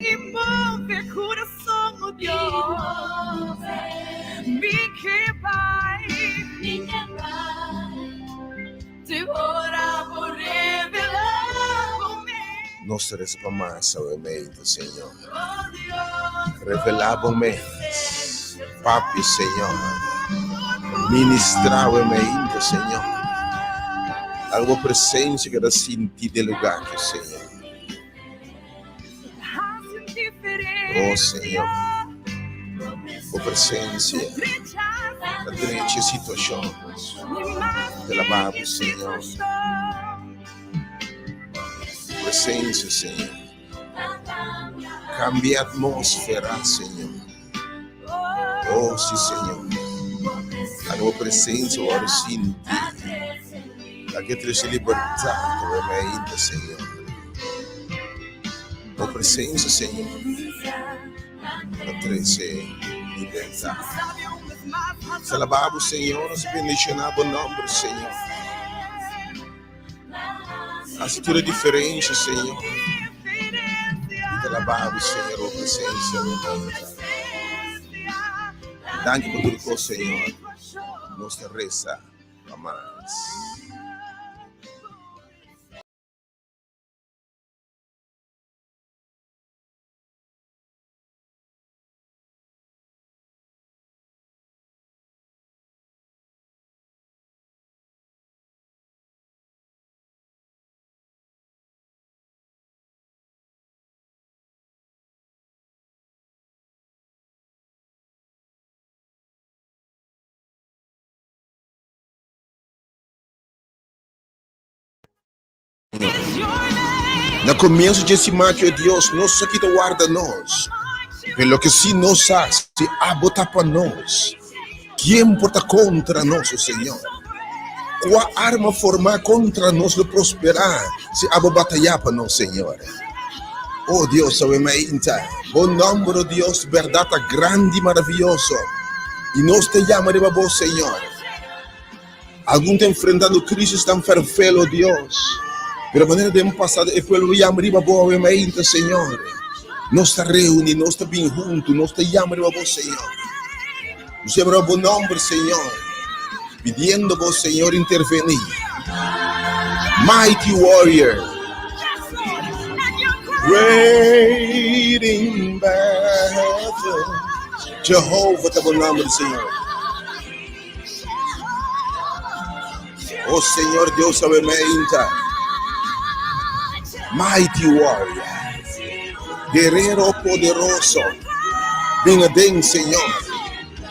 I move kurason, o Dios. Mi ke bai. Te ora bo revelá bo mes. Nos ta resa pa mas awe medio, Señor. O Dios, Revelá bo mes. presensia Papia, Señor. Ministrá awe medio, Señor. Laga bo presensia keda sinti den lugá aki, Señor. Oh Señor, bo presencia ta drecha e situacion. Te alabá bo, Señor. Bo presencia, Señor, cambia e atmósfera, Señor. Oh, sí, Señor. Laga bo presencia wòrdu sinti. Laga e trese libertad awe mainta, Señor. Bo presencia, Señor, ta trese libertad. Nos alabá bo, Señor. Nos bendiciona bo nomber, Señor. Hasi tur e diferencia, Señor. Mi ta alabá bo, Señor, bo presencia awe mainta. Danki pa tur cos, Señor. Nos ta resa pa mas. Na komienso dje siman ki, o Dios, nos sa ki ta warda nos, pero loke si nos sa, si abo ta pa nos, kien por ta kontra nos, o Señor? Kua arma formá kontra nos lo prosperá si abo batayá pa nos, Señor? O Dios, awe mainta, bo nòmber, o Dios, bèrdat ta grandi i maravioso, i nos ta yama riba bo, Señor. Algun ta enfrentando crisis tan fervel, oh Dios. Pero manera den pasado e pueblo yama riba bo awe mainta, Señor. Nos ta reuni, nos ta bin hunto, nos ta yama riba bo, Señor. Nos yama riba bo nomber, Señor. Pidiendo bo, Señor, interveni. Mighty warrior. Great in battle. Jehovah ta bo nomber, Señor. Oh Señor Dios awe meinta. Mighty warrior. Guerrero poderoso. Bin aden, Señor.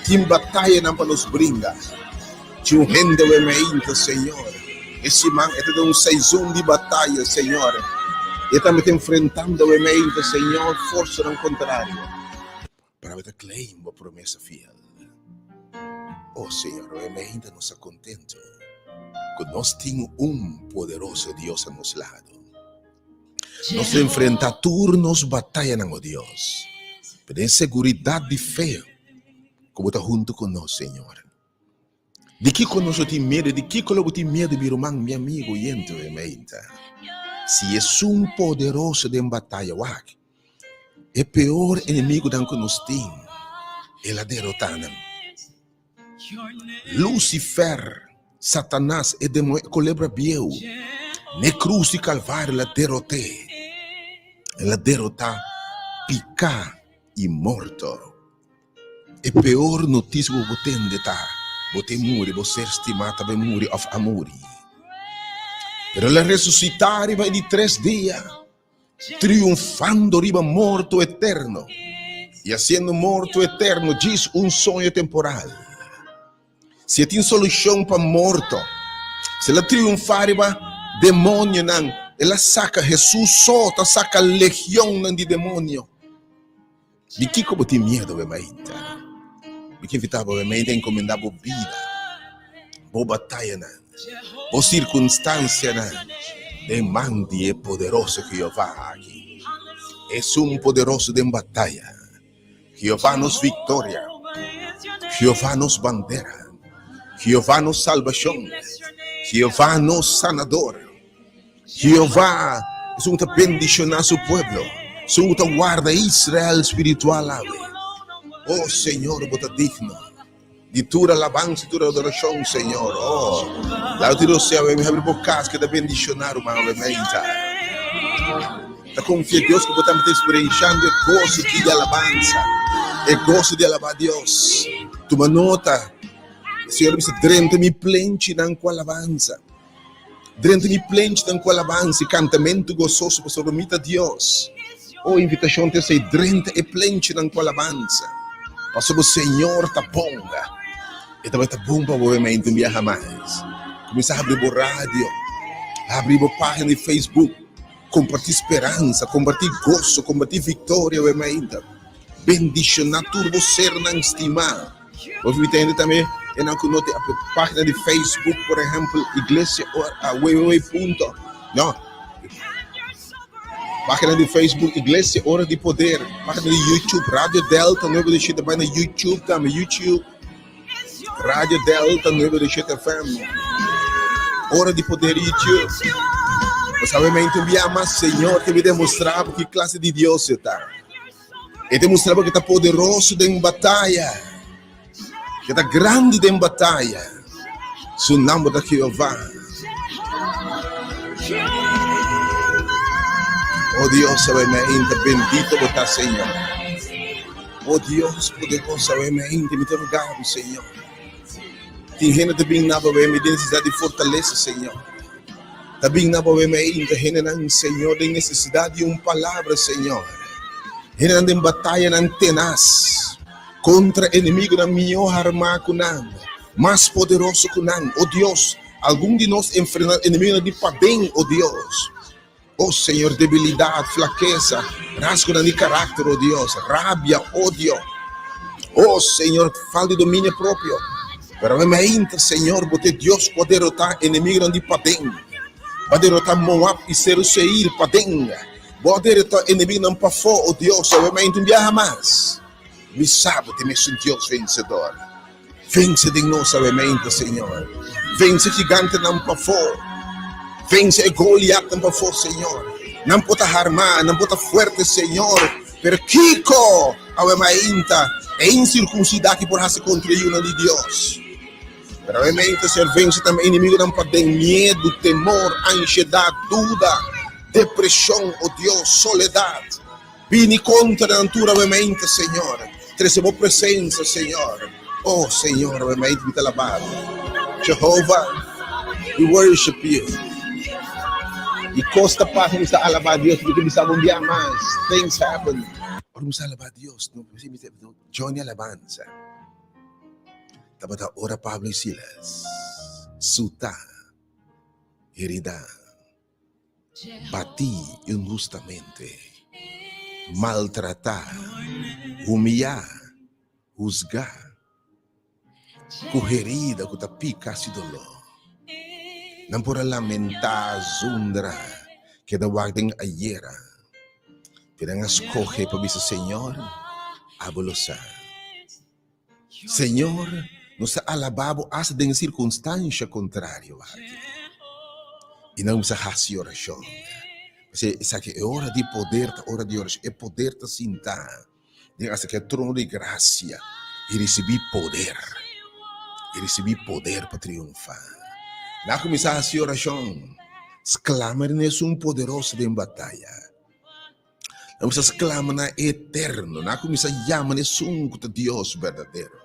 Tin batayanan pa nos bringa. Tin un hende awe meinta, Señor. E siman e ta den un season di bataya, Señor. E tambe ta enfrentando awe meinta, Señor, forsanan contrario. Pero awe ta claim bo promesa fiel. Oh Señor, awe meinta nos ta contento cu nos tin un poderoso Dios a nos lado. Nos ta enfrenta tur nos batayanan, oh Dios, pero den seguridad di fe cu bo ta hunto cu nos, Señor. Di kiko nos lo tin miedu? Di kiko lo bo tin miedu, mi ruman, mi amigu oyente awe meinta? Si esun poderoso den bataya, wak, e peor enemigunan ku nos tin, el a derotá nan. Lucifer, Satanas, e demoño, e kolebra bieu, n'e krus di Kalvario el a derot'é. El a derotá piká i morto. E peor noticia ku bo tende ta, bo te muri, bo ser stimá ta bai muri òf a muri. Pero el a resusitá riba e di tres dia, triunfando riba morto eterno i hasiendo morto eterno djis un soño temporal. Si e tin solushon pa morto, si el a triunfá riba demonionan, el a saka, Hesus so ta saka legionnan di demonio. Di kiko bo tin miedu, bo maita? Mi ke invitá bo, maita, enkomendá bo bida, bo batayanan, bo sirkunstansianan den man di e poderoso Jehová aki. Esun poderoso den bataya. Jehová nos viktoria. Jehová nos bandera. Jehová nos salbashon. Jehová nos sanador. Jehová esun ta bendishoná su pueblo. Esun ku ta warda Israel spiritual awe. Oh Señor, bo ta digno di tur alabansa i tur adorashon, Señor. Oh, laga tur Dios sea awe. Mi habri bo kas ku ta bendishoná ruman awe meinta. Ta konfia Dios ku bo tambe ta eksperenshando e goso ki di alabansa, e goso di alabá Dios. Tuma nota, Señor a bisa, Drenta mi plenchinan ku alabansa. Drenta mi plenchinan ku alabansa i kantamentu gososo, pasobra mi ta Dios. O invitashon ta esei, drenta e plenchinan ku alabansa, pasobra Señor ta bon. E ta bai ta bon pa bo mente un biaha mas. Kuminsá habri bo radio, habri bo página di Facebook, kompartí speransa, kompartí goso, kompartí viktoria awe mainta. Bendishoná tur bo sernan stimá. Bo invita hende tambe enan ku no tin página di Facebook, por ehèmpel, Iglesia Ora, www punto, no, página di Facebook Iglesia Ora di Poder, página di YouTube Radio Delta nuebe de shete, bai na YouTube tambe, YouTube Radio Delta nuebe de shete FM, Ora di Poder YouTube. Bo sabe mente un bia mas, Señor te demostrá bo ki klase di Dios e ta. E ta mustra bo ke ta poderoso den bataya, ke ta grandi den bataya. Su nomber ta Jehová. Oh Dios, awe mi ainda bendito bo ta, Señor. Oh Dios poderoso, awe mi ainda mi ta roga bo, Señor. Tin hende ta bin na bo awe mi den nesesidat di fortalesa, Señor. Ta bin na bo awe mi ainda hendenan, Señor, den nesesidat di un palabra, Señor. Hendenan den batayanan tenas kontra enemigunan mihó harmá ku nan, mas poderoso ku nan. O Dios, algun di nos enfrentá enemigunan di paden, o Dios. O Señor, debilidat, flakesa, rasgonan di karakter, o Dios, rabia, odio. O Señor, falta di dominio propio. Pero awe mainta, Señor, bo ta e Dios ku a derotá enemigunan di paden. Bo a derotá Moab i Seru Seir paden. Bo a derotá enemigunan pafó, o Dios, awe mainta un biaha mas. Mi sa bo ta e mesun Dios vensedor. Vense den nos awe-mente, Señor. Vense gigantenan pafó. Vense e Goliatnan pafó, Señor. Nan por ta harmá, nan por ta fuerte, Señor, pero kiko awe mainta e insirkunsidá aki por hasi kontra e yunan di Dios? Pero awe mainta, Señor, vense tambe enemigonan paden, miedu, temor, anshedat, duda, depreshon, o Dios, soledat. Bini kontra nan tur awemente, Señor. Trese bo presensia, Señor. Oh, Señor, awemente mi ta alabá bo. Jehovah, we worship you. I kos ta pasa, mi sa alabá Dios, mi ta bisa bo un bia mas. Things happen. Ora mi sa alabá Dios, no, mi ta join e alabansa. Tabata ora Pablo i Silas suta, heridá. Batí inhustamente, maltratá, humiyá, husgá, ku herida ku ta pika hasi doló. Nan por a lamentá, zundra, keda wak den ayera, pero nan a skohe pa bisa, Señor, abo lo sa. Señor, nos ta alabá bo asta den e sirkunstansha kontrario aki. I nan kuminsá hasi orashon. P'esei esaki e ora di poder ta ora di orashon. E poder ta sintá den asta ki e trono di grasia i risibí poder. I risibí poder pa triunfá. Nan a kuminsá hasi orashon, sklama riba esun poderoso den bataya. Nan kuminsá sklama na e Eterno, nan a kuminsá yama na esun ku ta Dios berdadero.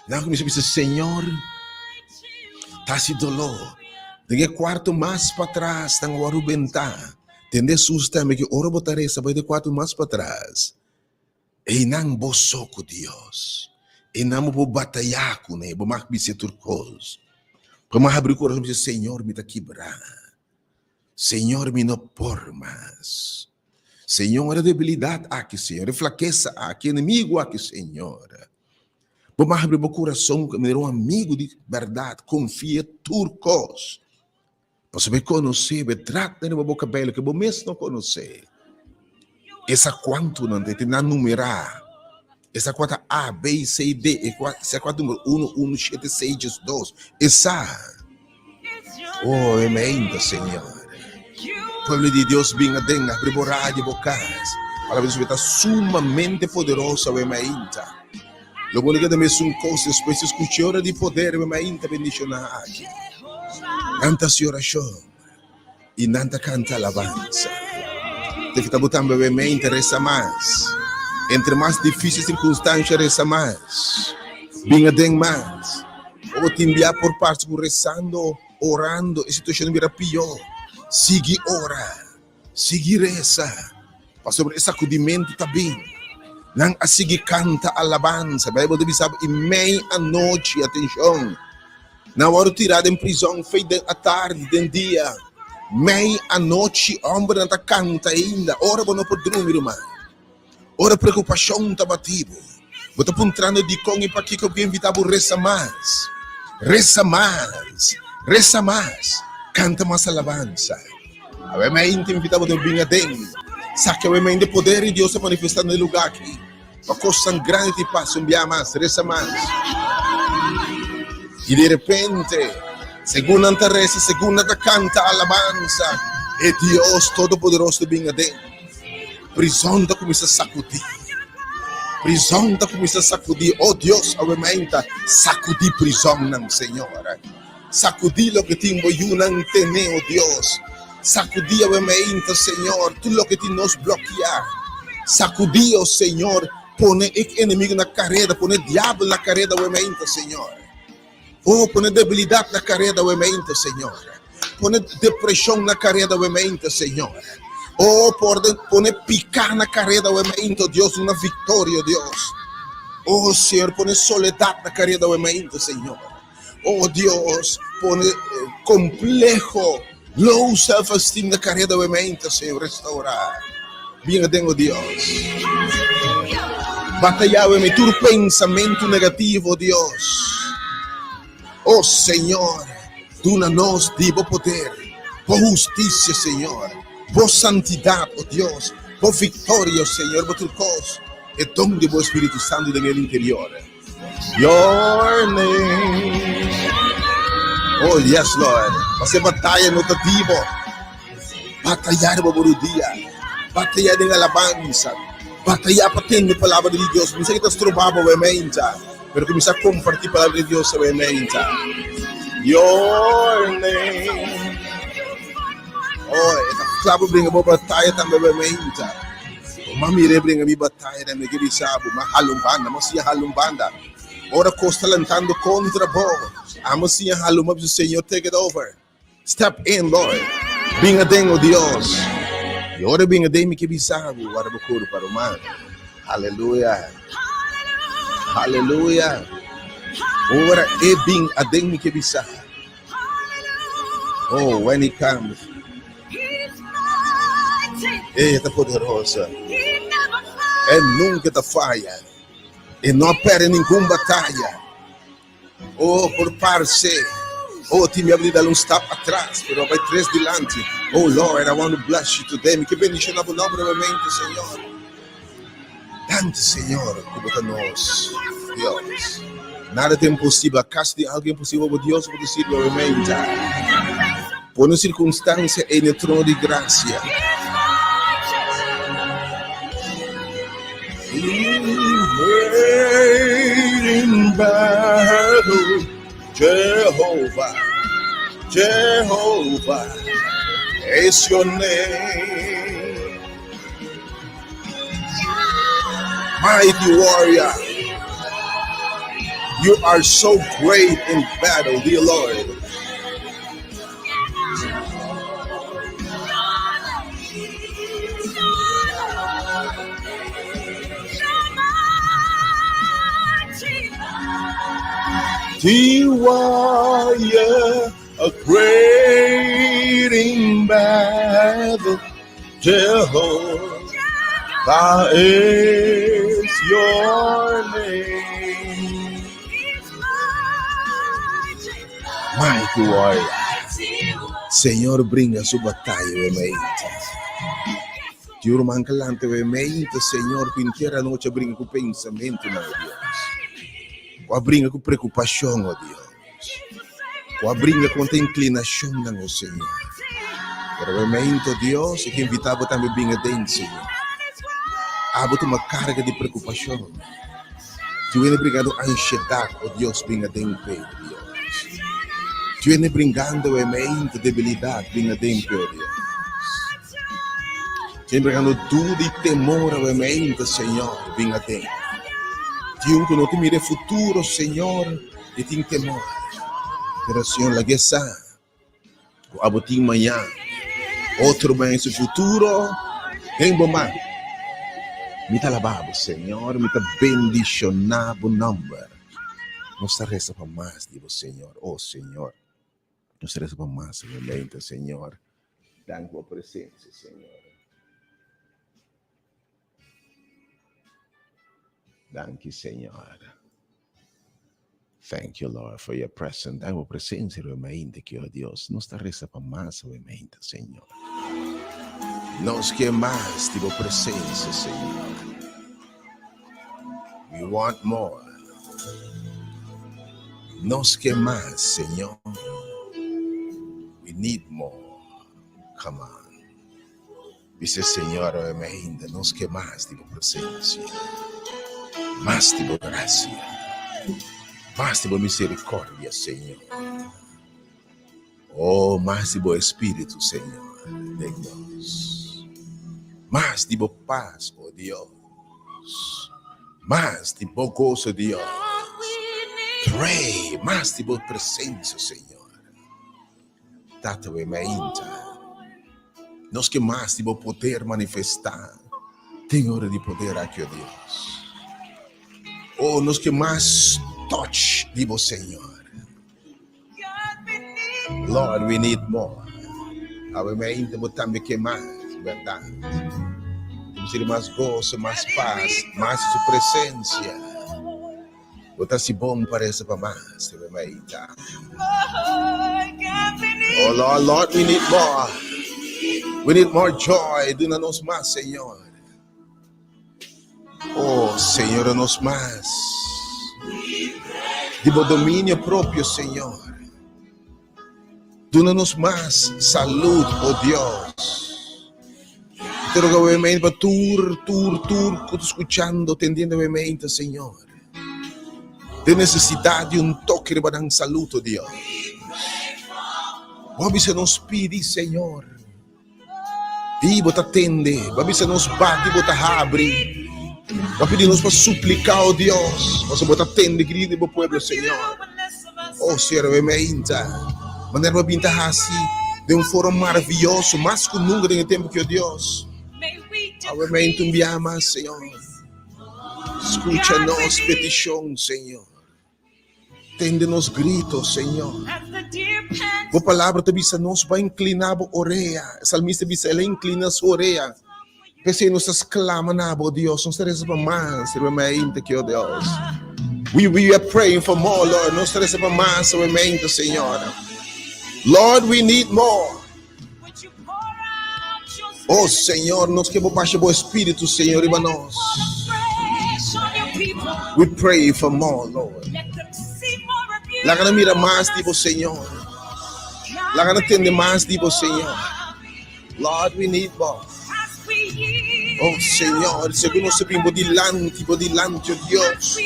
Nan a kuminsá bisa, Señor, ta hasi doló. Den e kuarto mas patras nan a wòrdu bentá. Tende Hesus tambe ku ora bo ta resa bai den e kuarto mas patras. Einan bo so ku Dios. Einan bo por batayá kuné, bo mag bisa tur kos. Bo mag habri kurason bisa, Señor, mi ta kibrá. Señor, mi no por mas. Señor, e debilidad aki, Señor, e flakesa aki, e enemigo aki, Señor. Bo mag habri bo kurason ku manera un amigu di bèrdat, konfia tur kos. Pasobra e konosé bo, e trata riba bo kabei loke bo mes no konosé. E sa kuantu nan ta, e tin nan numerá. E sa kua ta A, B, C, D, e sa kua ta numero uno, uno, shete, seis, diesdos. E sa. Oh, e meinta, Señor. Pueblo di Dios bin aden, abri bo radio, bo kas. Palabra di Dios ta sumamente poderoso awe mainta. Lo bo no keda mesun kos despues di skucha e ora di poder awe mainta bendishoná aki. Nan ta hasi orashon i nan ta kanta alabansa. Te kita bo tambe awe mainta resa mas. Entre mas difísil sirkunstansha resa mas. Bin aden mas. Ora bo tin bia por parse ku resando. Orando, e situacion a bira pió. Sigui ora, sigui resa, pasobra e sacudimentu ta bin. Nan a sigui canta alabansa. Bijbel ta bisa i mei anochi, atencion, nan a wòrdu tirá den prizon fei den atardi, den dia. Mei anochi, hombernan ta canta ainda. Ora bo no por drumi, ruman. Ora preokupashon ta bati bo, bo ta puntrando dikon i pakiko bo invitá bo resa mas, resa mas, resa mas, kanta mas alabansa. Awe mi ta invitá bo ta bin aden. Sa ke awe mi poder di Dios ta manifestá na e lugá aki. Pa kosnan grandi ta pasa un bia mas, resa mas. I di repente, segun nan ta resa, segun nan ta kanta alabansa, e Dios Todopoderoso ta bin aden. Prizon ta kuminsá sakudí. Prizon ta kuminsá sakudí. O Dios, awe mainta, sakudí prizonnan, Señor. Sakudí loke tin bo yunan tené, o Dios. Sakudí awe mainta, Señor, tur loke tin nos blokiá. Sakudí, o Señor, pone e enemigo na kareda, pone e diabel na kareda awe mainta, Señor. O, pone debilidat na kareda awe mainta, Señor. Pone depreshon na kareda awe mainta, Señor. O, pone piká na kareda awe mainta, Dios, duna viktoria, Dios. O, Señor, pone soledat na kareda awe mainta, Señor. O, Dios, pone kompleho, low self-esteem na kareda awe mainta, Señor, restaurá. Bien aden, o Dios. Bataya awe mi tur pensamentu negativo, Dios. O Señor, duna nos di bo poder, bo hustisia, Señor, bo santidat, o Dios, bo viktoria, o Señor, bo tur kos, e don di bo Spiritu Santu den el interior. Your name. Oh, yes, Lord. Pasobra e bataya no ta di bo. Bataya riba bo rudia. Bataya den alabansa. Bataya pa tende palabra di Dios. Mi sa ki ta stroba bo meinta, pero kuminsá kompartí palabra di Dios awe meinta. Your name. Oh, e ta kla pa bringa bo bataya tambe awe meinta. Bo ma mir'é bringa mi bataya tambe, ke bisa bo, ma hala un banda, ma siña hala un banda. Ora kos ta lantando kontra bo, amo siña hala un banda, bisa Señor, take it over. Step in, Lord. Bin aden, o Dios. I ora bin aden, mi ke bisa bo, warda bo kurpa, ruman. Aleluya. Aleluya. Ora e bin aden, mi ke bisa. Oh, when he comes. E ta poderoso. E nunca ta faya. E no a perde ningun bataya. Oh, por parce. Oh, tin mi a dal un stap atras, pero a bai tres dilanti. Oh, Lord, I want to bless you today. Mi ke bendiciona bo nomber nuevamente, Señor. Danki, Señor, ku bo ta nos Dios. Nada ta imposibel. Acaso tin algo imposibel pa Dios? Bo ta sirbi nuevamente. Pone circunstancia en e trono di gracia. Jehovah, Jehovah is your name. Mighty warrior, you are so great in battle, dear Lord. The warrior, a great in battle, Jehovah is your name. Mighty warrior. Señor bringa su bataya we meinte. Ti ruman kalante we meinte, Señor, ku intier anoche bringa ku pensamentu na Dios. Ku a bringa ku preokupashon, o Dios. Ku a bringa kontra inklinashonnan, o Señor. Pero momento Dios, e ke invitá bo tambe bin aden, Señor. Abo tuma karga di preokupashon. Ti wene brigando ansiedat, o Dios, bin aden p'e, Dios. Ti wene bringando e mente debilidat, bin aden p'e, o Dios. Ti wene bringando duda i temor, o mente, Señor, bin aden. Ti un ku no ta mira e futuro, Señor, i tin temor. Pero, Señor, lag'e sa. Ku abo tin mañan, otro mañan su futuro den bo man. Mi ta alabá bo, Señor, mi ta bendishoná bo nòmber. Nos ta resa pa mas di bo, Señor. O Señor, nos ta resa pa mas di bo mente, Señor. Danki bo presensia, Señor. Danki, Señor. Thank you, Lord, for your presence. Danki bo presencia riba mente ki, oh Dios. Nos ta resa pa mas riba mente, Señor. Nos ke mas di bo presencia, Señor. We want more. Nos ke mas, Señor. We need more. Come on. Bisa Señor awe mainta, nos ke mas di bo presencia, mas di bo gracia, mas di bo misericordia, Señor. Oh, mas di bo Espíritu, Señor, den nos. Mas di bo paz, oh Dios. Mas di bo gozo, Dios. Pray, mas di bo presencia, Señor. Tata we mainta. Nos ke mas di bo poder manifestá den ora di poder aki, o Dios. Oh, nos ke mas touch di bo, Señor. Lord, we need more. Awe mainta bo tambe ke mas, berdad? Bo di mas goso, mas paz, mas di su presencia. Bo ta si bon parece pa mas, te maita. Oh Lord, Lord, we need more. We need more joy. Duna nos mas, Señor. Oh, Señor, nos mas. Di bo dominio propio, Señor. Duna nos mas salud, oh Dios. Te roga obviamente pa tur, tur, tur ku ta skuchando, tendiendo obviamente, Señor. Den nesesidat di un toke riba nan salud, oh Dios. Bo a bisa nos pidi, Señor. I bo ta tende, bo a bisa nos bati, bo ta habri. Bo a pidi nos pa supliká, o Dios, pasobra bo ta tende grito di bo pueblo, Señor. O sierve mi ainda, manera bo a bin ta hasi den un forma maravioso, mas ku nunka den e tempu aki, o Dios. Awe mi ainda un biaha mas, Señor. Skucha nos petishon, Señor. Tende nos grito, Señor. Bo palabra ta bisa nos pa inclina bo orea. E salmista bisa, el a inclina su orea. P'esei nos ta sclama na bo, Dios. Nos ta reza pa mas riba mente ki, oh Dios. We, we are praying for more, Lord. Nos ta reza pa mas riba mente, Señor. Lord, we need more. Oh Señor, nos ke bo basha bo espíritu, Señor, riba nos. We pray for more, Lord. Laga na mira mas di bo, Señor. Laga na tende mas di bo, Señor. Lord, we need more. Oh Señor, según nos bimbo dilanti, bo dilanti, oh Dios.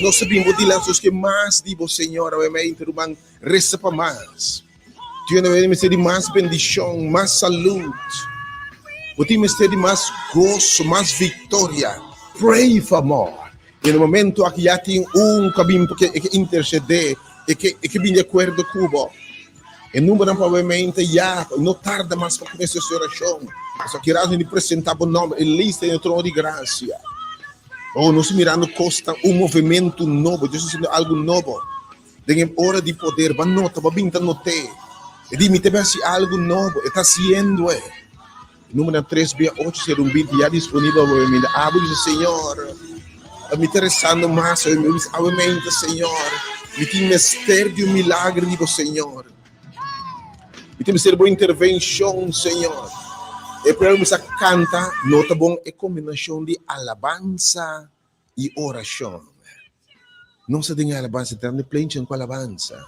Nos bimbo dilanti, nos ke mas di bo, Señor. Obviamente, ruman, reza pa mas. Dios no mester di mas bendishon, mas salud. Bo tin mester di mas goso, mas viktoria. Pray for more. I na momento aki ya tin un ku a bin porque e ke intercedé, e ke e ke bin di akuerdo ku bo. E numbernan probablemente ya no tarda mas pa kuminsá su orashon. Pasobra ki rato di presentá bo nòmber, e lista den e trono di grasia. Oh, nos mirando kos ta un movementu nobo. Dios ta hasiendo algu nobo. Den e ora di poder, bo a nota, bo a bin ta not'é. E di, Mi ta bai hasi algu nobo. E ta hasiendo e. E numbernan tres bia ocho sero un binti ya disponibel awe mainta. Abo bisa, Señor, mi ta resando mas awe. Mi bisa, Awe mainta, Señor, mi tin mester di un milagro di bo, Señor. Mi tin mester di bo intervenshon, Señor. E promé mi sa kanta, no ta bon e kombinashon di alabansa i orashon. Nos ta den e alabansa, ta den e plenchi ku alabansa.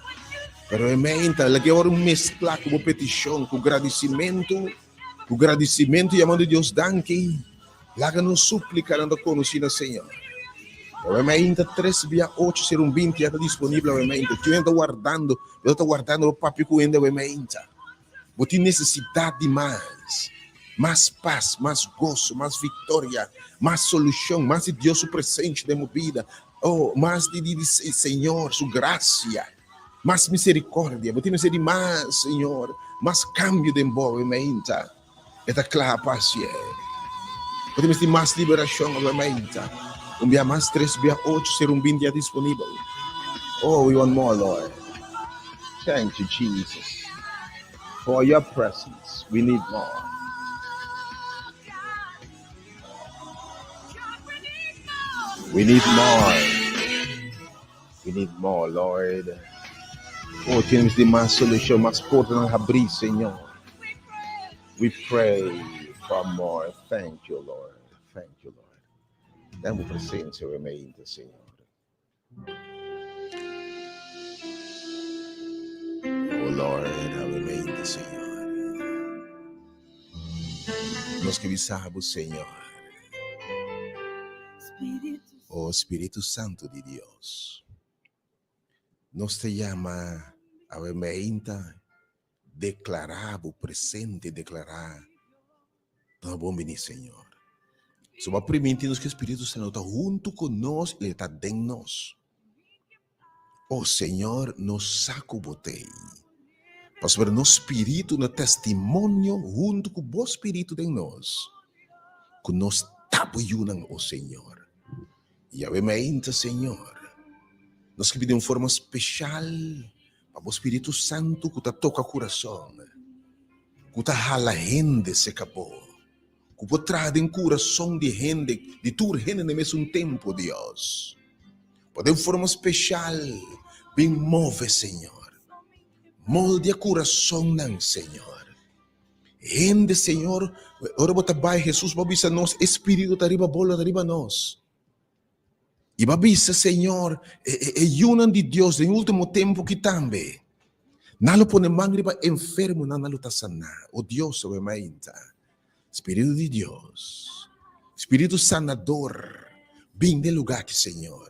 Pero e meinta, laga ora meskla ku bo petishon, ku gradisimentu, ku gradisimentu yamando Dios danki. Laga nos súplikanan ta konosí na Señor. Awe meinta tres bia ocho sero un binti ya ta disponibel awe meinta. Tin hende ta wardando, bo ta wardando bo papia ku hende awe meinta. Bo tin nesesidat di mas, mas pas, mas goso, mas viktoria, mas solushon, mas di Dios su presensia den bo bida, oh, mas di di Señor su grasia, mas miserikordia. Bo tin mester di mas, Señor, mas kambio den bo awe meinta. E ta kla pa hasié. Bo tin mester di mas liberashon awe meinta. Un bia mas, tres bia ocho, ser un binti ya disponibel. Oh, we want more, Lord. Thank you, Jesus, for your presence. We need more. We need more. We need more, Lord. Oh, tenemos di mas solushon, mas portanan habrí, Señor. We pray for more. Thank you, Lord. Thank you, Lord. Den bo presencia we meinta, Señor. Oh Lord, awe meinta, Señor. Nos ke bisa bo, Señor. Oh Spiritu Santo di Dios. Nos ta yama awe meinta deklará bo presente, deklará ta bon bini, Señor. So bo a priminti nos ku e Spiritu Santo ta huntu ku nos i e ta den nos. O Señor, nos sa ku bo t'ei. Pasobra nos spiritu na testimonio huntu ku bo spiritu den nos, ku nos ta bo yunan, o Señor. I awe mainta, Señor, nos ke pidi un forma speshal pa bo Spiritu Santu ku ta toka kurason, ku ta hala hende serka bo, ku por traha den kurason di hende, di tur hende na e mesun tempu, Dios. Pa den forma speshal bin move, Señor. Moldia kurasonnan, Señor. Hende, Señor, ora bo ta bai, Hesus bo a bisa nos, e Spiritu ta riba bo, lo ta riba nos. I bo a bisa, Señor, e, e, e yunan di Dios den último tempu ki tambe, nan lo pone man riba enfermonan, nan lo ta saná. O Dios, awe mainta, Spiritu di Dios, Spiritu sanador, bin den lugá aki, Señor.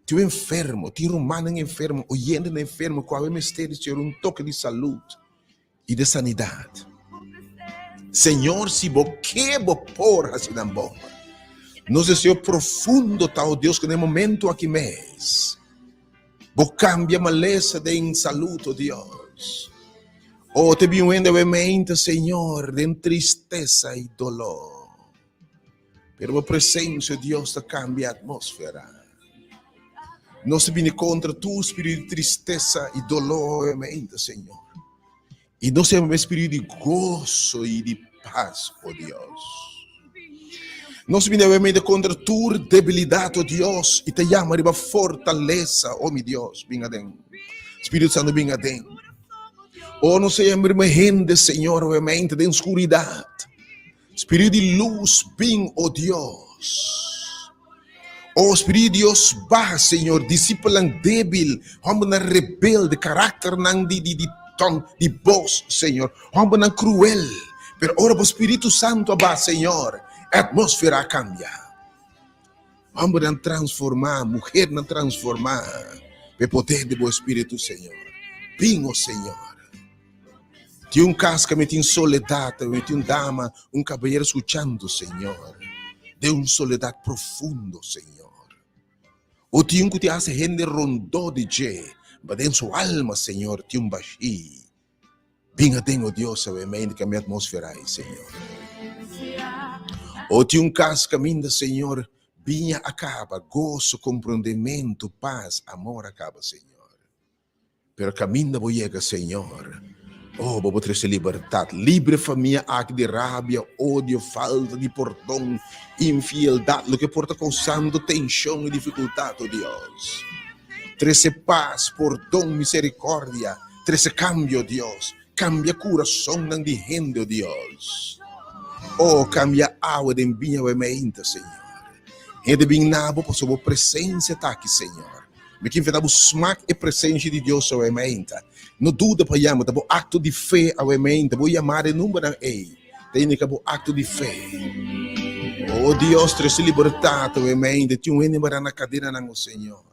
Tin un enfermo, tin rumannan enfermo, oyentenan enfermo ku awe mester di Señor un toke di salud. i de sanidat. Señor, si bo ke, bo por hasi nan bon. Nos deseo profundo ta, oh Dios, ku na e momento aki mes, bo kambia malesa den salud, oh Dios. Oh, te bin un hende awe mente, Señor, den tristesa i doló. Pero bo presencia, Dios, ta cambia atmósfera. Nos ta bini contra tur spiritu di tristesa i dolor obviamente, Señor. I nos ta yama spiritu di goso i di paz, oh Dios. Nos ta bini obviamente contra tur debilidad, oh Dios, i ta yama riba fortalesa, oh mi Dios, bin aden. Spiritu Santo, bin aden. Oh, nos ta yama riba hende, Señor, obviamente, den oscuridad. Spiritu di lus bin, o Dios. O Spiritu di Dios baha, Señor, disipelnan débil, hòmbernan rebelde, karakternan di di di ton di bos, Señor, hòmbernan kruel. Pero ora bo Spiritu Santu a baha, Señor, e atmósfera a kambia. Hòmbernan transformá, muhernan transformá pa e poder di bo Spiritu, Señor. Bin, o Señor. Tin un kas ka mi tin soledat, mi tin un dama, un kabayero skuchando, Señor, den un soledat profundo, Señor. O tin un ku tin hasi hende rondó di dje, ma den su alma, Señor, tin un bashí. Bin aden, o Dios, awe mei di kambia atmósfera ei, Señor. O tin un kas kaminda, Señor, biña a kaba, goso, komprondementu, pas, amor a kaba, Señor. Pero caminda bo yega, Señor, oh, bo por trece libertad. Libre famia aki di rabia, odio, falta di pordon, infieldad, loke por ta causando tension y dificultad, oh Dios. Trece paz, pordon, misericordia. Trece cambio, Dios. Cambia curasonnan di hende, oh Dios. Oh, cambia awa den biña wei meinta, Señor. Hende bin na bo pasobra bo presencia ta aki, Señor. Mi ke invitá bo smak e presensia di Dios awe mainta. No duda pa yama, ta bo akto di fe awe mainta. Bo yamá e numbernan ei ta indiká bo akto di fe. O Dios, trese libertat awe mainta. Tin un hende mará na kadenanan, o Señor.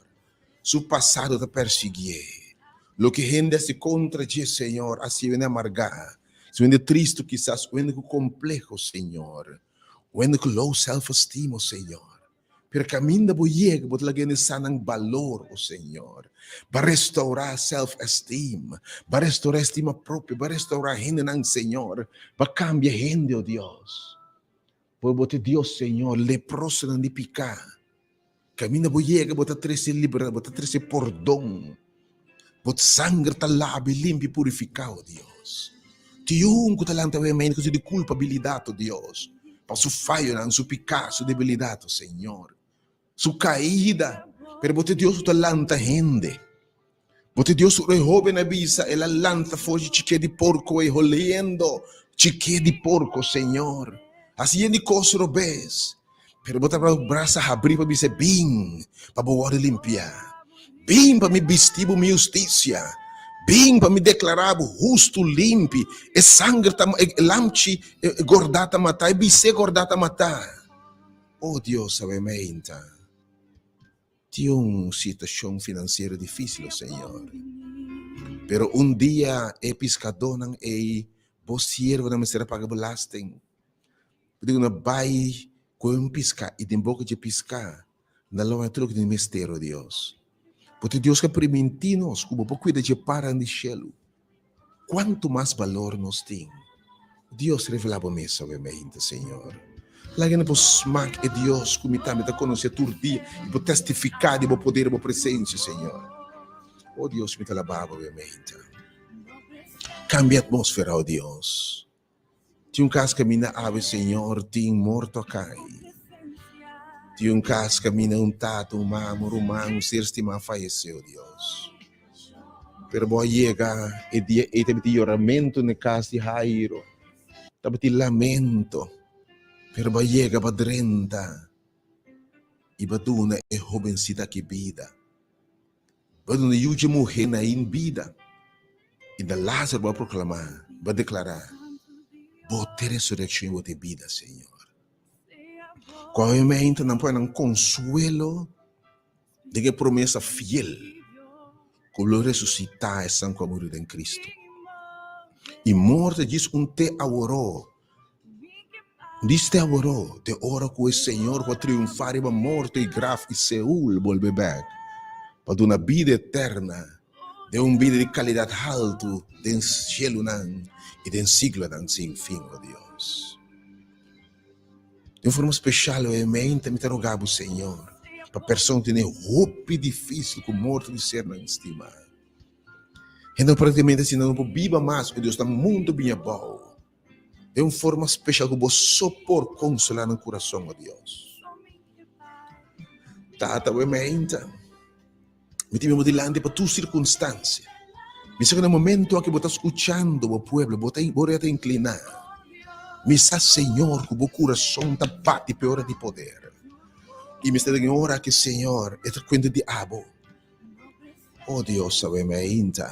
Su pasado ta persiguié. Loke hende hasi kontra dje, Señor, hasi hende amargá, hasi hende tristu kisas, hende ku kompleho, Señor, hende ku low self-esteem, o Señor. Pero kaminda bo yega, bo ta laga hende sa nan balor, o Señor. Bo a restourá self-esteem, bo a restourá estima propio, bo a restourá hendenan, Señor. Bo a kambia hende, o Dios. Bo bo ta Dios, Señor, leprosonan di piká. Kaminda bo yega, bo ta trese libertad, bo ta trese pordon. Bo sanger ta laba i limpia i purifiká, o Dios. Tin un ku ta lanta awe mainta ku sinti kulpabilidat, o Dios, pa su fayonan, su piká, su debilidat, o Señor, su kaida. Pero bo ta Dios ku ta lanta hende. Bo ta Dios ku e hóben a bisa, el a lanta for di chiké di porko ei, holiendo chiké di porko, Señor. Hasi yen di kos robes, pero bo ta bo brasa habrí pa bisa, Bin pa bo wòrdu limpiá. Bin pa mi bisti bo mi hustisia. Bin pa mi deklará bo hustu, limpi. E sanger ta, e lamchi gordá ta matá, e bisé gordá ta matá. O Dios, awe meinta. Tin un situacion financiero dificil, o Señor. Pero un dia e piscadónan ei, bo siervonan mester a paga belasting. Bo tin cu nan bai coge un pisca y den boca dje pisca nan lo haña tur loke tin mester, o Dios. Bo ta Dios cu a priminti nos cu bo por cuida dje paranan di shelu. Cuanto mas balor nos tin. Dios revela bo mes awe mainta, Señor. Laga nan por smak e Dios cu mi tambe ta conoce tur dia y por testifica di bo poder y bo presencia, Señor. Oh Dios, mi ta alaba bo awe mainta. Cambia atmosfera, oh Dios. Tin un cas caminda awe, Señor, tin morto a cay. Tin un cas caminda un tata, un mama, un ruman, un ser stima a fayece, oh Dios. Pero bo a yega e dia ey tabatin yoramento na e cas di Jairo, tabatin lamento, pero bo a yega bo a drenta y bo a duna e hobencita aki bida. Bo a duna yu dje muhé Nain bida, i na Lázaro bo a proklamá, bo a deklará, Bo t'e resurekshon i bo t'e bida, Señor. Ku awe nan por haña nan konsuelo den e promesa fiel ku lo resusitá esnan ku a muri den Kristu. I morto djis un te aworó. Diste aworó te ora ku e Señor ku a triunfá riba morto i graf i Seul bolbe bèk pa duna bida eterna den un bida di kalidat haltu den sielunan i den siglonan sin fin, o Dios. Den un forma speshal oe mente mi ta roga bo, Señor, pa persona ku tene hopi difísil ku morto di sernan stimá. Hende praktikamente asina no por biba mas, o Dios, ta mundu bin abou. Den un forma special cu bo so por consola nan curason, o Dios. Tata, we meinta, mi tin bo dilanti pa tur circunstancia. Mi sa cu na momento aki bo ta scuchando bo pueblo, bo ta, bo orea ta inclina. Mi sa, Señor, cu bo curason ta bati p'e ora di poder. Y mi sta den e ora aki, Señor, e ta cuenta di abo. Oh Dios, awe meinta.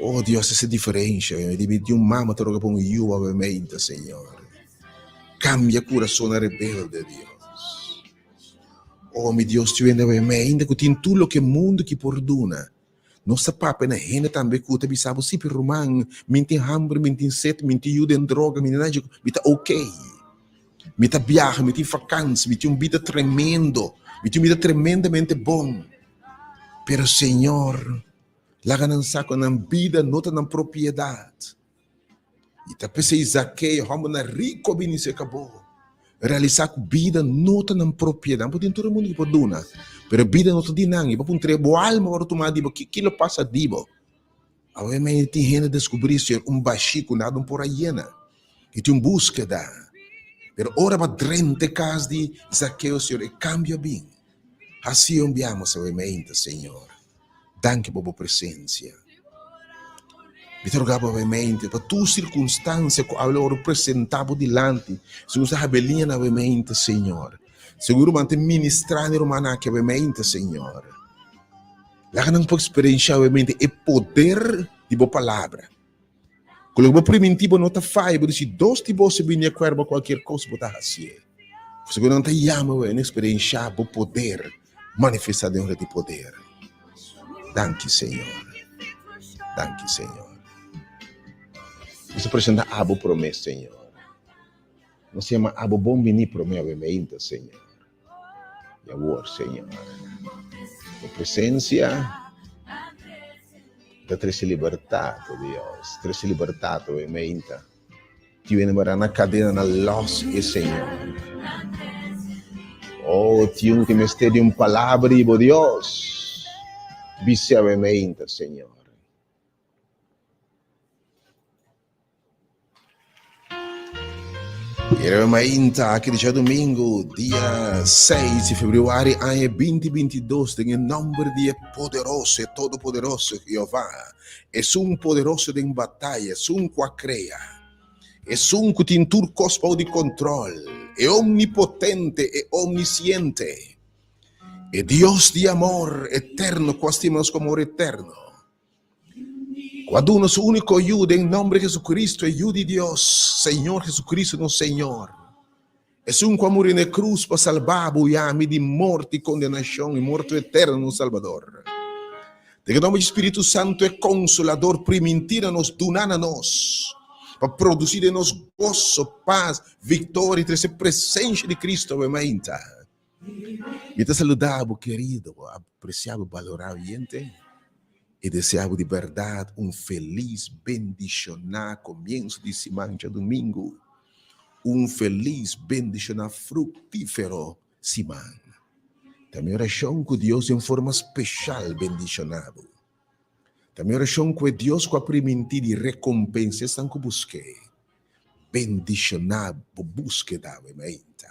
Oh Dios, ese diferencia, awe di di un mama ta roga pa un yu, awe meinta, Señor. Cambia corazonnan rebelde, Dios. Oh mi Dios, tu hende awe meinta cu tin tur loke mundo ki por duna. Nos ta papia na hende tambe cu ta bisa bo, si, pero ruman, mi tin hamber, mi tin sed, mi tin yu den droga, mi tin mi ta okay. Mi ta biaha, mi tin vakansi, mi tin un bida tremendo, mi tin un bida tremendamente bon. Pero Señor, laga nan sa cu nan bida no ta nan propiedad. I ta p'esei Zakeo, hòmbernan riku a bini serka bo. Realisá ku bida no ta nan propiedat. Nan por tin tur e mundu ku por duna, pero bida no ta di nan. I bo puntra bo alma wòrdu tumá di bo, ki lo pasa di bo? Awe mei tin hende deskubrí ser un bashí ku nada no por a yena. I tin un búskeda. Pero ora bo a drenta e kas di Zakeo, Señor, e kambio a bin. Hasi un biamos awe meinta, Señor. Danki pa bo presensia. Mi ta roga bo awe mente pa tur sirkunstansia ku awe lo wòrdu presentá bo dilanti, segun sa Habeliña na awe mente, Señor. Segun ruman ta ministrá na e rumannan aki awemente, Señor. Laga nan por eksperenshá awemente e poder di bo palabra. Ku loke bo primintí bo no ta faya, bo di si dos di boso bini di akuerdo pa kualkier kos bo ta hasié. Pasobra nan ta yama bo en eksperenshá bo poder manifestá den ora di poder. Danki Señor. Danki Señor. Nos ta presentá abo promé, Señor. Nos yama abo bon biní promé awe meinta, Señor. I awor, Señor, bo presencia ta trece libertad, oh Dios, trece libertad awe meinta. Ti wene mara na cadena na los e Señor. Oh, ti un que mester di un palabra di bo Dios. Bise awe meinta, Señor. Yere mainta aki di djadumingu, dia 6 di februari aña 2022, den e nomber di e poderoso, e todopoderoso Jehová, esun poderoso den bataya, esun ku a krea, esun ku tin tur kos bou di kontrol, e omnipotente, e omnisiente, e Dios di amor eterno ku a stima nos ku amor eterno. Ku a duna su úniko Yu den nòmber di Jesucristo, e Yu di Dios, Señor Jesucristo nos Señor, esun ku a muri na e krus pa salba bo i ami di morto i kondenashon i morto eterno nos Salbador. Den e nòmber di Spiritu Santu e Konsolador primintí na nos, duná na nos, pa produsí den nos goso, pas, viktoria i trese presensha di Cristo awe mainta. Mi ta saluda bo kerido, apresiado, balorá oyente i desea bo di bèrdat un felis, bendishoná komienso di siman djadumingu, un felis, bendishoná, fruktífero siman. Ta mi orashon ku Dios den forma speshal bendishoná bo. Ta mi orashon ku e Dios ku a primintí di rekompensá esnan ku busk'é, bendishoná bo búskeda awe mainta,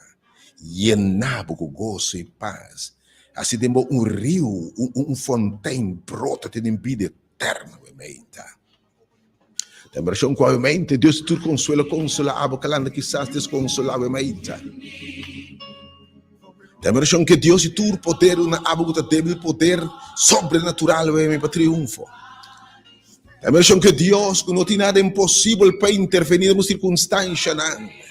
yená bo ku goso i pas, hasi den bo un riu, un fontein brota te den bida eterno awe mainta. Ta mi orashon ku awe mainta Dios di tur konsuelo konsolá abo kalanda kisas deskonsolá awe mainta. Ta mi orashon ku e Dios di tur poder duna abo ku ta débil poder sobrenatural awe mainta pa triunfo. Ta mi orashon ku e Dios ku no tin nada imposibel pa intervení den bo sirkunstanshanan.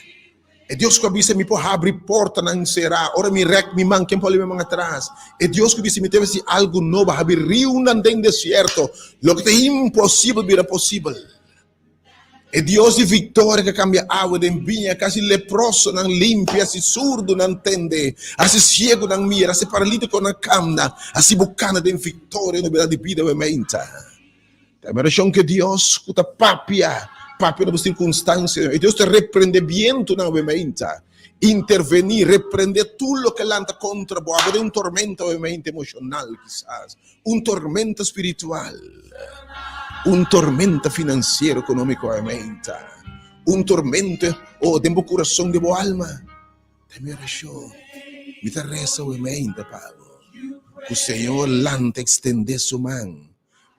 E Dios ku a bisa mi por habri portanan será, ora mi rèk mi man, ken por alí mi man atras? E Dios ku bisa mi ta hasi algu nobo, habri riunan den desierto, loke ta imposibel bira posibel. E Dios di viktoria ku a kambia awa den biña, ku hasi leprosonan limpia, hasi surdunan tende, hasi siegunan mira, hasi paralítikonan kamna, hasi bo kana den viktoria i nobedat di bida awe meinta. Ta e orashon ku e Dios ku ta papia, papia na bo sirkunstansianan. E Dios ta reprende bientunan awe meinta, intervení, reprende tur loke lanta kontra bo. Abo den un tormenta awe meinta emoshonal kisas, Un tormenta spiritual, un tormenta finansiero ekonómiko aumenta, un tormenta oh den bo kurason, den bo alma. Ta mi orashon, mi ta resa aumenta pa bo, ku Señor lanta ekstendé su man,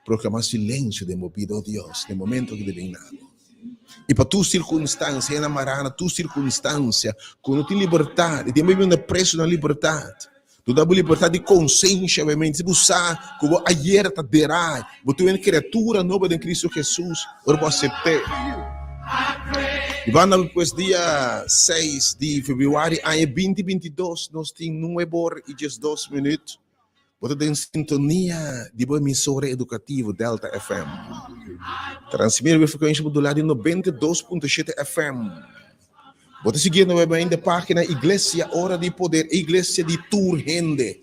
proklamá silensio den bo bida, oh Dios, den momento ku ta bin na bo. I pa tur sirkunstansia, e na mará na tur sirkunstansia ku no tin libertat, i tin bo na preso na libertat. Duna bo libertat di konsensha, obviamente. Si bo sa ku bo ayer ta derá, bo ta un kriatura nobo den Kristu Hesus ora bo asept'é. Di banda pues dia seis di febrüari aña binti 22 nos tin nuebe or i diesdos minüt. Bo ta den sintonia di bo emisora edukativo Delta FM. Transmiti riba e frekuensha modulá di 92.7 FM. Bo ta siguiendo web ainda página Iglesia Ora di Poder, e iglesia di tur hende,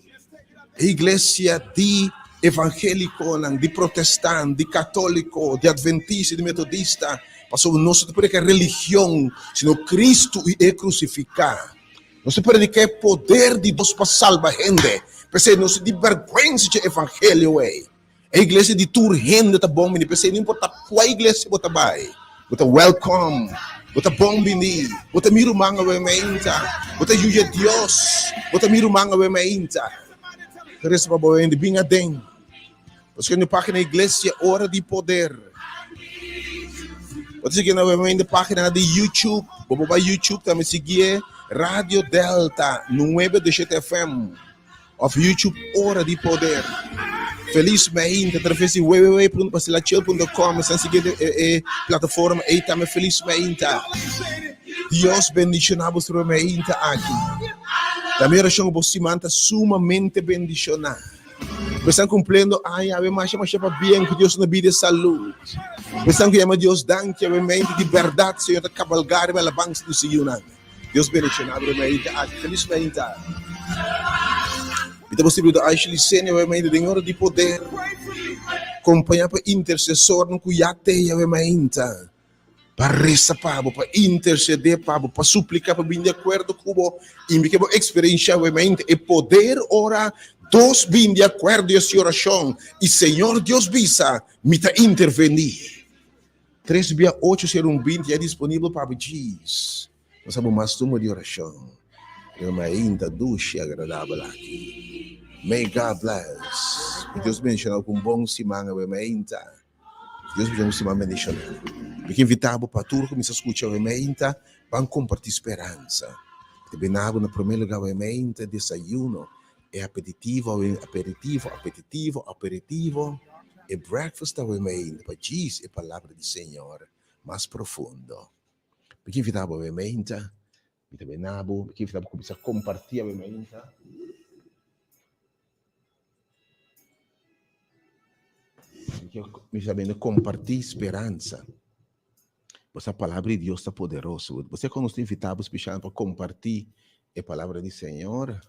e iglesia di evangéliconan, di protestant, di católico, di adventista, di metodista, pasobra nos no ta predica religion, sino Cristo i e crucificá. Nos ta predica e poder di Dios pa salba hende. P'esei nos no di bergüensa dje evangelio ei. E iglesia di tur hende ta bon bini. P'esei no importa kua iglesia bo ta bai, bo ta welcome, bo ta bon bini, bo ta mi ruman awe meinta, bo ta yuya Dios, bo ta mi ruman awe meinta. Ta resa pa bo hende bin aden. Pasobra no pagina Iglesia Ora di Poder. Bo ta sigui awe meinta pagina di YouTube. Bo por bai YouTube tambe siguié. Radio Delta 9 de 7 FM òf YouTube Ora di Poder. Felis mainta atraves di www.basilachel.com. Esnan sigui e plataforma ei tambe felis mainta. Dios bendishoná bo riba mainta aki. Ta mi orashon ku bo siman ta sumamente bendishoná. Bo esnan kumpliendo aña awe masha masha pabien ku Dios na bida e salud. Bo esnan ku yama Dios danki awe mainta di bèrdat Señor ta kabalgá riba alabansa di su yunan. Dios bendiciona bo mainta aki. Feliz mainta. Mi ta posible do Ashley Senior we mainta den ora di poder. Compaña pa intercesornan cu ya te we mainta. Pa reza pa bo, pa intercede pa bo, pa suplica pa bin di acuerdo cu bo. Y mi ke bo experiencia we mainta e poder ora dos bin di acuerdo y haci oracion. Y Señor Dios bisa, mi ta interveni. Tres bia ocho sero un binti ya disponibel pa bo djis. Nos a bo mas tumo di orashon den un mainta dushi agradabel aki. May God bless. Ku Dios bendishona bo ku un bon siman awe mainta. Ku Dios bendishona bo un siman bendishona. Mi ke invita bo pa tur kuminsa skucha awe mainta ban komparti speransa. Mi ta bina bo na prome luga awe mainta desayuno e aperitivo awe aperitivo aperitivo aperitivo e breakfast awe mainta pa djis e palabra di Señor mas profundo. Mi ke invita bo awe mainta, mi ta bena bo, mi ke invita bo kuminsa komparti awe mainta. Mi ke kuminsa bini komparti speransa. Bo sa palabra di Dios ta poderoso. Bo sa kon nos ta invita bo spesial pa komparti e palabra di Señor?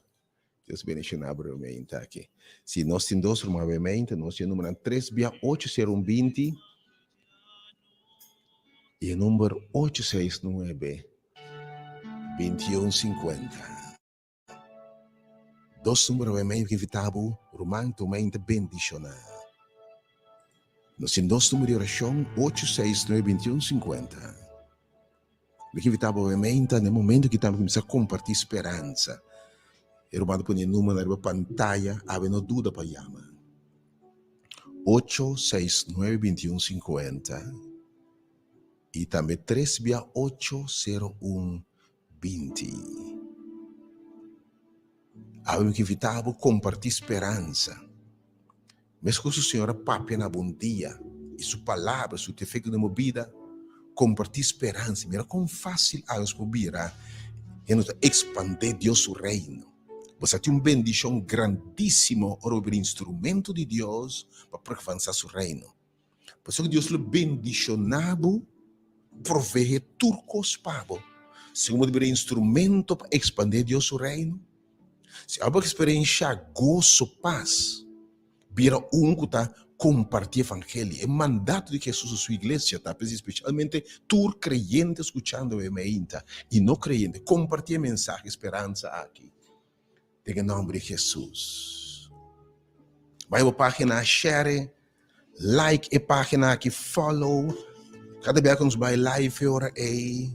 Dios bendiciona bo rumainta aki. Si nos tin dos ruman rumainta, nos tin e numbernan tres bia ocho sero un binti y e number ocho seis nuebe binti un sinkuenta. Dos number rumainta ki invita bo ruman tumainta bendiciona. Nos tin dos number di oracion ocho seis nuebe binti un sinkuenta. Mi ke invitá bo obviamente na e momento ki tambe kuminsá kompartí speransa. E ruman ta pone e numbernan riba pantaya, awe no duda pa yama. Ocho seis nuebe binti un sinkuenta i tambe tres bia ocho sero un binti. Awe mi ke invitá bo kompartí speransa. Meskos ku Señor a papia na bo un dia i su palabra surti efekto den bo bida, kompartí speransa. Mira kon fásil anos por bira i nos ta ekspandé Dios su Reino. Bo sa tin un bendishon grandísimo ora bo bira instrumento di Dios pa pravansá su Reino. Pasobra Dios lo bendishoná bo, proveé tur kos pa bo. Segun bo ta bira instrumento pa ekspandé Dios su Reino, si abo eksperenshá goso, pas, bira un ku ta kompartí evangelio. E mandato di Hesus na su iglesia ta, p'esei spesialmente tur kreyente skuchando e meinta i no kreyente, kompartí e mensahe speransa aki. Den e nòmber di Hesus. Bai bo página, share, like e página aki, follow. Kada bia ku nos bai live e ora ei,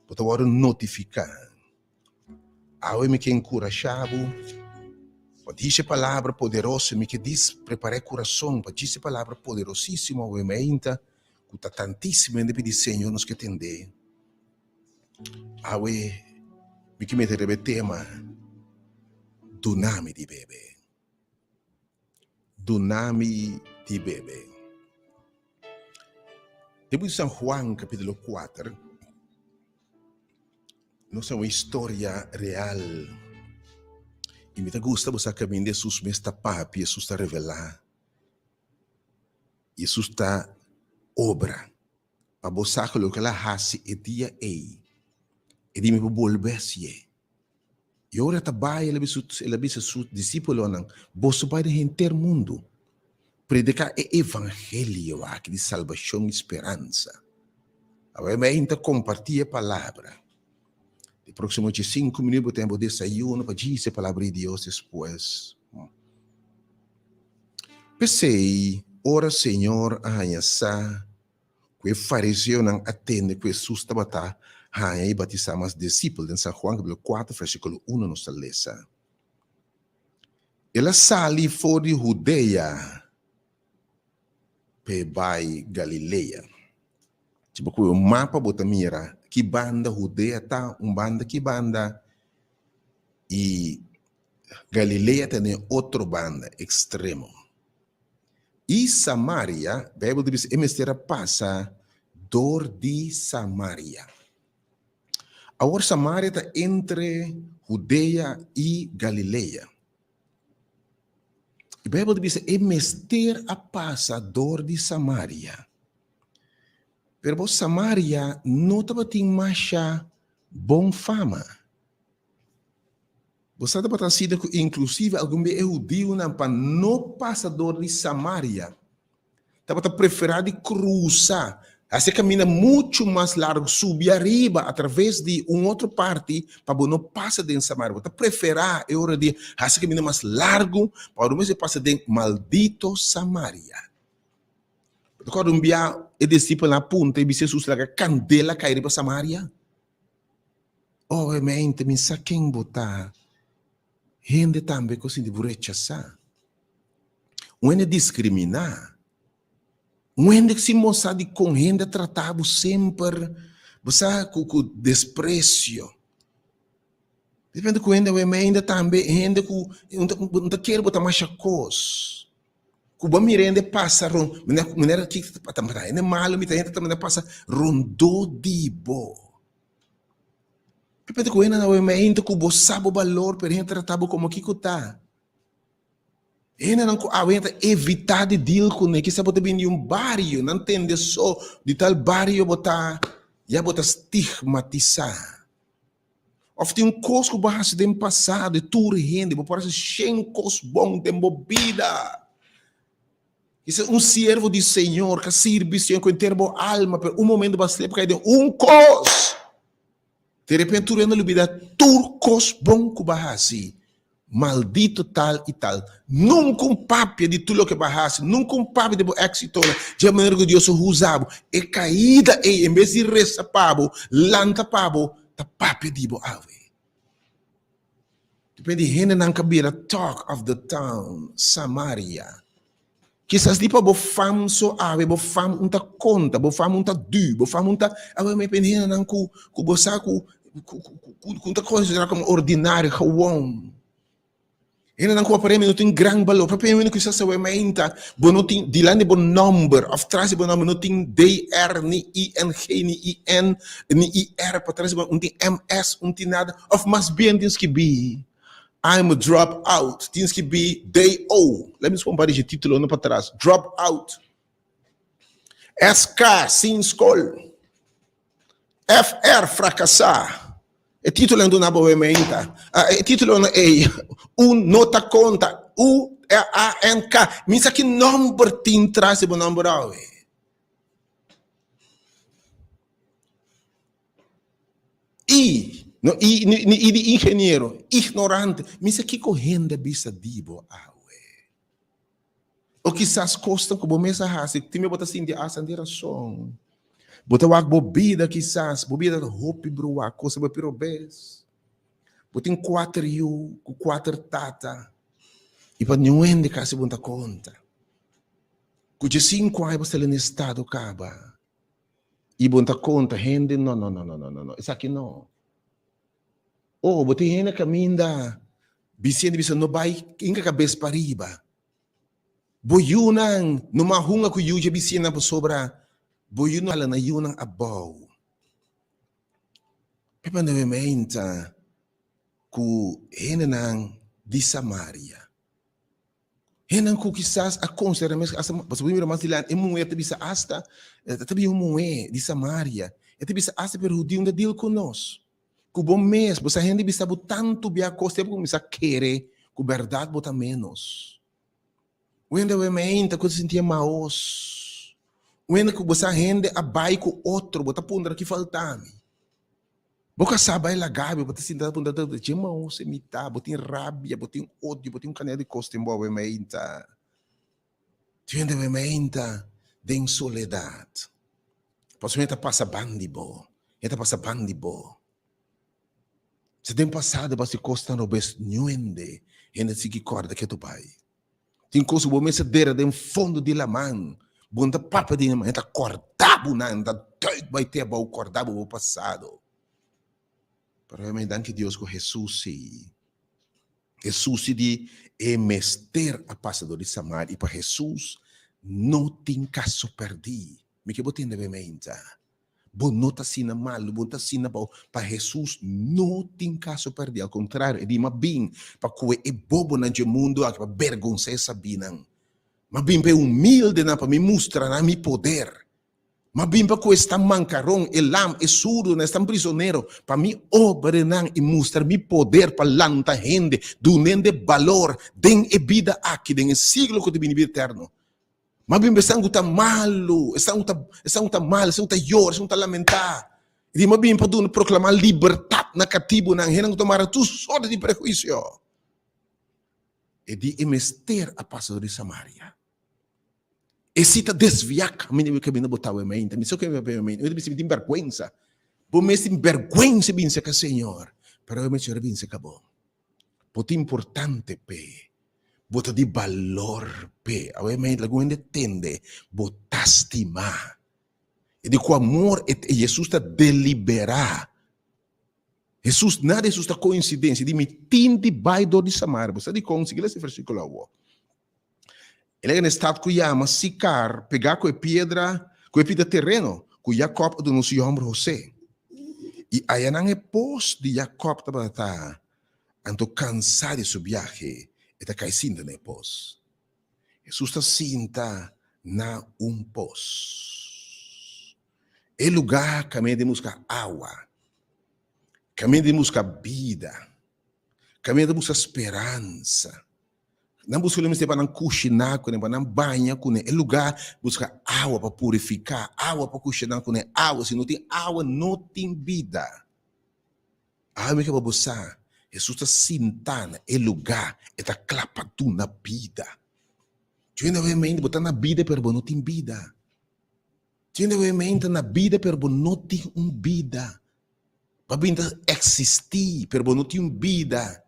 bo ta wòrdu notifiká. Awe mi ke enkurashá bo pa disi e palabra poderoso, mi ke dis prepará e kurason pa disi e palabra poderosísimo awe mainta ku ta tantísimo hende pidi Señor nos ke tend'é. Awe mi ke mete riba e tema Duna mi di bebe. Duna mi di bebe. Den buki di San Juan capítulo kuater nos ta un historia real y mi ta gusta bo sa caminda Hesus mes ta papia, Hesus ta revela, Hesus ta obra. Pa bo sa ku loke el a hasi e dia ei, e di mi por bolbe hasié. I ora e ta bai, el a bisa el a bisa su disípulonan, Boso bai den henter mundu, prediká e evangelio aki di salbashon i speransa. Awor mi a inta kompartí e palabra. E próksimo diesinku minüt bo ten bo desayuno pa djis e palabra di Dios despues. P'esei, ora Señor a haña sa ku e fariseonan a tende ku Hesus tabata haña i batisá mas disipel, den San Juan kapítulo kuater versíkulo uno nos ta lesa, El a sali for di Hudea p'e bai Galilea. Si bo kohe un mapa bo ta mira ki banda Hudea ta, un banda ki banda i Galilea ta den otro banda, ekstremo. I Samaria, Beibel ta bisa e mester a pasa dor di Samaria. Awor Samaria ta entre Hudea i Galilea. E Beibel ta bisa e mester a pasa dor di Samaria. Pero bo Samaria no tabatin masha bon fama. Bo sa tabata asina ku inklusive algun bia e hudiunan pa no pasa dor di Samaria tabata preferá di krusa hasi e kaminda muchu mas largu subi ariba atraves di un otro parti pa bo no pasa den Samaria. Bo ta preferá e ora di hasi e kaminda mas largu pa bo no mester pasa den maldito Samaria. Bo ta kòrda un bia e disipelnan a puntra i bisa Hesus laga kandela kai riba Samaria? Obviamente mi sa ken bo ta. Hende tambe ku sinti bo rechasá. Un hende diskriminá. Un hende ku si mostrá di kon hende a trata bo semper, bo sa, ku ku despresio. Depende ku hende awe ainda tambe hende ku no ta kere bo ta masha kos. Ku bo mira hende pasa rond, manera ki ta hende malu mi ta hende ta pasa rondó di bo. Depende ku hende awe ainda ku bo sa bo balor pero hende ta trata bo komo kiko ta. Hendenan ku awe ta evitá di deal kuné, kisas bo ta bini di un bario, nan tende so di tal bario bo ta, ya bo ta stigmatisá. Òf tin un kos ku bo a hasi den pasado i tur hende, bo por hasi shen kos bon den bo bida. Kisas un siervo di Señor ka sirbi Señor ku henter bo alma, pero un momento bo a slep kai den un kos. Di repente tur hende a lubida tur kos bon ku bo a hasi. Maldito tal i tal. Nunka un papia di tur loke bo a hasi, nunka un papia di bo éksitonan, dje manera ku Dios a usa bo. E kaida ei, en bes di resa pa bo, lanta pa bo, ta papia di bo awe. Depende di hendenan ka bira talk of the town, Samaria. Kisas di pa bo fam so awe, bo fam un ta konta, bo fam un ta du, bo fam un ta, awe me pende hendenan ku ku bo sa ku ku ku ku ta konsiderá komo ordinario, gewon. Hendenan ku aparentemente no tin gran balor, propiamente kisas awe meinta bo no tin dilanti bo nòmber òf tras di bo nòmber no tin DR ni ING ni IN ni IR patras di bo, un tin MS, un tin nada, òf mas bien tin skibí. I'm a drop out. Tin skibí DO. Let me un par di títulonan pa tras. Drop out. SK, sin skol. FR, frakasá. E títulonan duna bo meinta. E títulonan ei, un no ta konta. U, A, N, K. Mi sa ki nòmber tin tras di bo nòmber awe. I, no i, ni, ni i di ingeniero, ignorante. Mi sa kiko hende a bisa di bo awe. O kisas kosnan ku bo mes a hasi, tin bo ta sinti asta di rason. Bo ta wak bo bida kisas, bo bida ta hopi bruá, kosa bo piro bes. Bo tin kuater yu ku kuater tata, i pa niun hende kasi bo no ta konta. Ku dje sinku aña bo sta na estado kaba. I bo ta konta hende, no, no, no, no, no, no, no, esaki no. Oh, bo tin hende kaminda bisiendo bisa no bai inka kabes pariba. Bo yunan no mas hunga ku yu dje bisinan pasobra bo yu no hala nan yunan abou. Pepe nuevamente ku hendenan di Samaria. Hendenan ku kisas a konsidera mes asta, pasobra bo mira mas dilanti e muhé ta bisa asta, ta bin un muhé di Samaria, e ta bisa asta pero hudiu no ta deal ku nos. Ku bo mes, bo sa hende bisa bo tantu bia kos te bo kuminsá kere ku bèrdat bo ta ménos. Un hende awe meinta ku ta sintié maos. Un hende ku bo sa hende a bai ku otro, bo ta puntra ki falta mi. Bo ka sa bai laga mi, bo ta sinta ta puntra ta dje maos e mi ta, bo tin rabia, bo tin odio, bo tin un kantidat di kos den bo awe meinta. Tin hende awe meinta den soledat. Pasobra hende ta pasa ban di bo, hende ta pasa ban di bo. Si den pasado bo hasi kosnan robes niun hende, hende sigui kòrda ke tu bai. Tin kos ku bo mester dera den fondo di laman, bo no ta papia di nan, hende ta kòrda bo nan, ta. duik bai te abou kòrda bo bo pasado. Pero mi danki Dios ku Hesus si. Hesus si di e mester a pasa dor di Samaria i pa Hesus no tin kaso pèrdí. Mi ke bo tende be meinta. Bo no ta asina malu, bo no ta asina bou. Pa Hesus no tin kaso pèrdí. Al kontrario, e di, M'a bin pa kohe e bobonan dje mundu aki pa bergonsá e sabínan. M'a bin pa e humildenan pa mi mustra nan mi poder. M'a bin pa kohe esnan mankaron, e lam, e surdunan, esnan prisonero, pa mi obra nan i mustra mi poder pa lanta hende, dun'hende balor den e bida aki, den e siglo ku ta bini, bida eterno. Ma bin esnan ku ta malu, esnan ku ta, esnan ku ta mal, esnan ku ta yora, esnan ku ta lamentá. I di, Ma bin pa duna proklamá libertat na katibunan, hendenan ku ta mara tur sorti di prehuisio. E di e mester a pasa dor di Samaria. E si ta desviá kaminda mi kaminda bo tawe mainta. Mi sa ku mi papia mainta. Mi ta bisa mi tin bèrgwensa. Bo mes tin bèrgwensa bin serka Señor, pero awe Señor a bin serka bo. Bo ta importante p'e. Bo ta di balor p'e. Awe mei algun hende tende, bo ta stimá. E di ku amor e Hesus ta deliberá. Hesus, nada Hesus ta koinsidensia. E di mi tin di bai dor di Samaria. Bo sa dikon? Sigui lesa e versíkulo awo. El a gana e stat ku yama Sikar, pegá ku e piedra, ku e pida tereno ku Yakòb a duna su yòmber Hosé. I ayanan e pos di Yakòb tabata ta, anto kansá di su biahe, e ta kai sinta na e pos. Hesus ta sinta na un pos. E lugá kaminda di buska awa, kaminda di buska bida, kaminda di buska speransa. Nan buska lo mester pa nan kushiná kuné, pa nan baña kuné. E lugá buska awa pa purifiká, awa pa kushiná kuné, awa. Si no tin awa, no tin bida. Awe mi ke pa bo sa, Hesus ta sintá na e lugá, e ta kla pa duna bida. Djende awe mente bo ta na bida pero bo no tin bida. Djende awe mente na bida pero bo no tin un bida. Bo a bin ta eksistí pero bo no tin un bida.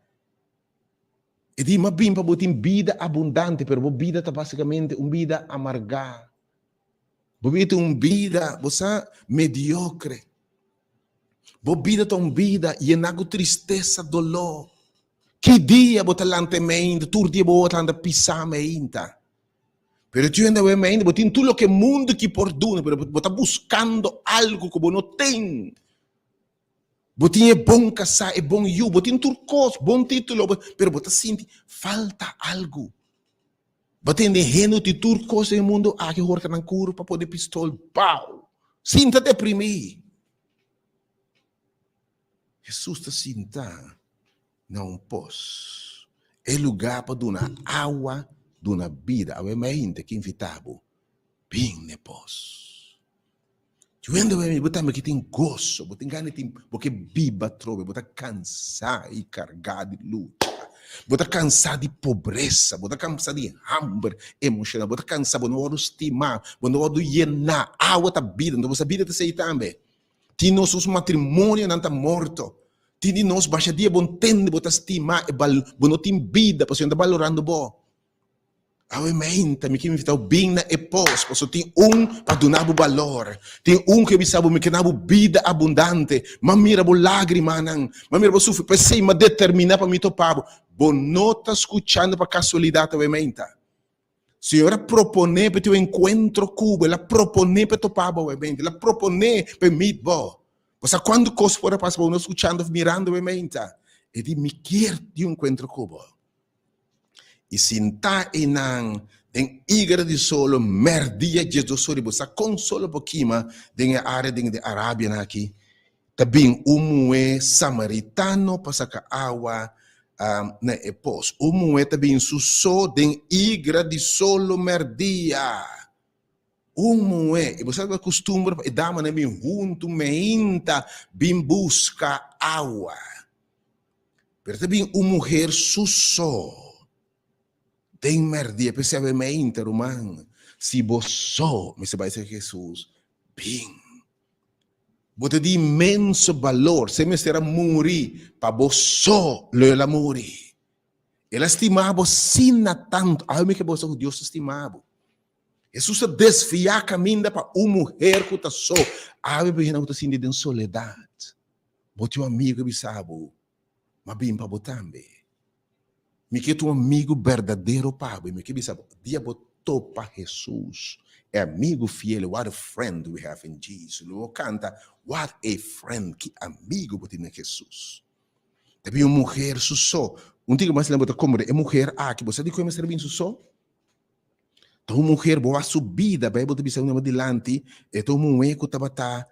E di, M'a bin pa bo tin bida abundante, pero bo bida ta básicamente un bida amargá. Bo bida ta un bida, bo sa, mediocre. Bo bida ta un bida yená ku tristesa, doló. Ki dia bo ta lanta e meinta? Tur dia bo ta lanta pisá meinta. Pero tu hende awe meinta, bo tin tur loke mundu ki por duna, pero bo ta buskando algu ku bo no tin. Bo tin e bon kasá, e bon yu, bo tin tur kos, bon título, pero bo ta sinti falta algu. Bo tende hende ku tin tur kos den e mundu aki horka nan kurpa pone pistol, bau! Sinta deprimí. Hesus ta sinta na un pos, e lugá pa duna awa, duna bida. Awe mainta ki invitá bo, bin na e pos. Yuendo mi, bo tambe ke tin goso, bo tin gana di tin, bo ke biba atrobe, bo ta kansá i kargá di lucha, bo ta kansá di pobresa, bo ta kansá di hamber emoshonal, bo ta kansá, bo no wòrdu stimá, bo no wòrdu yená, awa ta bida, anto bo sa bida ta esei tambe. Tin nos nos matrimonionan ta morto, tin di nos basha dia bo ntende bo ta stimá e bal, bo no tin bida pasobra nan ta balorando bo. Awe meinta mi ke invitau bin na e pos, paso tin un pa duna bo balor, tin un ke bisa bo mi ke na bo bida abundante, m'a mira bo lagrimanan, m'a mira bo sufri, p'esei m'a determina pa mi topa bo. Bo no ta skuchando pa kasualidat awe meinta. Señor a propone pa e tin un enkuentro ku bo, el a propone pa e topa bo awe meinta, el a propone pa e meet bo. Bo sa kuantu kos por a pasa pa bo no skuchando òf mirando awe meinta? E di mi kier tin un enkuentro ku bo. I sintá einan den igara di solo mèrdia djesdos ora i bo sa kon solo por kima den e área den di Arabianan aki, ta bin un muhé samaritano pa saka awa na e pos. Un muhé ta bin su so den igra di solo mèrdia. Un muhé, i bo sa ku e kustumber pa e damanan bin huntu meinta bin buska awa. Pero ta bin un muher su so den merdia. P'esei awe meinta, ruman, si bo so mester bai serka Hesus, bin. Bo ta di inmenso balor. Si e mester a muri pa bo so, lo el a muri. El a stima bo asina tantu. Awe mi ke bo sa ku Dios ta stima bo. Hesus a desviá kaminda pa un muher ku ta so. Awe bo hende ku ta sinti den soledat. Bo tin un amigu ku bisa bo, M'a bin pa bo tambe. Mi ke ta un amigu berdadero pa bo. I mi ke bisa bo, dia bo topa Hesus, e amigu fiel, what a friend we have in Jesus. Lo bo kanta, what a friend, ki amigu bo tin den Hesus. Ta bin un muher su so. Un tiki mas bo ta komprende e muher aki, bo sa dikon e mester a bin su so? Ta un muher bo wak su bida, Bijbel ta bisa un dilanti, e ta un muhé ku tabata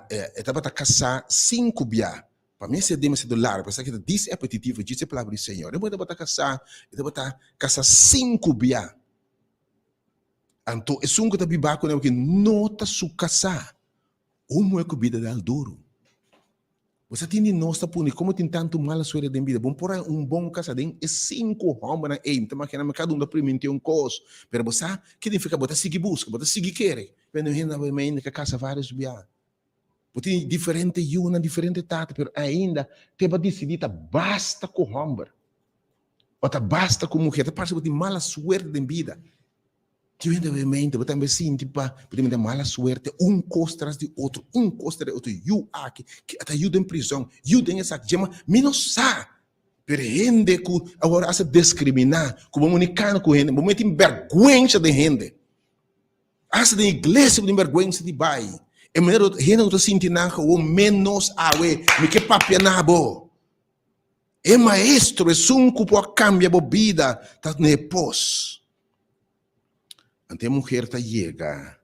e tabata kasá sinku bia. Pa mi esei demasiado largu, pa esaki ta disapetitivo djis e palabra di Señor. E muhé tabata kasá, e tabata kasá sinku bia. Anto esun ku ta biba kuné aki no ta su kasá. Un muhé ku bida dal duru. Bo sa tin di nos ta puni komo tin tantu mala suerte den bida. Bo por haña un bon kasa den e sinku hòmbernan ei. Mi ta magina mi kada un ta priminti un kos. Pero bo sa ki nifiká bo ta sigui buska, bo ta sigui kere. Pero hende na Wemende ka kasa vários bia. Bo tin diferente yunan, diferente tata, pero ainda te bo a disidí ta basta ku hòmber o ta basta ku muher. Ta parse bo tin mala suerte den bida. Tin hende obviamente bo tambe sinti pa bo tin mala suerte un kos tras di otro, un kos tras di otro, yu aki, ki ata yu den prizon, yu den esaki, dje ma mi no sa, pero hende ku awor a ser diskriminá, ku bo muni kana ku hende, bo mester tin bèrgwensa den hende, asta den iglesia bo tin bèrgwensa di bai, e manera hende no ta sinti nan gewoon ménos awe, mi ke papia na bo. E maestro, esun ku por a kambia bo bida, ta na e pos. Anto e muher ta yega,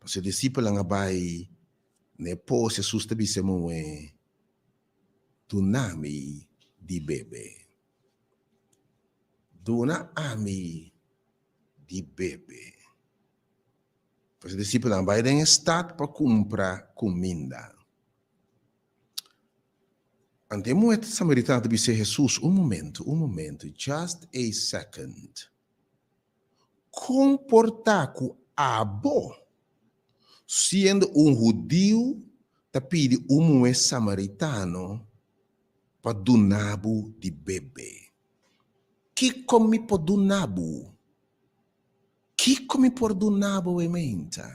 pasobra e disipelnan a bai na e pos, Hesus ta bisa e muhé, Duna mi di bebe. Duna ami di bebe. Pasobra e disipelnan a bai den e stat pa kumpra kuminda. Anto e muhé samaritana ta bisa Hesus, Un momento, un momento, just a second. Kon por ta ku abo, siendo un hudiu, ta pidi un muhé samaritano pa duna bo di bebe? Kiko mi por duna bo? Kiko mi por duna bo, e meinta?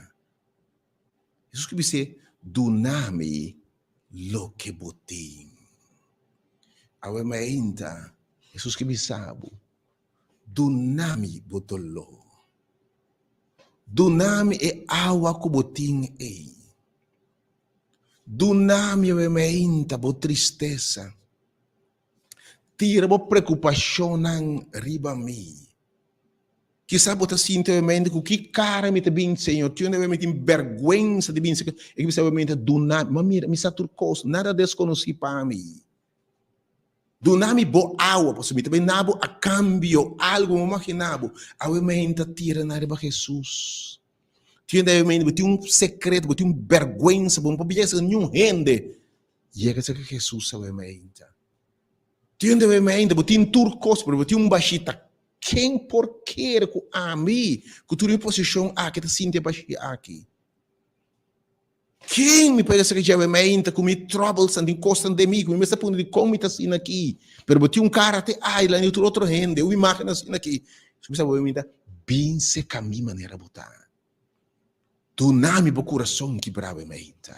Hesus ke bis'é, Duna mi loke bo tin. Awe mainta, Hesus ke bisa bo, Duna mi bo doló. Duna mi e awa ku bo tin ei. Duna mi awe mainta bo tristesa. Tira bo preokupashonnan riba mi. Kisas bo ta sinti obviamente ku ki kara mi ta bin, Señor. Tin un mi tin bèrgwensa di bin. E ke bisa obviamente duna mi. Ma mira, mi sa tur kos, nada deskonosí pa mi. Duna mi bo awa, pasobra mi ta bin na bo a kambio algu, bo imaginá bo. Awe mi ta tira nan riba Hesus. Tin un bo tin un sekreto, bo tin un bèrgwensa, bo no por bisa niun hende. Yega serka Hesus awe mainta. Tin un mainta, bo tin tur kos, pero bo tin un bashita. Ken por kere ku ami, ku tur mi posishon aki, ta sinti e bashí aki? Ken mi por yega serka dje awe mainta ku mi troublesnan, tin kosnan den mi ku mi mester puntra dikon mi ta asina aki? Pero bo tin un kara te island i tur otro hende, un imágen asina aki. Su bisa bo mainta, bin serka mi manera bo ta. Duna mi bo kurason kibrá awe mainta.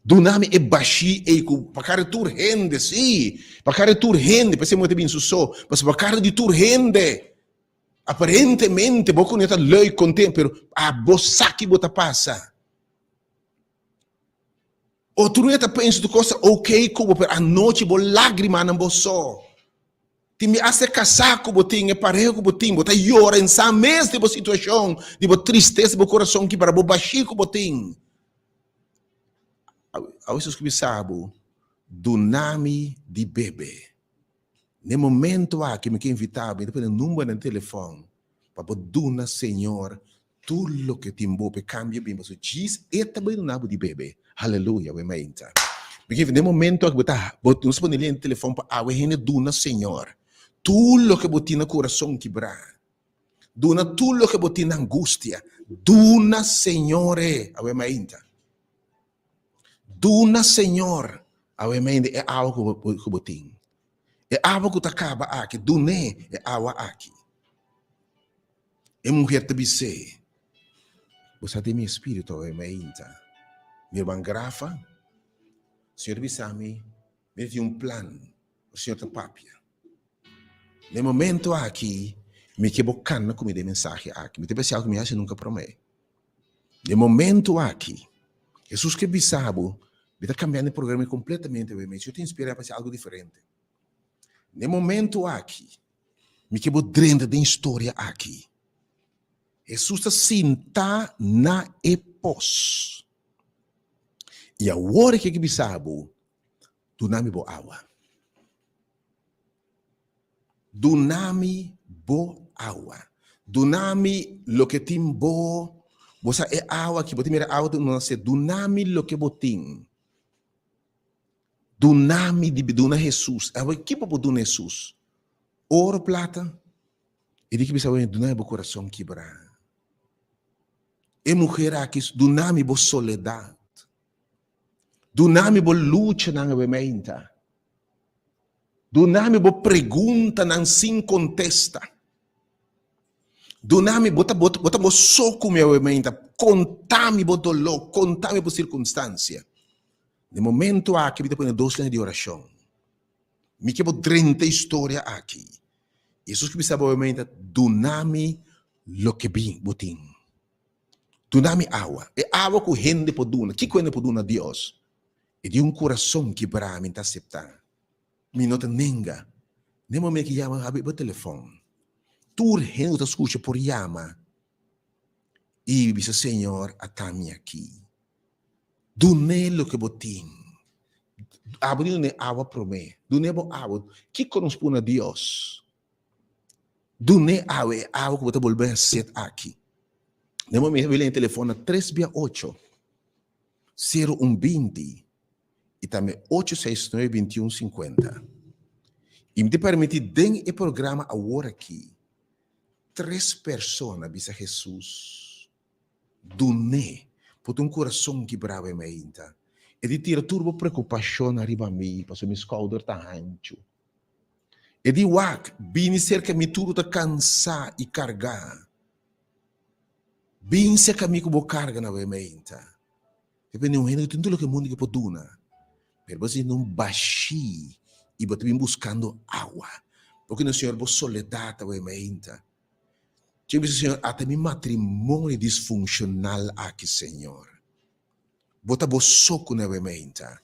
Duna mi e bashí ei ku pa kara di tur hende, sí, pa kara di tur hende, p'esei bo ta bin su so, pasobra pa kara di tur hende, aparentemente bo ku ta leuk, kontent, pero abo sa ki bo ta pasa. Otro hende ta pensa tur kos ta oké ku bo, pero anochi bo lágrimanan bo so. Tin mi hasta e kasá ku bo tin, e pareha ku bo tin, bo ta yora en sa mes di bo situashon, di bo tristesa, di bo kurason kibrá, bo bashí ku bo tin. Awe Hesus ku bisa bo, Duna mi di bebe. Na e momento aki mi ke invitá bo, mi ta pone numbernan di telefòn pa bo duna Señor Tur loke tin bo p'e kambia bin pasobra djis e ta bai duna bo di bebe. Haleluya, we mainta. Mi ke den momento aki bo ta bo nos pone lin telefon pa awe hende duna Señor tur loke bo tin na kurason kibrá. Duna tur loke bo tin na angustia. Duna Señor e awe mainta. Duna Señor awe mainta e awa ku bo ku bo tin. E awa ku ta kaba aki, dun'é e awa aki. E muher ta bis'é, Bo sa den mi espíritu awe mainta. Mi herman Grafa, Señor ta bisa mi, mi tin un plan, o Señor ta papia. Na e momento aki, mi ke bo kana ku mi den e mensahe aki. Mi ta pensa algu mi hasi nunka promé. Na e momento aki, Hesus ke bisa bo, mi ta kambiando e programa kompletamente awe mainta. Señor ta inspirá pa hasi algu diferente. Na e momento aki, mi ke bo drenta den historia aki. Hesus ta sinta na e pos. I awor e ke bisa bo, Duna mi bo awa. Duna mi bo awa. Duna mi loke tin bo. Bo sa e awa aki, bo ta mira awa ta duna sed. Duna mi loke bo tin. Duna mi di duna Hesus. Awe ki bo por duna Hesus? Oro, plata? E di ki bisa awe duna mi bo kurason kibrá. E muher aki duna mi bo soledat. Duna mi bo luchanan awe meinta. Duna mi bo preguntanan sin kontesta. Duna mi bo ta bo ta bo so ku mi awe meinta. Konta mi bo doló, konta mi bo sirkunstansia. Den momento aki mi ta pone dos liña di orashon. Mi ke bo drenta e historia aki. Hesus ke bisa bo awe meinta, duna mi loke bo tin. Duna mi awa. E awa ku hende por duna. Kiko hende por duna Dios? E di un kurason kibrá mi ta aseptá. Mi no ta nenga. Den momento ki yama habri bo telefòn. Tur hende ku ta skucha por yama i bisa Señor ata mi aki. Dun'é loke bo tin. Abo di dun'é awa promé. Dun'é bo awa. Kiko nos pone na Dios? Dun'é awa, e awa ku bo ta bolbe haset aki. Den momento mi lei telefòn na tres bia ocho, sero un binti i tambe ocho seis nuebe bintiun sinkuenta. I mi ta permití den e programa awor aki tres persona bisa Hesus dun'é por ta un kurason kibrá bo e mainta. E di tira tur bo preokupashonnan riba mi pasobra mi skouder ta hanchu. E di wak, Bini serka mi tur ku ta kansá i kargá. Bin serka mi ku bo karga na bo e meinta. Te bini un hende ku tin tur loke mundu ke por duna, pero bo ta sinti un bashí i bo ta bin buskando awa. Porque no Señor bo soledat awe meinta. Dje bisa Señor, ata mi matrimonio disfunshonal aki, Señor. Bo ta bo so ku na wemeinta.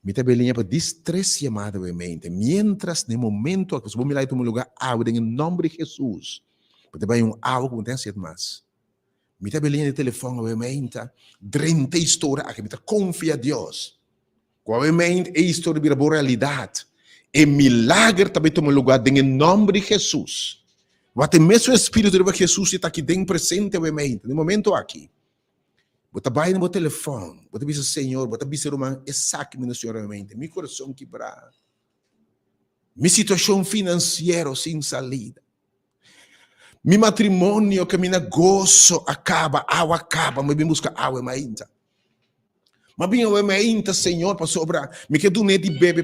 Mi ta beliña pa dis tres yamada wemeinta. Mientras na e momento aki, pasobra bo mira tuma lugar awe den e nomber di Jesus, bo ta bai un awa ku bo no ta hasiet mas. Mi ta beliña di telefòn awemeinta, drenta e historia aki, mi ta konfia Dios ku awemeinta e historia bira bo realidat. E milager ta bai tuma lugar den e nomber di Jesus. Wak e mesun espiritu riba Jesus i ta aki den presente awemeinta, na e momento aki. Bo ta bai na bo telefòn, bo ta bisa Señor, bo ta bisa ruman, esaki mi no Señor realmente, mi kurason kibrá, mi situashon finansiero sin salida, mi matrimonio kaminda goso a kaba, awa a kaba, mi bin buska awa e mainta. Ma bin awe mainta, Señor, pasobra mi ke dun'é di bebe,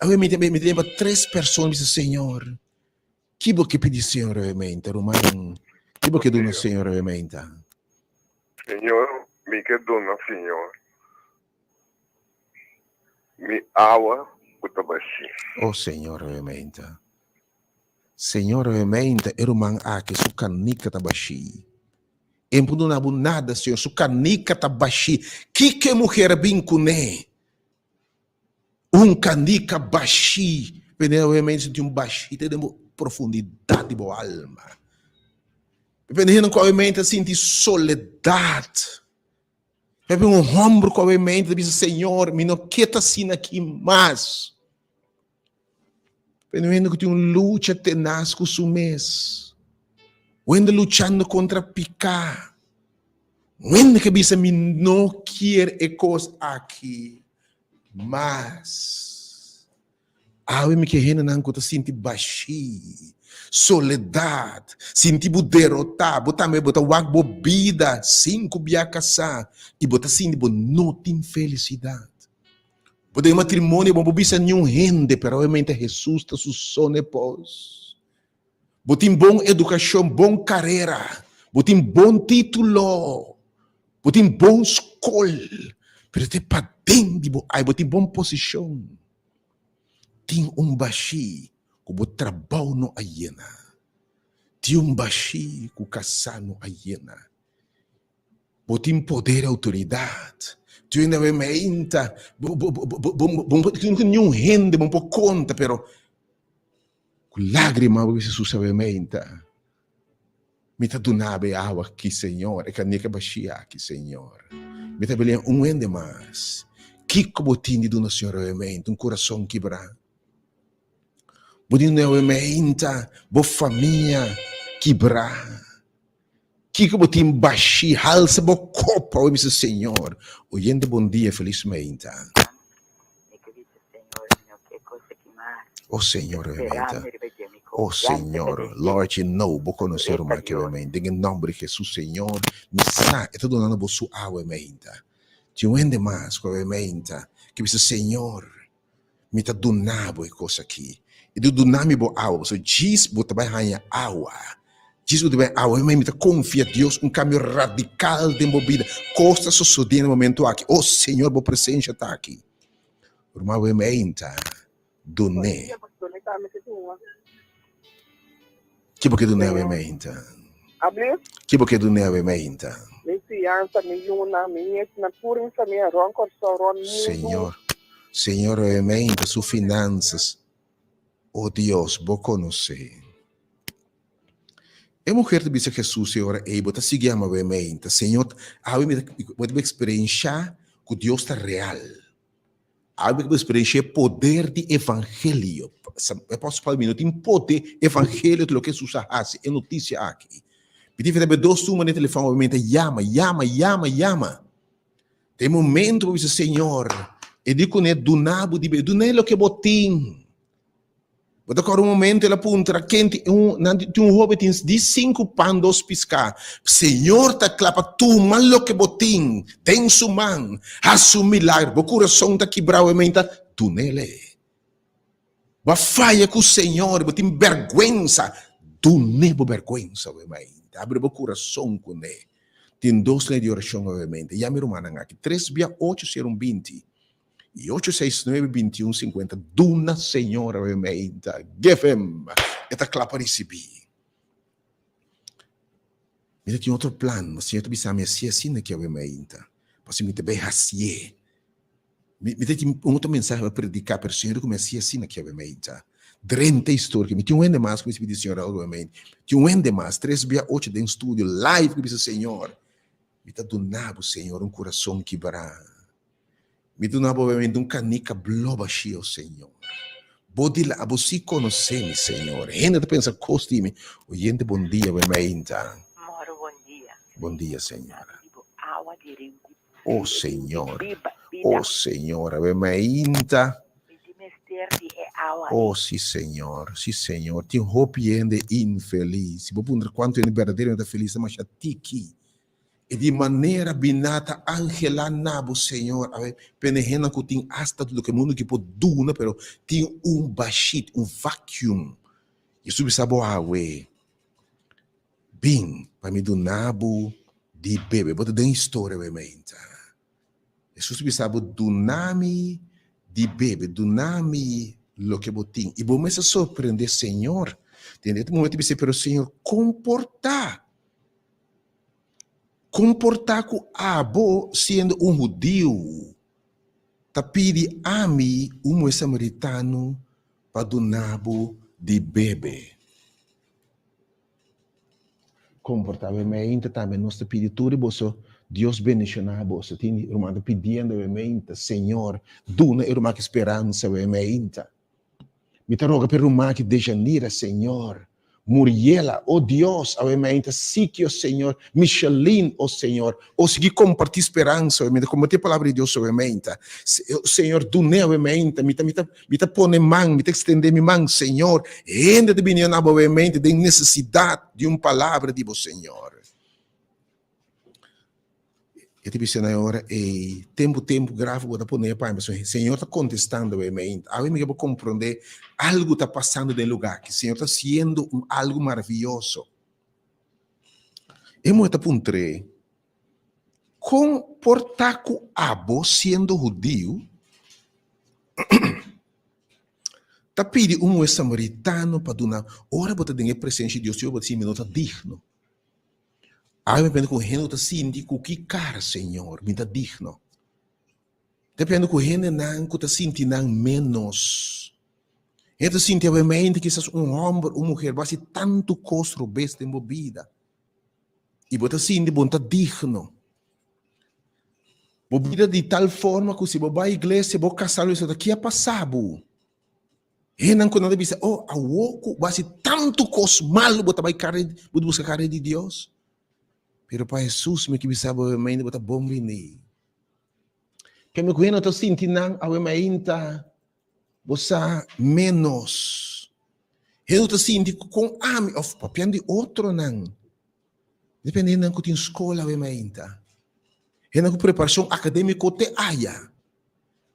awe mi mi ta tres persona, mi bisa, Señor, Ki bo ke pidi Señor awe-meinta, ruman? Ki bo ke duna Señor awe-meinta? Señor, mi ke duna Señor mi awa ku ta bashí. Oh, Señor awe-meinta. Señor awe-meinta, e ruman aki su kanika ta bashí. E no por duna bo nada, Señor, su kanika ta bashí. Kiko e muher a bin kuné? Un kanika bashí. Pende obviamente sinti un bashí te den bo profundidat di bo alma. Pende hende ku obviamente ta sinti soledat. Pepe un homber ku obviamente ta bisa Señor mi no ke ta asina aki mas. Pende un hende ku tin un lucha tenas ku su mes. Un hende luchando kontra piká. Un hende ke bisa mi no kier e kos aki mas. Awe mi ke hendenan ku ta sinti bashí, soledat, sinti bo derotá, bo tambe bo ta wak bo bida sin ku bia kasá i bo ta sinti bo no tin felisidat. Bo den matrimonio bo no por bisa niun hende, pero obviamente Hesus ta su so n'e pos. Bo tin bon edukashon, bon karera, bo tin bon título, bo tin bon skol, pero te paden di bo ai bo tin bon posishon. Tin un bashí ku bo trabou no a yena. Tin un bashí ku kasá no a yena. Bo tin poder i outoridat. Tin un hende meinta, bo bo bo bo bo tin niun hende bo por konta, pero ku lágrima bo bisa Hesus awe meinta, Mi ta duna bo e awa aki, Señor, e kaneka bashí aki, Señor. Mi ta belian un hende mas. Kiko bo tin di duna Señor awe meinta? Un kurason kibrá. Bo tin di duna awe meinta bo famia kibrá. Kiko bo tin bashí? Halsa bo kopa, oe bisa Señor. Oyente bon dia, felis meinta. Oh Señor, oe meinta. Oh Señor, Lord you know, bo konosé ruman ke oe meinta. Den e nomber di Jesus, Señor, mi sa e ta dunando bo su awa oe meinta. Tin un hende mas ku oe meinta ke bisa Señor, Mi ta duna bo e kos aki. I di duna mi bo awa, pasobra djis bo ta bai haña awa. Djis bo ta bai awa. Mi ta konfia Dios un kambio radikal den bo bida. Kos ta sosodé na e momento aki. O Señor, bo presensia ta aki. Ruman Wemeinta, dun'é. Ki bo ke dun'é awe meinta? Ki bo ke dun'é awe meinta? Señor, Señor awe meinta su finanzas. O Dios, bo konosé. E muher ta bisa Jesus e ora ei, Bo ta sigui ama awe meinta. Señor, awe mi ta, bo ta eksperenshá ku Dios ta real. Algo ku bo eksperenshia e poder di evangelio. Apòstel Pablo mi no tin poder, evangelio ta loke Hesus a hasi, e notisia aki. Mi tin feta dos numero den telefòn obviamente yama, yama, yama, yama. Ta e momento bo bisa Señor, e di kuné duna bo di be, dun'é loke bo tin. Bo ta kòrda un momento el a puntra ken tin un nan tin un hoben tin di sinku pan dos piská. Señor ta kla pa tuma loke bo tin den su man, hasi un milagro. Bo kurason ta kibrá awe meinta, dun'el e. Bo a faya ku Señor, bo tin bèrgwensa, dun'é bo bèrgwensa awe meinta. Abri bo kurason kuné. Tin dos lei di orashon awe meinta. Yama e rumannan aki, tres bia ocho sero un binti. I ocho seis nuebe bintiun sinkuenta duna Señor awe meinta. Give him. E ta kla pa risibí. Mi ta tin otro plan, ma Señor ta bisa mi hasié asina ki awe meinta. Pasobra mi ta bai hasié. Mi, mi ta tin un otro mensahe pa prediká, pero Señor di ku mi hasié asina ki awe meinta. Drenta historia. Mi tin un hende mas ku mi pidi Señor algu awe meinta. Tin un hende mas, tres bia ocho den studio, live ku bisa Señor, mi ta duna bo Señor un kurason kibrá. Mi duna bo bebida un kanika blo bashí, o Señor. Bo di la, abo sí konosé mi, Señor. Hende ta pensa kos di mi. Oyente bon dia, bo mainta. Moro bon dia. Bon dia, señora. Di bo awa di riu di O Señor. Biba, bida. O Señor, awe mainta. Mi tin mester di e awa O sí, Señor. Sí, Señor. Tin hopi hende infelis. Si bo puntra kuantu hende berdaderamente ta felis, ta masha tiki. E di manera biná ta angelá na bo, Señor. Awe, pene hendenan ku tin asta loke mundu ki por duna, pero tin un bashit, un vacuum. Jesus bisa bo awe, Bin pa mi duna bo di bebe. Bo ta den historia awe meinta. Jesus bisa bo, Duna mi di bebe, duna mi loke bo tin. I bo mes a sorprende Señor. Den e momento bisa, pero Señor, kon por ta? Kon por ta ku abo, siendo un hudiu, ta pidi ami, un muhé samaritano, pa duna bo di bebe? Kon por ta? Awe tambe nos ta pidi tur di boso, Dios bendishoná boso. Tin ruman ta pidiendo awe meinta, Señor, duna e ruman aki speransa awe meinta. Mi ta roga pa e ruman aki Dejanira, Señor. Muriela, o Dios, awe mainta Sikio, Señor. Micheline, o Señor. O sigui comparti speransa awe mainta, comparti e palabra di Dios awe mainta. Señor, dun'é awe mainta. Mi ta, mi ta, mi ta pone man, mi ta extende mi man, Señor. Hende ta bini na bo awe mainta den necesidad di un palabra di bo, Señor. E ta bisa na e ora ei, Tempu, tempu, graf bo ta pone e pan, pasobra Señor ta kontestando e mente. Awe mi ke bo komprondé algu ta pasando den e lugá aki. Señor ta hasiendo un algu maravioso. E muhé ta puntr'é, Kon por ta ku abo, siendo hudiu, ta pidi un muhé samaritano pa duna ora bo ta den e presensia di Dios, bo ta sinti mi no ta digno? Awe mi pende ku hende ku ta sinti ku ki kar, Señor, mi ta digno. Ta pende ku hendenan ku ta sinti nan ménos. Hende ta sinti awe mente kisas un hòmber, un muher bo hasi tantu kos robes den bo bida i bo ta sinti bo no ta digno. Bo bida di tal forma ku si bo bai iglesia bo kasá lo bisa ta ki a pasa bo? Hendenan ku nan ta bisa, oh, awor ku bo hasi tantu kos malu bo ta bai kara, bo ta buska kara di Dios. Pero pa Hesus mi ke bisa bo awe mainta bo ta bon bini. Kende ku hende ta sinti nan awe mainta bo sa ménos. Hende ta sinti ku kon ami òf papian di otronan. Depende hendenan ku tin skol awe mainta. Hendenan ku preparashon akadémiko te aya.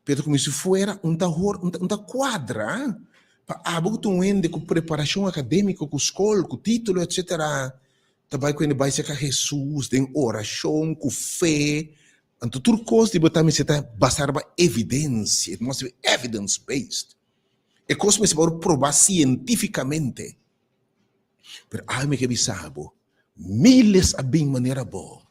Pero komo si fuera un ta hor, un ta kuadra pa abo ku ta un hende ku preparashon akadémiko, ku skol, ku título etsetera, ta bai ku hende bai serka Hesus den orashon, ku fe. Anto tur kos di bo ta mester ta basá riba evidensia, it must be evidence based. E kos mester por probá sientífikamente. Pero awe mi ke bisa bo, miles a bin manera bo.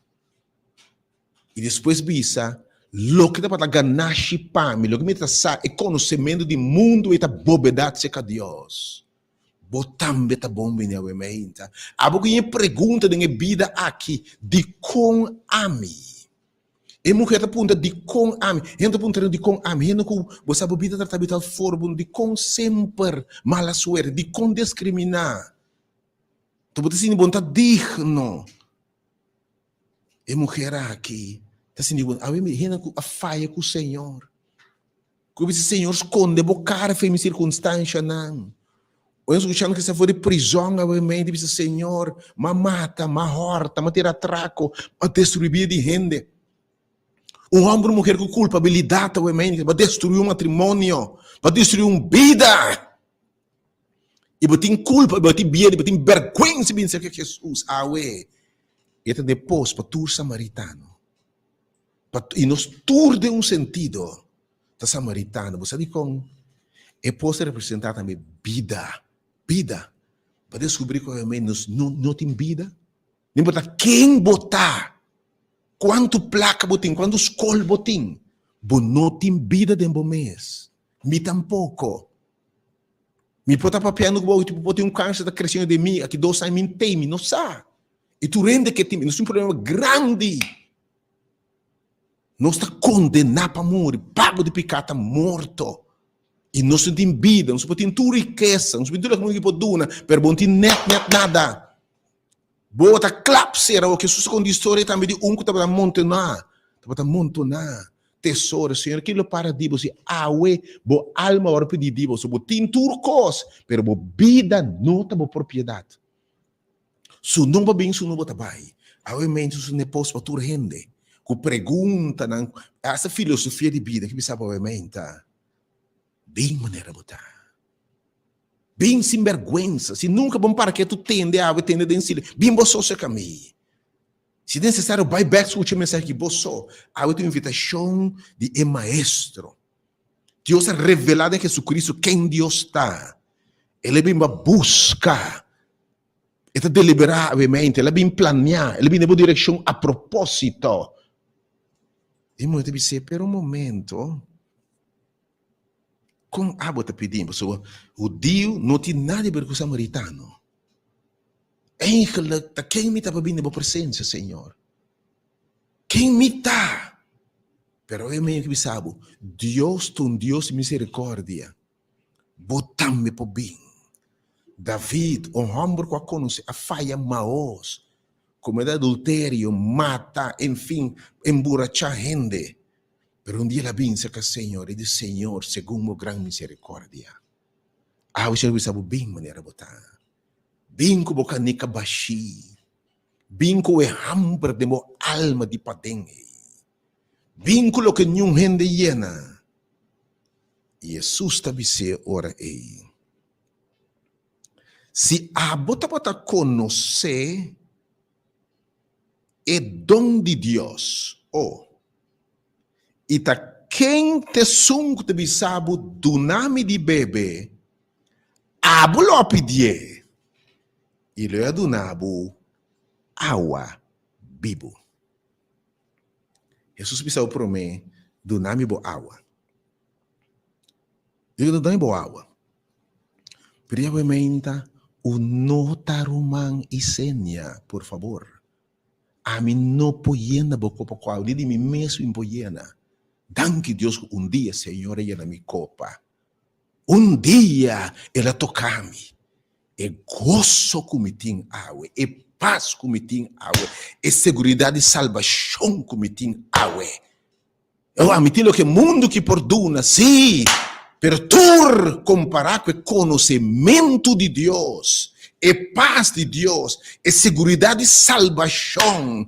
I despues bisa, Loke tabata ganashi pa mi, loke mi ta sa, e konosementu di mundu ei ta bobedat serka Dios. Bo tambe ta bon bini awe meinta. Abo ku yin pregunta den e bida aki, Dikon ami? E muher ta puntra, Dikon ami? Hende ta puntra, Dikon ami? Hende ku bo sa bo bida ta trata di tal forma, dikon semper mala suerte? Dikon diskriminá? Ta bo ta sinti bo no ta digno. E muher aki ta sinti ku awe mi hende ku a faya ku Señor. Ku bisa Señor skonde bo kara for mi sirkunstanshanan. Ora skuchando ku esta for di prizòn awe mente bisa Señor m'a mata, m'a hòrta, m'a tira atrako, m'a destruí bida di hende. Un hòmber un muher ku kulpabilidat awe mente m'a destruí un matrimonio, m'a destruí un bida. I bo tin kulpa, bo tin bieda, bo tin bèrgwensa bin serka Hesus awe. E ta den pos pa tur samaritano. Pa, i nos tur den un sentido ta samaritano. Bo sa dikon? E pos ta representá tambe bida, bida. Bo a deskubrí ku awe nos no, no tin bida? No importa ken bo ta, kuantu plaka bo tin, kuantu skol bo tin, bo no tin bida den bo mes. Mi tampoko. Mi por ta papiando ku bo, bo por tin un kanser ta kresiendo den mi, aki dos aña mi n'tei, mi no sa. I tur hende ke tin, nos tin un problema grandi. Nos ta kondená pa muri, pago di piká ta morto. I nos no tin bida, nos por tin tur rikesa, nos por tin tur loke mundu por duna, pero bo no tin nèt nèt nada. Bo ta klap sera awor. Hesus a konta historia tambe di un ku tabata montoná, tabata montoná tesoro. Señor, ki lo para di bo si awe bo alma wòrdu pidi di bo? So bo tin tur kos, pero bo bida no ta bo propiedat. Su no bo bin, su no bo ta bai. Awe mens su ne pos pa tur hende ku preguntanan, asta filosofia di bida ki bisa bo awe menta. Bin manera bo ta. Bin sin bèrgwensa. Si nunka bo para ketu tende awe, tende den sile, bin bo so serka mi. Si nesesario, bai bèk skucha e mensahe aki bo so. Awe ta un invitashon di e Maestro. Dios a revelá den Jesucristo ken Dios ta. El a bin pa buska. E ta deliberá awe mente. El a bin planeá. El a bin den bo direkshon a propósito. E muhé ta bis'é, Pero un momento. Kon abo ta pidi? Pasobra hudiu no tin nada di ber ku samaritano. Eigenlijk ta ken mi ta pa bini den bo presensia, Señor? Ken mi ta? Pero awe mi a bisa bo, Dios ta un Dios di misericordia. Bo tambe por bin. David, un homber ku a konosé, a faya maos, komete adulterio, mata, enfin, emburachá hende. Pero un dia el a bin serka Señor, i di, Señor, segun bo gran misericordia, awe Señor bisa bo, Bin manera bo ta. Bin ku bo kanika bashí. Bin ku e hamber den bo alma di paden ei. Bin ku loke niun hende yena. I Hesus ta bis'é ora ei, Si abo tabata konosé e don di Dios, o, i ta ken t'esun ku ta bisa bo, Duna mi di bebe, abo lo a pidié, i lo e a duna bo awa bibu. Hesus bisa bo promé, Duna mi bo awa. Dios ta duna bo awa. Pero ya bo menta, u no ta ruman i senia, por fabor. Ami no por yena bo kopa ku awa, ni di mi mes mi por yena. Danki Dios ku un dia Señor a yena mi kopa. Un dia El a toka mi. E goso ku mi tin awe, e pas ku mi tin awe, e seguridat di salbashon ku mi tin awe. Oh, ami tin loke mundu ki por duna, sí, pero tur kompará ku e konosementu di Dios, e pas di Dios, e seguridat di salbashon.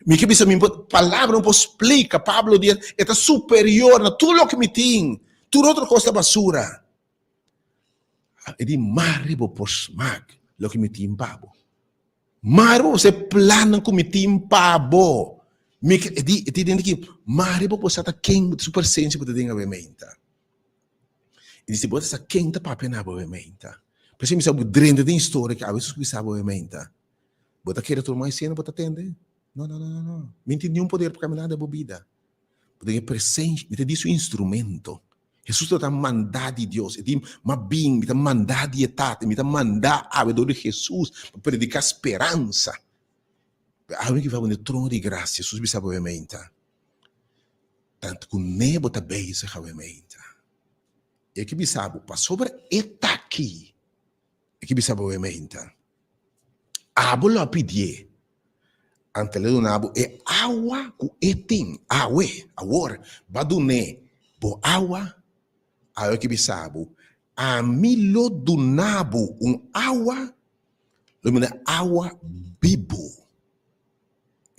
Mi ke bisa mi palabra no por splika, Pablo di e ta superior na tur loke mi tin, tur otro kos ta basura. E di mari bo por smak loke mi tin pa bo. Mari bo por sa e plannan ku mi tin pa bo. Mi ke, e di, e di den aki, mari bo por sa ta ken su presensia bo ta den awe meinta. E di si bo ta sa ken ta papia na bo awe meinta. P'esei mi sa bo drenta den historia ke awe Hesus bisa bo awe meinta. Bo ta kere tur mai sena bo ta tende? No, no, no, no, no. Mi no tin niun poder pa kambia nada den bo bida. Bo den e presensia, mi ta di su instrumento. Hesus tabata mandá di Dios. E di, M'a bin, mi ta mandá di e Tata, mi ta mandá awe dor di Hesus pa prediká speransa. Awe ki faba n'e trono di grasia, Hesus bisa bo meinta, Tantu ku ne bo ta bezig awe meinta. E ke bisa bo, pasobra e ta aki. E ke bisa bo meinta, Abo lo a pidié, anto lo duna bo e awa ku e tin awe, awor, bo a dun'é bo awa, awe ke bisa bo, Ami lo duna bo un awa, lo mi duna awa bibu.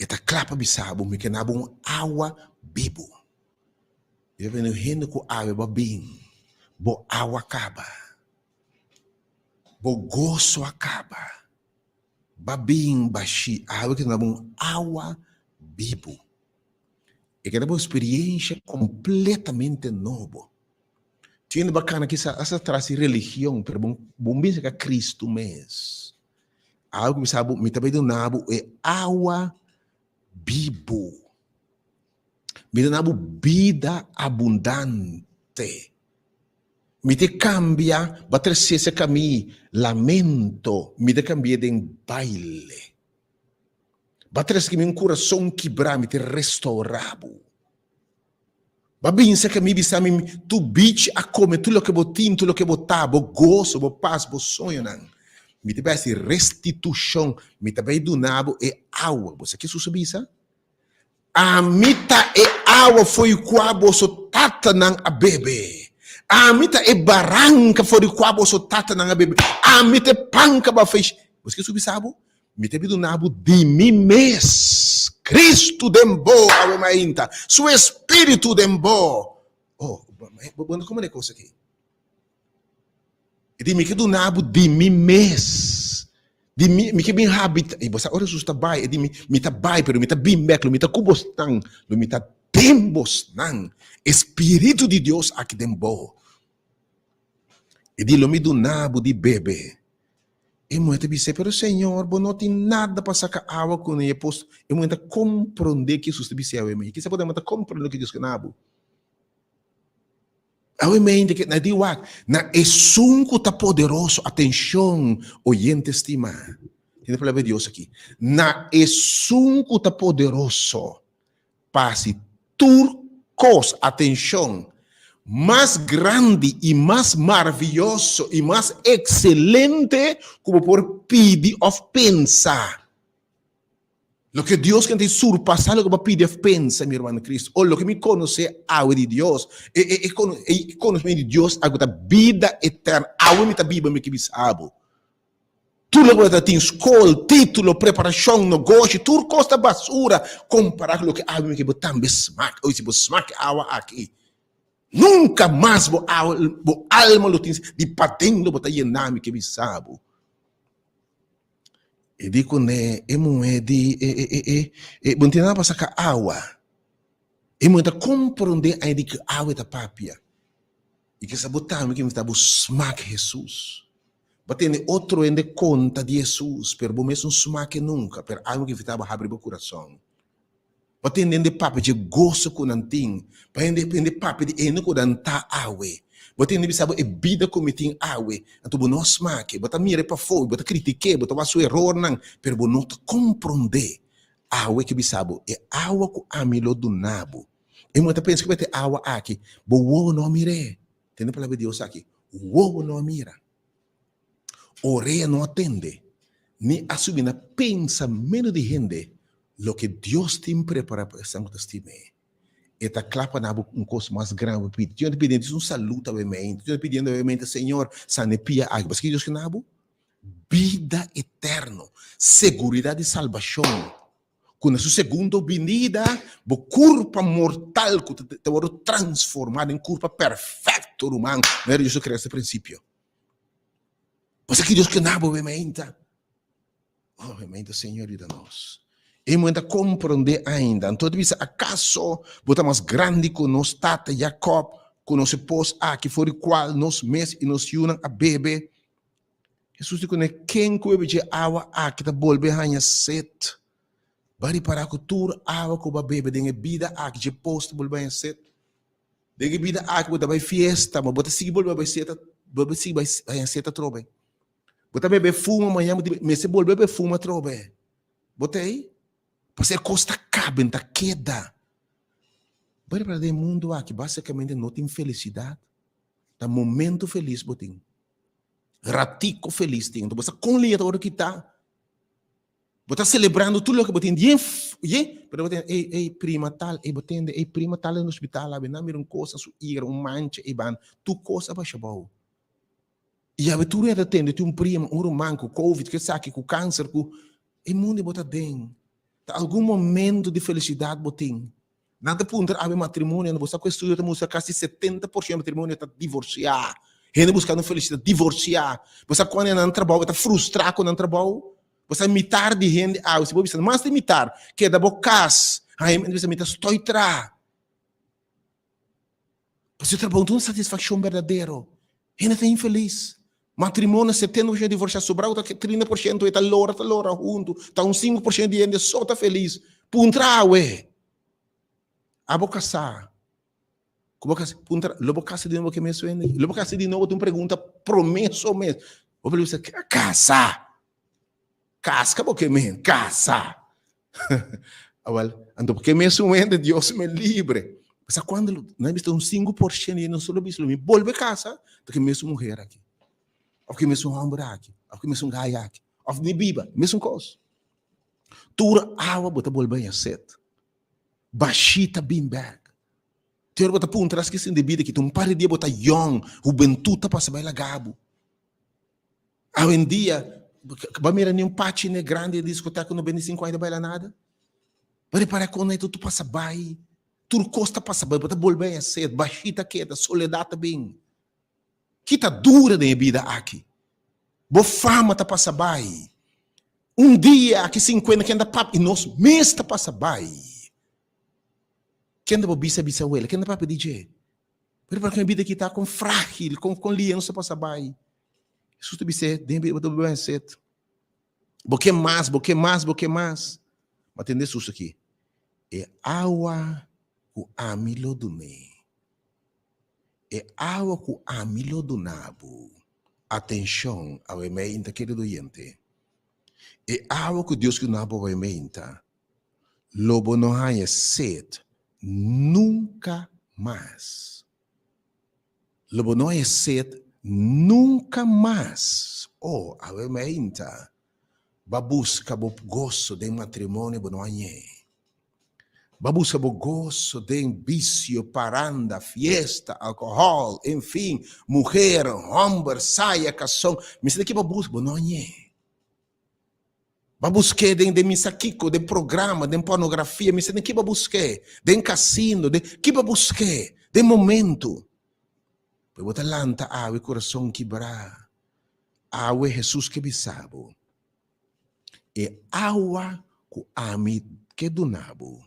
E ta kla pa bisa bo, mi ke na bo un awa bibu. I ta bini hende ku awe bo a bin, bo awa kaba. Bo goso a kaba. Ba bin bashí awe ke ta daba un awa bibu. E ke daba un speriensha kompletamente nobo. Tin hende bakana kisa asta tras di religion, pero bo bo bisa ka Kristu mes. Awe ku bisa bo, mi ta bai duna bo e awa bibu. Mi ta duna bo bida abundante. Mi te cambia ba trece cami lamento mi te cambie den baile ba trece kimi un curason kibra mi te restaura bo ba binse cami bisa mi tu beach a come tu loke bo tin tu loke bo ta bo gozo bo paz bo soñonan mi te bay haci restitucion mi ta bay duna bo e awa bo sa ki Jesus a bisa? Ami ta e awa for di kua boso tatanan a bebe. Ami ta e baranka for di kua boso tatanan a bebe. Ami ta e pan ka ba feshi. Bo ske subi sa bo? Mi ta biduna bo di mi mes. Kristu den bo awe mainta. Su Espiritu den bo. Oh, bo no komprende e kos aki. E di, Mi ke duna bo di mi mes. Di mi, mi ke bin habita. I bo sa ora Jesus ta bai, e di, Mi, mi ta bai, pero mi ta bin bek, lo mi ta ku bosnan, lo mi ta den bosnan. E Spiritu di Dios aki den bo. E di, Lo mi duna bo di bebe. E muhé ta bis'é, Pero Señor, bo no tin nada pa saka awa ku ne. E pos, e muhé ta komprondé ke Jesus ta bis'é awe mei. Kisa bo ta komprondé loke Dios ke na bo? Awe mente ke na di wak na esun ku ta poderoso, atenshon oyente stimá, tende palabra di Dios aki, na esun ku ta poderoso pa hasi tur kos, atenshon, mas grandi i mas maravioso i mas ekselente ku bo por pidi òf pensa. Loke Dios kende surpasá loke bo a pidi of pensa, mi hermano Cristo. O loke mi konosé awe di Dios, e, e, e, kono, e konosementu di Dios awe ta bida eterno. Awe mi ta biba, mi ke bisa bo. Tur loke bo ta tin, skol, título, preparashon, nogoshi, tur kos ta basura kompará ku loke awe mi ke bo tambe smak. Oye, si bo smak e awa aki, nunka mas bo awa, bo alma lo tin di paden lo bo ta yená, mi ke bisa bo. E di kuné e muhé di, e, e, e, e, e, bo no tin nada pa saka awa. E muhé ta komprondé ain di ku awa e ta papia. I ke sa bo tambe ke mi ta bo smak Hesus. Bo a tende otro hende konta di Hesus, pero bo mes no smak e nunka. Pero algu ke ta bo habri bo kurason. Bo a tende hende papia dje goso ku nan tin, pa hende hende papia di hende ku nan ta awe. Bo a tende bisa bo e bida ku mi tin awe, anto bo no a smak e. Bo ta mira e pafó, bo ta kritik'é, bo ta wak su erornan, pero bo no ta komprondé. Awe ke bisa bo, e awa ku ami lo duna bo. E muhé ta pensa ku bo ta e awa aki, bo wowo no a mir'é. Tende palabra di Dios aki, wowo no a mira, orea no a tende, ni a subi na pensamentu di hende loke Dios tin prepará pa esnan ku ta stim'é. E ta kla pa na bo un kos mas grandi ku bo pidi. Dios ta pidiendo un salú ta mente. Dios ta pidiendo mente, Señor, sana e pia aki. Paske Dios ke na bo? Bida eterno, seguridat di salbashon. Ku na su segundo binida bo kurpa mortal ku ta wòrdu transformá den kurpa perfekto, ruman, manera Dios a krea su prinsipio. Pasobra ki Dios ke na bo meinta? Oh, meinta, Señor yuda nos. E muhé ta komprondé ainda. Anto e ta bisa, Akaso bo ta mas grandi ku nos tata Jakòb, ku nos e pos aki for di kual nos mes i nos yunan a bebe? Hesus di kuné, Ken ku bebe dje awa aki ta bolbe haña set. Bo a ripará ku tur awa ku bo a bebe den e bida aki dje pos ta bolbe haña set? Den e bida aki bo ta bai fiesta, ma bo ta sigui bolbe bai set, bo ta sigui bai haña set atrobe. Bo ta bebe fuma, mañana bo mester bolbe bebe fuma atrobe. Bo ta ei? Pasobra e kos ta kaba, ta keda. Bo a ripará den e mundu aki basikamente no tin felisidat. Ta momento felis bo tin. Ratico felis tin. Enton bo sa kon lia ta wòrdu kitá. Bo ta selebrando tur loke bo tin yen yen, pero bo tin ey ey prima tal, ey bo tende ey prima tal den hospital awe nan mira un kos na su igra, un mancha ey ban, tur kos a basha bou. I awe tur hende ta tende tin un prima, un ruman ku covid, ku esaki, ku kanser, ku e mundu bo ta den. Ta algun momento di felisidat bo tin. Nan ta puntra awe matrimonio, bo sa ku estudio ta mustra kasi 70% di matrimonio ta divorsiá. Hende buskando felisidat, divorsiá. Bo sa kuando nan trabou, e ta frustrá ku nan trabou. Bo sa mitar di hende awe, si bo bisa mas di mitar, keda bo kas, haña hende bisa mi ta stoi tra. Pasobra trabou no ta un satisfakshon berdadero. Hende ta infelis. Matrimonio 70% divorsiá, sobrá ta 30% e ta lora, ta lora huntu. Ta un 5% di hende so ta felis. Puntra awe. Abo kasá. Ku bo kasa, puntra, lo bo kasa di nobo ke mes hende? Lo bo kasa di nobo ta un pregunta promé so mes. Bo por bisa, kasa. Kaska bo ke men, kasa. Awel, anto ke mes un hende, Dios me libre. Sa cuando nan bisa un 5% y no solo bisa lo mi bolbe casa, ta ke mes un mujer aki. Of ke mes un homber aki, of ke mes un gaya aki, of ni biba, mes un kos. Tur awa bo ta bolbe haña set. Bashí ta bin bek. Te ora bo ta puntra aske sin di bida ki ta un par di dia bo ta yong, hubentud ta pasa bai laga bo. Awendia, bo a mira ni un pachi ne grandi di diskoteka 95 aña ta baila nada? Bo repara kon e tutu pasa bai, tur kos ta pasa bai, bo ta bolbe haña set, bashí ta keda, soledat ta bin. Ki ta dura den e bida aki? Bo fama ta pasa bai. Un dia aki sinkuenta ken ta papia i nos mes ta pasa bai. Ken ta bo bisa bisa wela? Ken ta papia di dje? Pero para kon e bida aki ta kon frágil, kon kon lia nos ta pasa bai. Hesus ta bis'é, den bida bo ta bebe set. Bo ke mas, bo ke mas, bo ke mas. Ma tende Hesus aki, e awa ku ami lo dun'é. E awa ku ami lo duna bo. Atenshon, awe meinta, kerido oyente. E awa ku Dios duna bo awe meinta, lo bo no haña set nunka mas. Lo bo no haña set nunka mas. Oh, awe meinta, ba buska bo goso den matrimonio, bo no hañ'é. Ba buska bo goso den bisio, paranda, fiesta, alkohòl, enfin, muher, hòmber, saya, kason. Mi sa di ke bo buska, bo no hañ'é. Bo a busk'é den den misa kiko, den programa, den pornografia, misa den ki bo a busk'é? Den kasino, den ki bo a busk'é? Den momento. Pero bo ta lanta awe kurason kibrá. Awe Hesus ke bisa bo, E awa ku ami ke duna bo,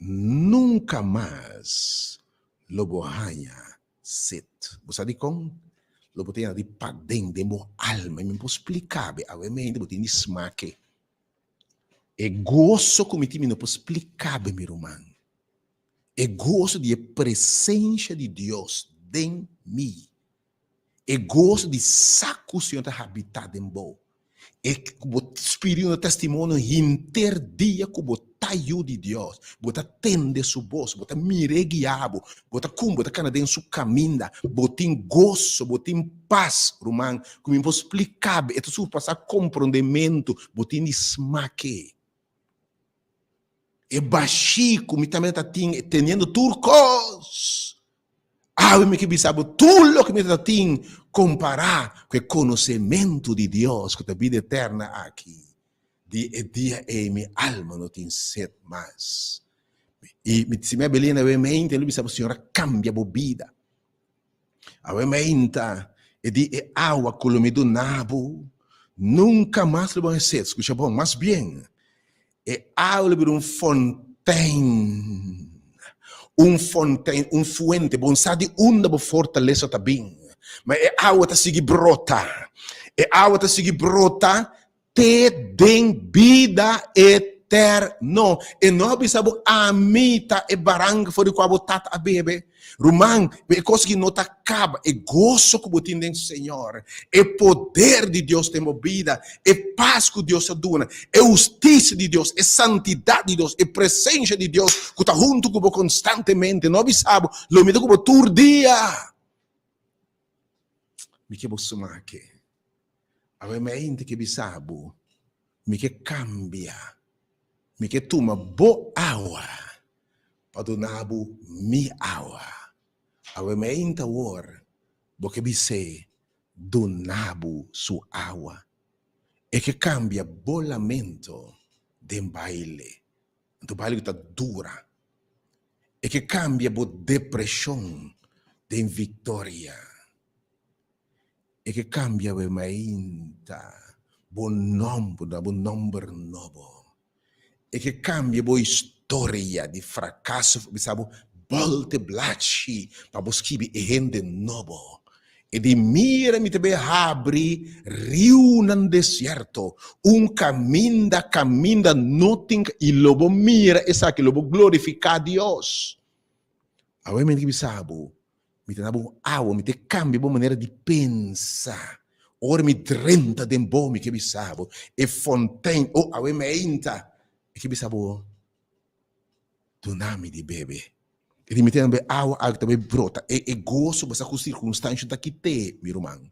nunka mas lo bo haña set. Bo sa dikon? Lo bo ta yena di paden den bo alma i mi no por splika bo. Awe mente bo tin di smake. E goso ku mi tin mi no por splika bo, mi ruman. E goso di e presensia di Dios den mi. E goso di sa ku Señor ta habitá den bo. E ku bo spiritu na testimonio henter dia ku bo ta yu di Dios. Bo ta tende su bos, bo ta mir'é guia bo, bo ta kun bo ta kana den su kaminda. Bo tin goso, bo tin pas, ruman, ku mi por splika bo, e ta surpasá komprondementu, bo tin di smak'é. E bashí ku mi tambe ta tin teniendo tur kos. Awe mi ke bisa bo tur loke mi ta tin kompará ku e konosementu di Dios ku ta bida eterna aki. Di e dia ei mi alma no tin set mas. I mi si mi a believe awe mente lo bisa bo Señor a kambia bo bida. Awe meinta e di e awa ku lo mi duna bo, nunka mas lo bo haña set. Skucha bon, mas bien, e awa lo bira un fontein, un fontein, un fuente. Bo no sa di unda bo fortalesa ta bin, ma e awa ta sigui brota. E awa ta sigui brota Te den bida eterno. E no a bisa bo, Ami ta e baranka for di kua bo tata a bebe. Ruman, e kos aki no ta kaba. E goso ku bo tin den Señor, e poder di Dios den bo bida, e pas ku Dios ta duna, e hustisia di Dios, e santidat di Dios, e presensia di Dios ku ta huntu ku bo konstantemente, no a bisa bo, Lo mi ta ku bo tur dia. Mi ke bo sumaki. Awe mi ainda ke bisa bo, mi ke kambia, mi ke tuma bo awa pa duna bo mi awa. Awe mi ainda awor bo ke bis'é duna bo su awa. E ke kambia bo lamento den baile, anto baile ku ta dura. E ke kambia bo depreshon den viktoria. E ke kambia bo e mainta bo nomber duna bo nomber nobo. E ke kambia bo historia di frakaso bisa bo bolte blachi pa bo skibi e hende nobo. E di mira mi ta bay habri riunan desierto, un kaminda kaminda no tin i lo bo mira esaki lo bo glorifiká Dios. Awe mi ta bisa bo Mi ta na bo awa, mi ta kambia bo manera di pensa. Ora mi drenta den bo, mi ke bisa bo, e fontein, oh, awe meinta, mi ke bisa bo, duna mi di bebe. E di mi ta na bo awa, awa ta bai brota. E, e goso, bo sa ku sirkunstansha ta kite, mi ruman.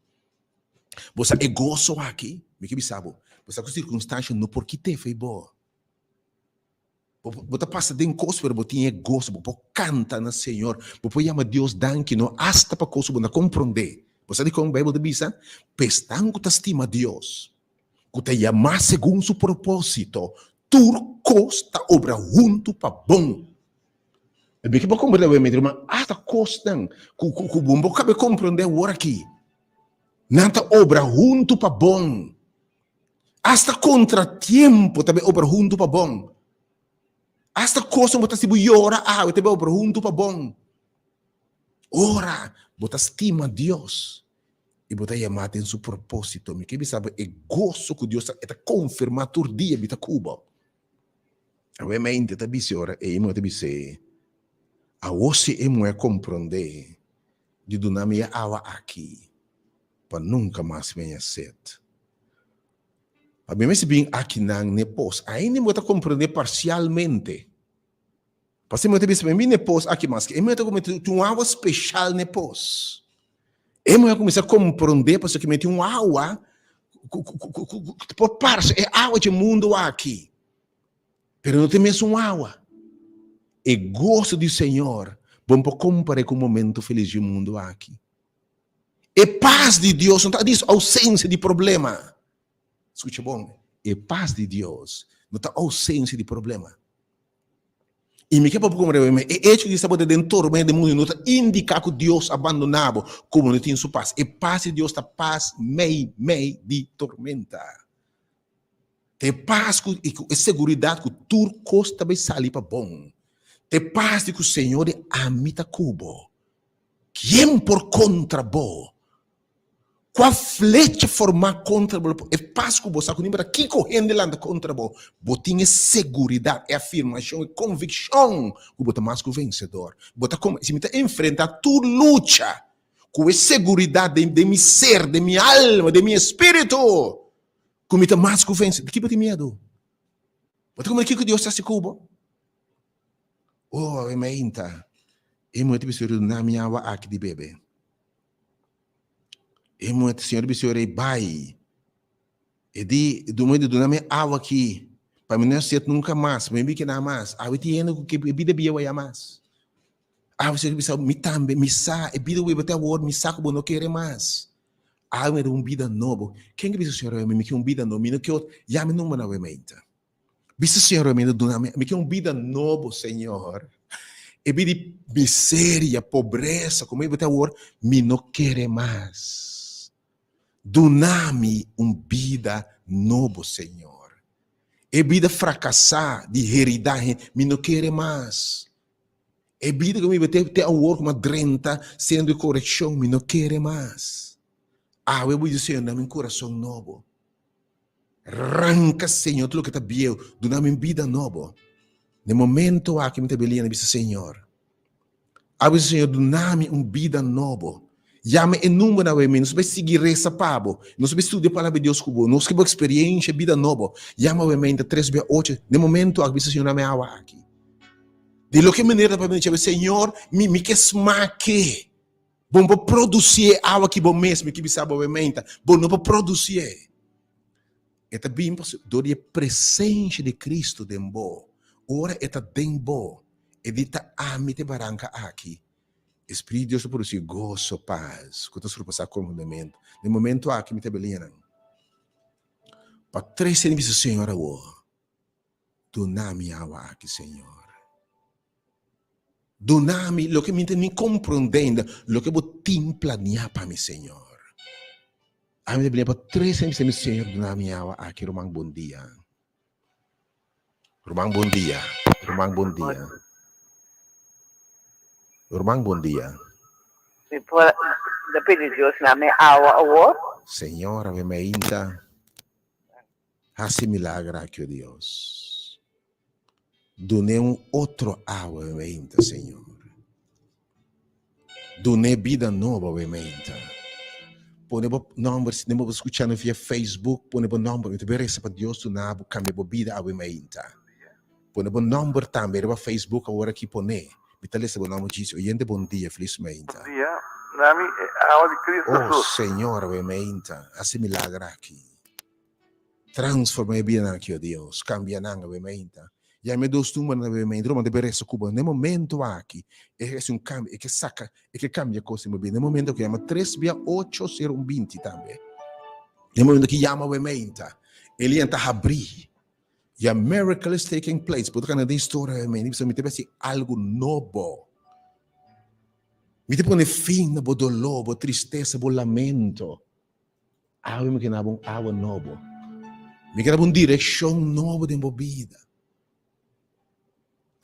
Bo sa e goso aki, mi ke bisa bo, bo sa ku sirkunstansha no por kite fei bo. Bo ta pasa den kos pero bo tin e goso, bo por kanta na Señor, bo por yama Dios danki no asta pa kos ku bo no komprondé. Bo sa dikon Beibel ta bisa? Pa esnan ku ta stima Dios, ku ta yamá segun su propósito, tur kos ta obra huntu pa bon. E biki bo komprondé awor mi ruman, asta kosnan ku ku bo no kabe komprondé awor aki, nan ta obra huntu pa bon. Asta kontratiempo ta bai obra huntu pa bon. Asta kosnan bo ta hasi bo yora awe ta bai obra huntu pa bon. Ora bo ta stima Dios i bo ta yamá den su propósito, mi ke bisa bo e goso ku Dios ta e ta konfirmá tur dia mi ta ku bo. Awe mente ta bis'é ora ei muhé ta bis'é, Awor si e muhé komprondé di duna mi e awa aki, pa nunka mas mi haña set. Pa mi mester bin akinan n'e pos, ainda mi bo ta komprendé parsialmente. Pasobra mi ta bisa, mi bin n'e pos aki maske e muhé ta kuminsá tin un awa speshal n'e pos. E muhé a kuminsá komprendé pasobra ku mi tin un awa ku por parse e awa dje mundu aki, pero no ta e mesun awa. E goso di Señor bo no por kompar'é ku un momento felis dje mundu aki. E pas di Dios no ta di ousensia di problema. Skucha bon. E pas di Dios no ta ousensia di problema. I mi ke pa bo komprende mi, e echo di sta bo ta den tormenta den mundu no ta indiká ku Dios a bandoná bo, ku bo no tin su pas. E pas di Dios ta pas mei mei di tormenta. Ta e pas ku i ku e seguridat ku tur kos ta bai sali pa bon. Ta e pas di ku Señor di ami ta ku bo. Kien por kontra bo? Kua flecha formá kontra bo lo por. E pas ku bo sa ku no importa kiko hende lanta kontra bo, bo tin e seguridat, e afirmashon, e konvikshon ku bo ta mas ku vensedor. Bo ta si mi ta enfrentá tur lucha ku e seguridat den den mi ser, den mi alma, den mi espíritu, ku mi ta mas ku vensedor. Di ki bo tin miedu? Bo ta kumprende kiko Dios ta hasi ku bo? Oh, awe mainta, e muhé ta bisa duna mi awa aki di bebe. E muhé, Señor bisa rei bai. E di, e muhé di duna mi awa aki, pa mi no set nunka mas, pa mi bi keda mas. Awe tin hende ku ke bida bieu aya mas. Awe Señor bisa, mi tambe, mi sa, e bida ku bo te awor, mi sa ku bo no kere mas. Awe mi da un bida nobo. Ken ke bisa Señor, mi ke un bida nobo, mi no ke otro, yami number na awe mainta. Bisa Señor mi duna mi, mi ke un bida nobo, Señor. E bida di miseria, pobresa, como e awor, mi no kere mas. Duna mi un bida nobo, Señor. E bida fracasá, di herida, mi no kere mas. E bida ku mi te, te awor ku mi a drenta sendo di korekshon, mi no kere mas. Awe bo di Señor, dame un kurason nobo. Ranka, Señor, tur loke ta bieu, duna mi un bida nobo. Den momento aki mi ta belian i bisa, Señor, awe Señor, duna mi un bida nobo. Yama e number awe mi, nos bai sigui resa pa bo, nos bai studia palabra di Dios ku bo, nos ke bo experiencia bida nobo. Yama awe mi ta tres bia ocho, den momento aki bisa, Señor, dame awa aki. Di loke manera pa mi Señor, mi mi ke smake. Bo no por produci e awa ki bo mes, mi ke bisa bo menta, bo no por produci e. E ta bin pasobra dor di e presencia di Cristo den bo, ora e ta den bo, e di ta ami te baranca aki. E Spiritu di Dios ta produci goso, paz, cu ta surpasa comprendimento. Den momento aki mi ta belinan pa trece mi bisa Señor awor. Duna mi awa aki, Señor. Duna mi loke mi ta ni comprendendo, loke bo tin planea pa mi, Señor. Ami ta bini pa tres aña bisa mi, Señor, duna mi awa aki. Ruman, bon dia. Ruman, bon dia. Ruman, bon dia. Ruman, bon dia. Mi por ta pidi Dios na mi awa awor? Señor, awe mainta. Hasi milager aki, o Dios. Dun'é un otro awa awe meinta, Señor. Dun'é bida nobo awe meinta. Pone bo nomber, si bo ta skuchando via Facebook, pone bo nomber. Mi ta bin resa pa Dios duna bo, kambia bo bida awe meinta. Pone bo nomber tambe riba Facebook awor aki pone. Mi ta lesa bo nomber djis. Oyente bon dia, felis meinta. Bon dia, nami e awa di Cristo Oh, Jesús. Señor, awe meinta, hasi milager aki. Transforma e bidanan aki, o Dios. Cambia nan, awe meinta. Yama e dos tumbanan, awe meinta. Ruma debe resa cu bo. Na e momento aki, e hasi un cambio, e ke saca, e ke cambia cos den bo bida. Na e momento aki, yama tres bia ocho sero un binti tambe. Na e momento aki, yama awe meinta. E liña ta habri. Ya miracle is taking place. Bo ta cana den historia, awe meinta. Bisa, mi ta hasi algo nobo. Mi ta pone fin na bo dolor, bo tristesa, bo lamento. Awe mi ke na bo un awa nobo. Mi ke na bo un direkshon nobo den bo bida.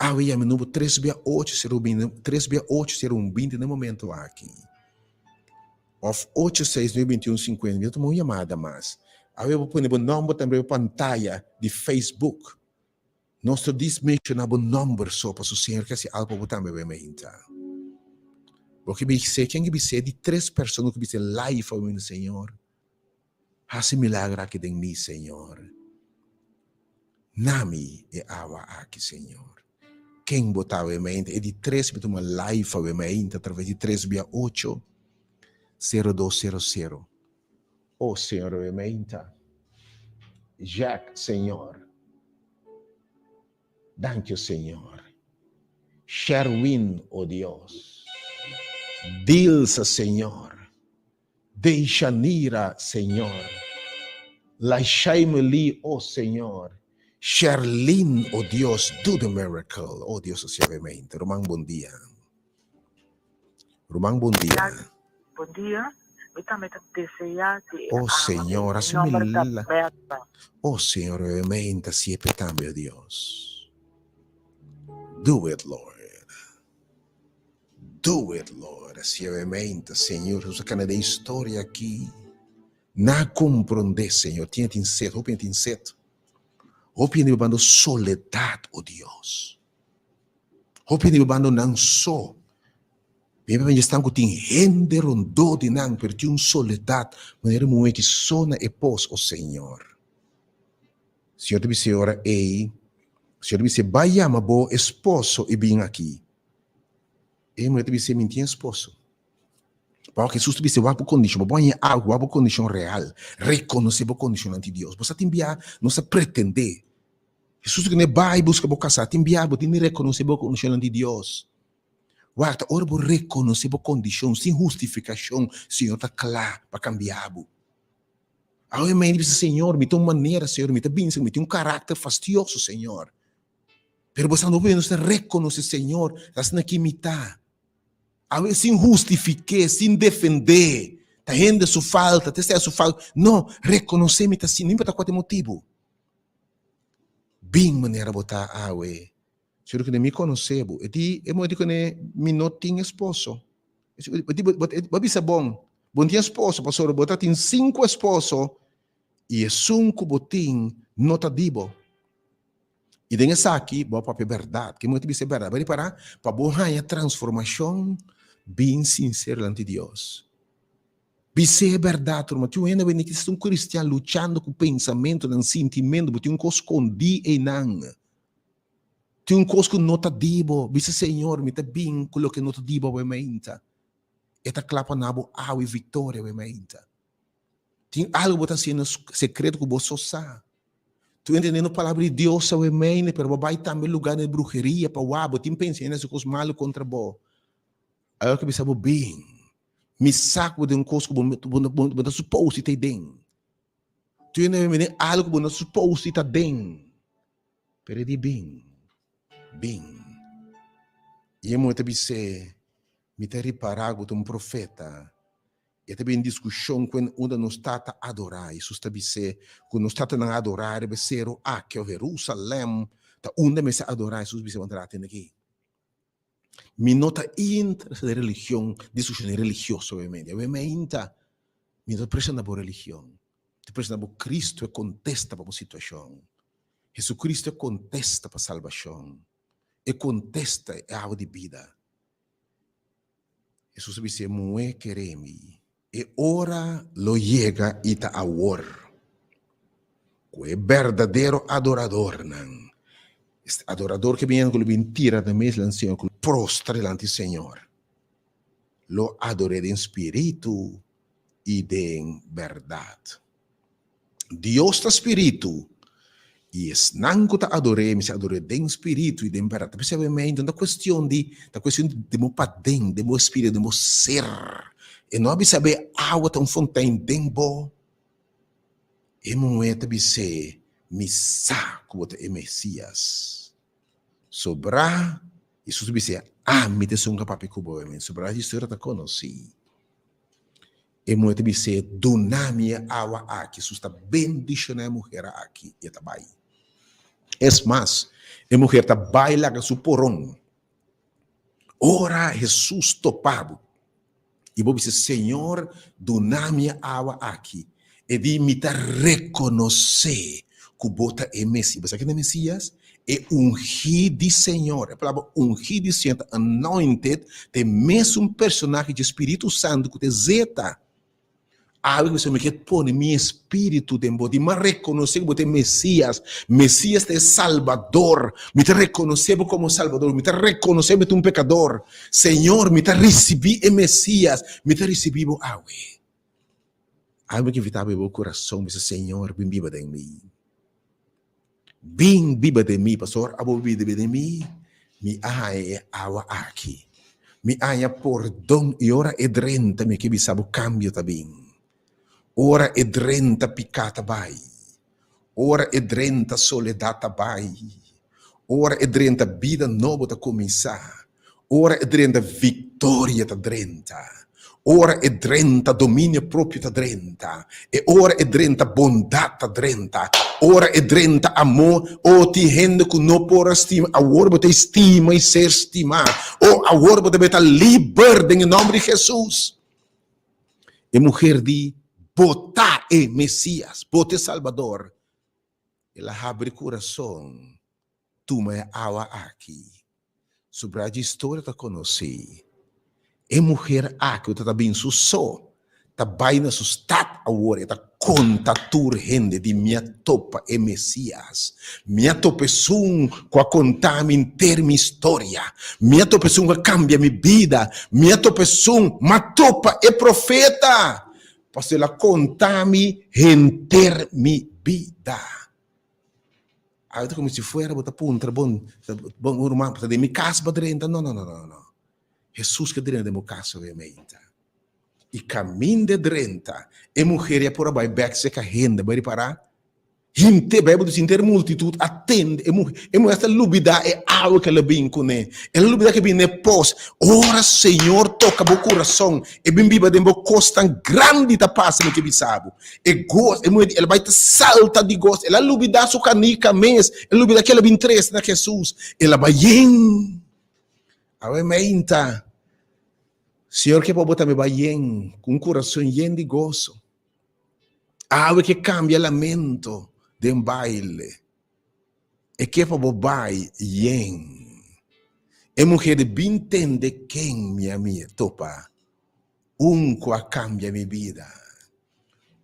Awe yami nobo tres bia ocho sero binti, tres bia ocho sero un binti den momento aki. Of ocho seis nuebe binti un sinkuenta. Mi ta tuma un yamada mas. Awe bo pone bo nomber tambe riba pantaya di Facebook. Nos ta dis menciona bo nomber so paso Señor ke hasi algo pa bo tambe awe mainta. Bo ke bis'é, ken ke bis'é di tres persona ku bis'é live awe mainta, Señor, hasi milagro aki den mi, Señor. Na mi e awa aki, Señor. Ken bo ta awe mainta? E di tres mi tuma live awe mainta atraves di tres bia ocho, sero dos sero sero. Oh Señor awe mainta. Jack, Señor. Danki, Señor. Sherwin, oh Dios. Dilsa, Señor. Deishanira, Señor. Laishaimely, oh Señor. Sherlyn, oh Dios, do the miracle. Oh Dios, suavemente. Ruman, bon dia. Ruman, bon dia. Bon dia. Mi tambe ta desea di Oh Señor, hasi un milagro. Oh Señor, obviamente, siempre tambe, oh Dios. Do it, Lord. Do it, Lord. Suavemente, Señor. Nos a cana den historia aki. Na comprende, Señor. Tin tin set, hopi tin set. Hopi hende bibando soledad, oh Dios. Hopi hende bibando nan so. Mi bebe esnan ku tin hende rondó di nan, pero tin un soledad, manera muhé ki so na e pos, oh Señor. Señor ta bisa e ora ei, Señor ta bisa, bai yama bo esposo i bin aki. E muhé ta bisa, mi tin esposo. Pasobra Hesus ta bisa, wak bo kondishon, bo por haña algu, wak bo kondishon real, rekonosé bo kondishon ante Dios. Bo sa tin bia nos ta pretendé. Hesus ta kende bai buska bo kasá, tin bia bo tin di rekonosé bo kondishon ante Dios. Wak, ta ora bo rekonosé bo kondishon sin hustifikashon, Señor ta kla pa kambia bo. Awe mi bisa, Señor, mi ta un manera, Señor, mi ta binse, mi tin un karakter fastioso, Señor. Pero bo sa no nos ta rekonosé, Señor, ta asina ki mi ta. Awe sin hustifiké, sin defendé, ta hende su falta, ta esei su falta. No, rekonosé mi ta asina, no importa kua ta e motibu. Bin manera bo ta awe. Señor ku mi konosé bo. E di, e muhé di kuné, mi no tin esposo. E di, bo a bisa bon, bo no tin esposo pasobra bo ta tin sinku esposo i esun ku bo tin no ta di bo. I den esaki bo a papia bèrdat. Ke muhé ta bisa e bèrdat? Bo a ripará? Pa bo haña transformashon, bin sinsero dilanti Dios. Bis'é e bèrdat, ruman. Tin un hende awor ki ta un kristian luchando ku pensamentunan, sintimentu. Bo tin un kos skondí einan. Tin un kos ku no ta di bo. Bisa, Señor, mi ta bin ku loke no ta di bo awe mainta. E ta kla pa na bo awe viktoria awe mainta. Tin algu bo ta hasiendo sekreto ku bo so sa. Tu entendiendo palabra di Dios awe mainta, pero bo bai tambe lugar di bruheria pa wak bo tin pensa hende hasi kos malu kontra bo. Awor ke bisa bo bin, mi sa ku bo den un kos ku bo bo ta supos di ta den. Tu hende awe den algu ku bo no supos di ta den. Pero e di bin, bin. I e muhé ta bis'é, Mi ta ripará ku bo ta un profeta. E ta bin diskushon ku en unda nos tata adorá. Hesus ta bis'é ku nos tatanan a adorá riba e seru aki òf Herusalèm ta unda mester adorá. Hesus bis'é, Bo a tende aki. Mi no ta interesa den religion, diskushon religioso obviamente. Awe mi ainda mi no ta presta na bo religion. Mi ta presta na bo Cristo e kontesta pa bo situashon. Jesucristo e kontesta pa salbashon. E kontesta e awa di bida. Hesus a bis'é, Muhé keré mi, e ora lo yega i ta awor, ku e berdadero adoradornan, este adorador ke bin ku lo bin tira nan mes dilanti Señor, ku lo prostra dilanti Señor, lo ador'é den spiritu i den bèrdat. Dios ta spiritu, i esnan ku ta ador'é mester ador'é den spiritu i den bèrdat. Ta p'esei obviamente no ta kuestion di, ta kuestion di bo paden, den bo espiritu, den bo ser. E no a bisa bo e awa ta un fontein den bo. E muhé ta bis'é, Mi sa ku bo ta e Mesias. Sobrá, Hesus ta bis'é, Ami ta esun ku a papia ku bo. Sobrá historia ta konosí. E muher ta bis'é, Duna mi e awa aki. Hesus ta bendishoná e muher aki i e ta bai. Es mas, e muher ta bai laga su poron. Ora Hesus topa bo i bo bisa, Señor, duna mi e awa aki, e di, Mi ta rekonosé ku bo ta e Mesias. Bo sa ken ta e Mesias? E ungí di Señor. E palabra ungí di Señor ta anointed, ta e mesun personahe dje Spiritu Santu ku ta e zeta. Awe ku mi ke pone mi espíritu den bo, di mi a rekonosé ku bo ta e Mesías. Mesías ta e Salbador. Mi ta rekonosé bo komo Salbador. Mi ta rekonosé mi ta un pekador. Señor, mi ta risibí e Mesías. Mi ta risibí bo awe. Awe mi ke invitá bo bo kurason, bisa, Señor, bin biba den mi. Bin biba den mi, pasobra abo biba den mi, mi a haña e awa aki. Mi a haña pordon i ora e drenta mi ke bisa bo kambio ta bin. Ora e drenta piká ta bai. Ora e drenta soledat ta bai. Ora e drenta bida nobo ta kuminsá. Ora e drenta viktoria ta drenta. Ora e drenta dominio propio ta drenta. E ora e drenta bondat ta drenta. Ora e drenta amor. O tin hende ku no por a stima, awor bo ta e stima i ser stimá. O awor bo ta beta liber den e nòmber di Hesus. E muher di, Bo ta e Mesias, bo ta e Salbador. El a habri kurason, tuma e awa aki. Su bra dje historia ta konosí. E muher aki ku ta bin su so, ta bai na su stat awor, e ta konta tur hende di, Mi a topa e Mesias. Mi a topa esun ku a konta mi henter mi historia. Mi a topa esun ku a kambia mi bida. Mi a topa esun, m'a topa e profeta, pasobra el a konta mi henter mi bida. Awe ta komo si fuera bo ta puntra bon, bon ruman, ta den mi kas bo a drenta? No, no, no, no, no. Hesus ke drenta den bo kas awe meinta. I kaminda e drenta, e muher ya por a bai bek seka hende, bai ripará. Henter, Bijbel dice, henter multitud a tende e muher. E muher hasta lubida e awa ke el a bin kuné. El a lubida ke bin n'e pos. Ora Señor toka bo kurason, e bin biba den bo, kosnan grandi ta pasa, mi ke bisa bo. E gos, e muher di, el a bai ta salta di gos. El a lubida su kanika mes. El a lubida ke el a bin trese na Hesus. El a bai yen. Awe meinta, Señor ke pa bo tambe bai yen, ku un kurason yen di goso. Awe ke kambia lamento den baile. E ke pa bo bai yen. E muher di bin tende ken mi a mi topa. Un ku a kambia mi bida.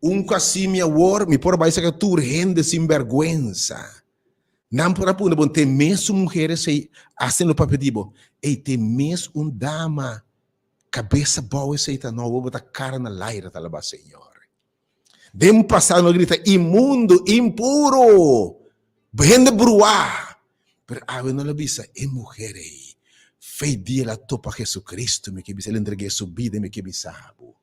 Un ku a si mi awor mi por bai saka tur hende sin bèrgwensa. Nan por a puntra bo, te mes un muher esei hasta lo papia di bo, ey te mes un dama kabes abou esei ta no, bo ta kara na laira ta alabá Señor. Den pasado no grita inmundo, impuro, hende bruá, pero awe no lo bisa e muher ey fe dia el a topa Jesucristo mi ke bisa el entregué su bida mi ke bisa bo.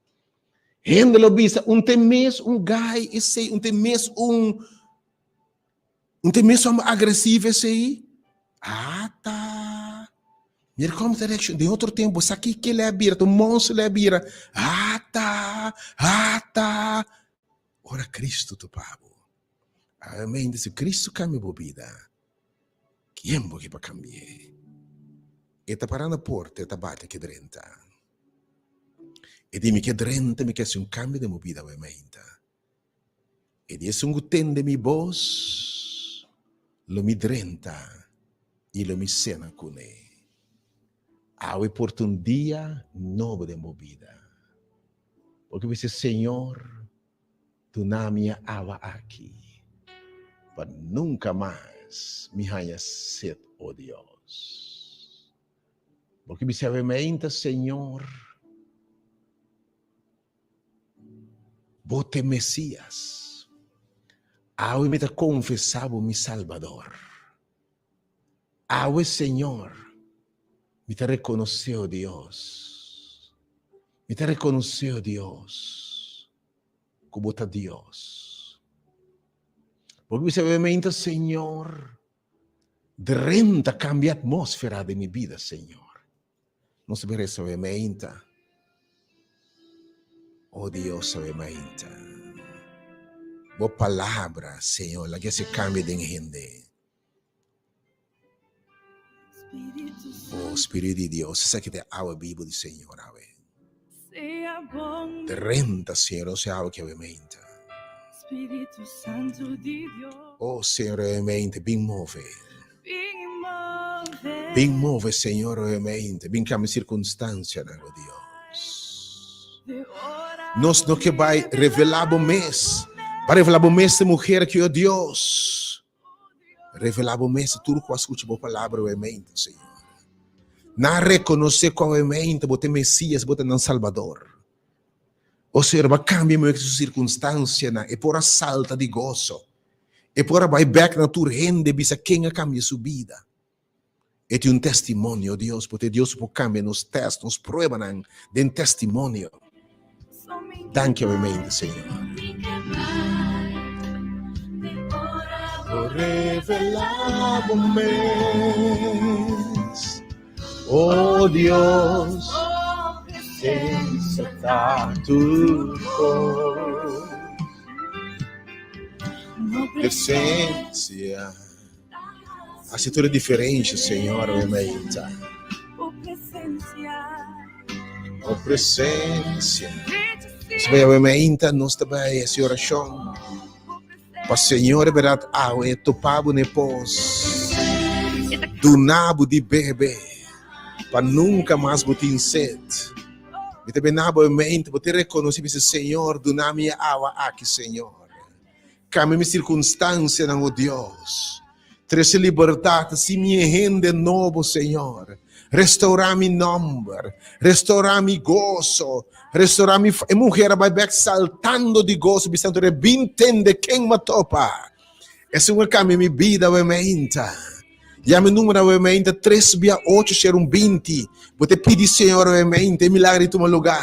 Hende lo bisa un te mes un gai esei, un te mes un Un ta e mes homber agresivo esei? Ata! Mira como ta reacciona. Den otro tempo, sa ki ke le a bira, ta un monster le a bira. Ata! Ata! Ora Cristo topa bo. Amén. Si Cristo cambia bo bida, kien bo ke pa cambi'é? E ta para na porta, e ta bati ke drenta. E di mi ke drenta, mi ke haci un cambio den bo bida awe mainta. E di esun ku tende mi bos, lo mi drenta i lo mi sena kuné. Awe por ta un dia nobo den bo bida. Bo ke bisa, Señor, duna mi e awa aki, pa nunka mas mi haña set, o Dios. Bo ke bisa awe mainta, Señor, Bo ta e Mesías. Awe mi ta konfesá bo mi Salbador. Awe, Señor, mi ta rekonosé, o Dios, mi ta rekonosé, o Dios, ku bo ta Dios. Bo bisa obviamente, Señor, drenta kambia atmósfera den mi bida, Señor. Nos ta resa awe mainta. Oh Dios, awe mainta. Bo palabra, Señor, laga ese cambio den hende. Oh Spiritu di Dios, esaki ta e awa bibu di Señor awe. Drenta, Señor, nos e awa ki awe mainta. Oh Señor, awe mainta, bin move. Bin move, Señor, obviamente. Bin cambia circunstancianan, oh Dios. Nos no ke bai revela bo mes. Pa revela bo mes te mujer ki, oh Dios. Revela bo mes tur ku a skucha bo palabra, obviamente, Señor. Na reconoce ku obviamente bo te Mesías, bo te nan Salvador. O Señor, ba cambia mi su circunstancianan. E por a salta di gozo. E por a bai bek na tur hende bisa ken a kambia su bida. E tin un testimonio, Dios, porque Dios por kambia nos test, nos pruebanan den testimonio. Danki obviamente, Señor. Revelá bo mes. O Dios, presensia ta tur kos. Presensia. Hasi tur e diferensha, Señor, mi mainta. Bo presensia. Nos bai awe mainta, nos ta bai hasi orashon. Pa Señor e berdad awe topa bo n'e pos. Duna bo di bebe, pa nunka mas bo tin sed. Mi ta bina bo e mente, bo ta rekonosé, bisa, Señor, duna mi e awa aki, Señor. Kambia mi sirkunstansianan, o Dios. Trese libertat, hasi mi e hende nobo, Señor. Restaurá mi nòmber, restaurá mi goso, restaurá mi. E muher a bai bèk saltando di goso, bisando, Rebin tende ken m'a topa. Esun a kambia mi bida awe meinta. Ya mi numero awe meinta tres bia ocho shera un binti. Bo ta pidi Señor awe meinta e milagro di tuma lugá.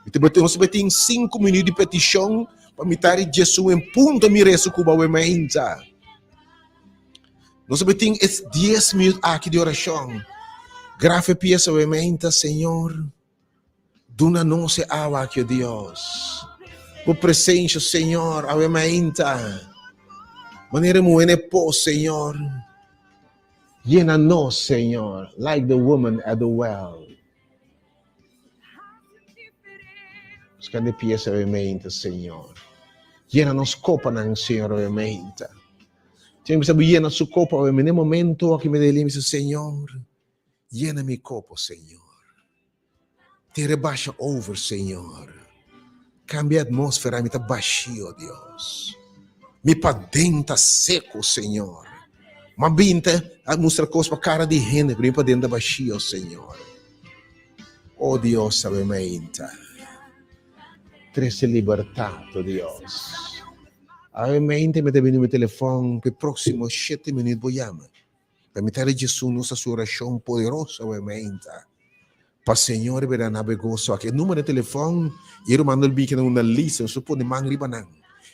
Mi ta nos ta tin sinku minuut di petishon pa mitad di diesun en punto mi reso ku bo awe meinta. Nos tin e dies minuut aki di orashon. Graf e pies awe meinta, Señor, duna nos e awa aki, o Dios. Bo presencia, Señor, awe meinta. Manera e muhé n'e pos, Señor. Yena nos, Señor, like the woman at the well. Buscando e pies awe meinta, Señor. Yena nos kopanan, Señor, awe meinta. Señor, mi sabi yena su kopa awe meinta. momento aki mi deli, mi Señor, yena mi kopo, Señor. Te rebasha over, Señor. Cambia atmósfera, mi ta bashio, Dios. Mi paden ta seco, Señor. Ma binta a mustra cos pa cara di hende, pero mi paden ta bashio, Señor. Oh Dios, sabe mainta. Trece libertad, oh Dios. Awe mainta mi ta bini mi telefon, pe próximo shete minuut bo yama. Pa mi ta Jesús nos haci oracion poderoso awe mainta. Pa Señor bira nabe goso aki. E numero di telefon, y ruman no olbida na una lista, nos pone man riba nan.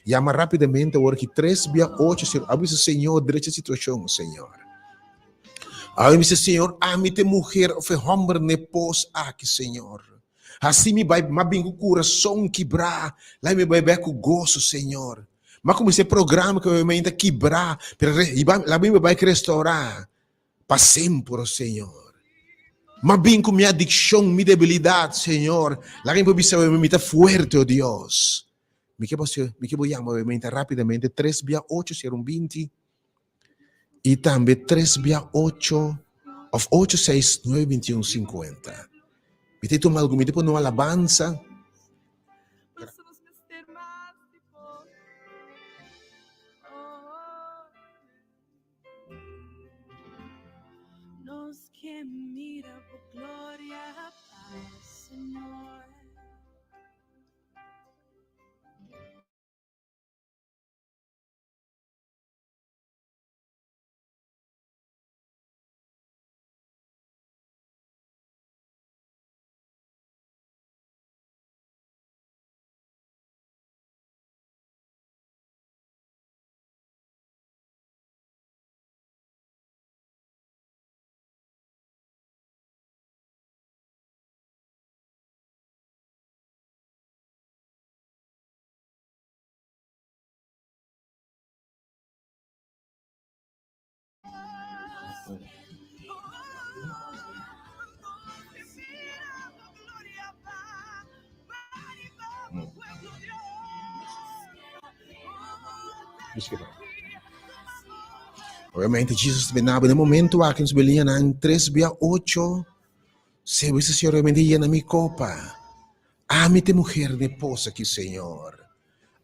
Yama rapidamente awor ki tres bia ocho sero. A bisa Señor, drecha situacion, Señor. A bisa Señor, ami te mujer of e homber ne pos aki, Señor. Hasi mi bai, ma bin ku kurason kibrá, lai mi bai bek ku goso, Señor. Ma kuminsá e programa ku mi ta kibrá, pero la mi bai restaurá pa semper, o Señor. Ma bin ku mi adikshon, mi debilidat, Señor. Laga mi por bisa mi ta fuerte, o Dios. Mi ke bo, mi ke bo yama mi ta rápidamente tres bia ocho sero un binti i tambe tres bia ocho of ocho seis nuebe binti un sinkuenta. Mi ta tuma algun mi ta pone un alabansa. Obviamente Jesus ta bini na momento aki nos belia nan tres bia ocho se bisa Señor obviamente yena mi kopa. Ami te mujer ne pos aki Señor.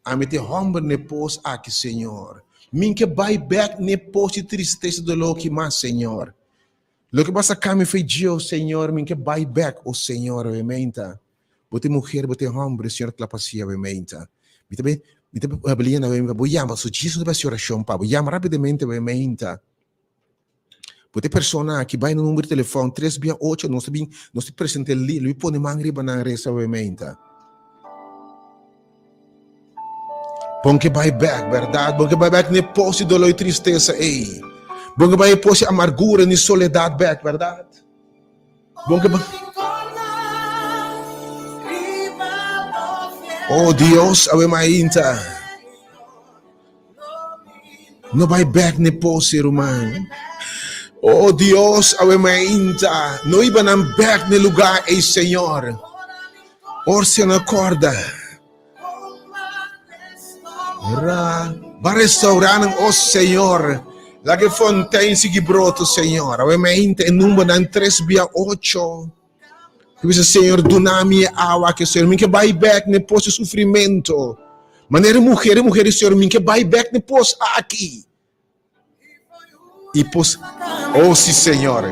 Ami te homber ne pos aki Señor. Min ke bai bek ne pos di tristesa dolor ki mas Señor. Loke bo a saka mi fe dje, o Señor, mi ke bai bek, o Señor, awe meinta. Bo ta e muher, bo ta e homber, Señor ta klapasia awe meinta. Mi ta be, mi ta belienda awe meinta, bo yama, so Jesus ta hasi orashon pa bo. Yama rapidamente awe meinta. Bo ta e persona aki, bai na numero di telefòn, tres bia ocho, nos ta bin, nos ta presente li, lo mi pone man riba nan resa awe meinta. Bon ke bai bek, bèrdat? Bon ke bai bek n'e pos di doló i tristesa ei. Bon ke bai e pos di amargura ni soledat bek, bèrdat? Bon ke bai. Oh Dios, awe mainta. No bai bek n'e pos, ruman. Oh Dios, awe mainta. No iba nan bek n'e lugá ei, Señor. Or se no korda. Ra, ba restaurá nan, oh Señor. Laga e fontein sigui brota, Señor. Awe mainta e numbernan tres bia ocho. Ku bisa, Señor, duna mi e awa aki, Señor. Mi ke bai bek n'e pos di sufrimento. Manera e muher, e muher di, Señor, mi ke bai bek n'e pos aki. I pos, oh si, Señor.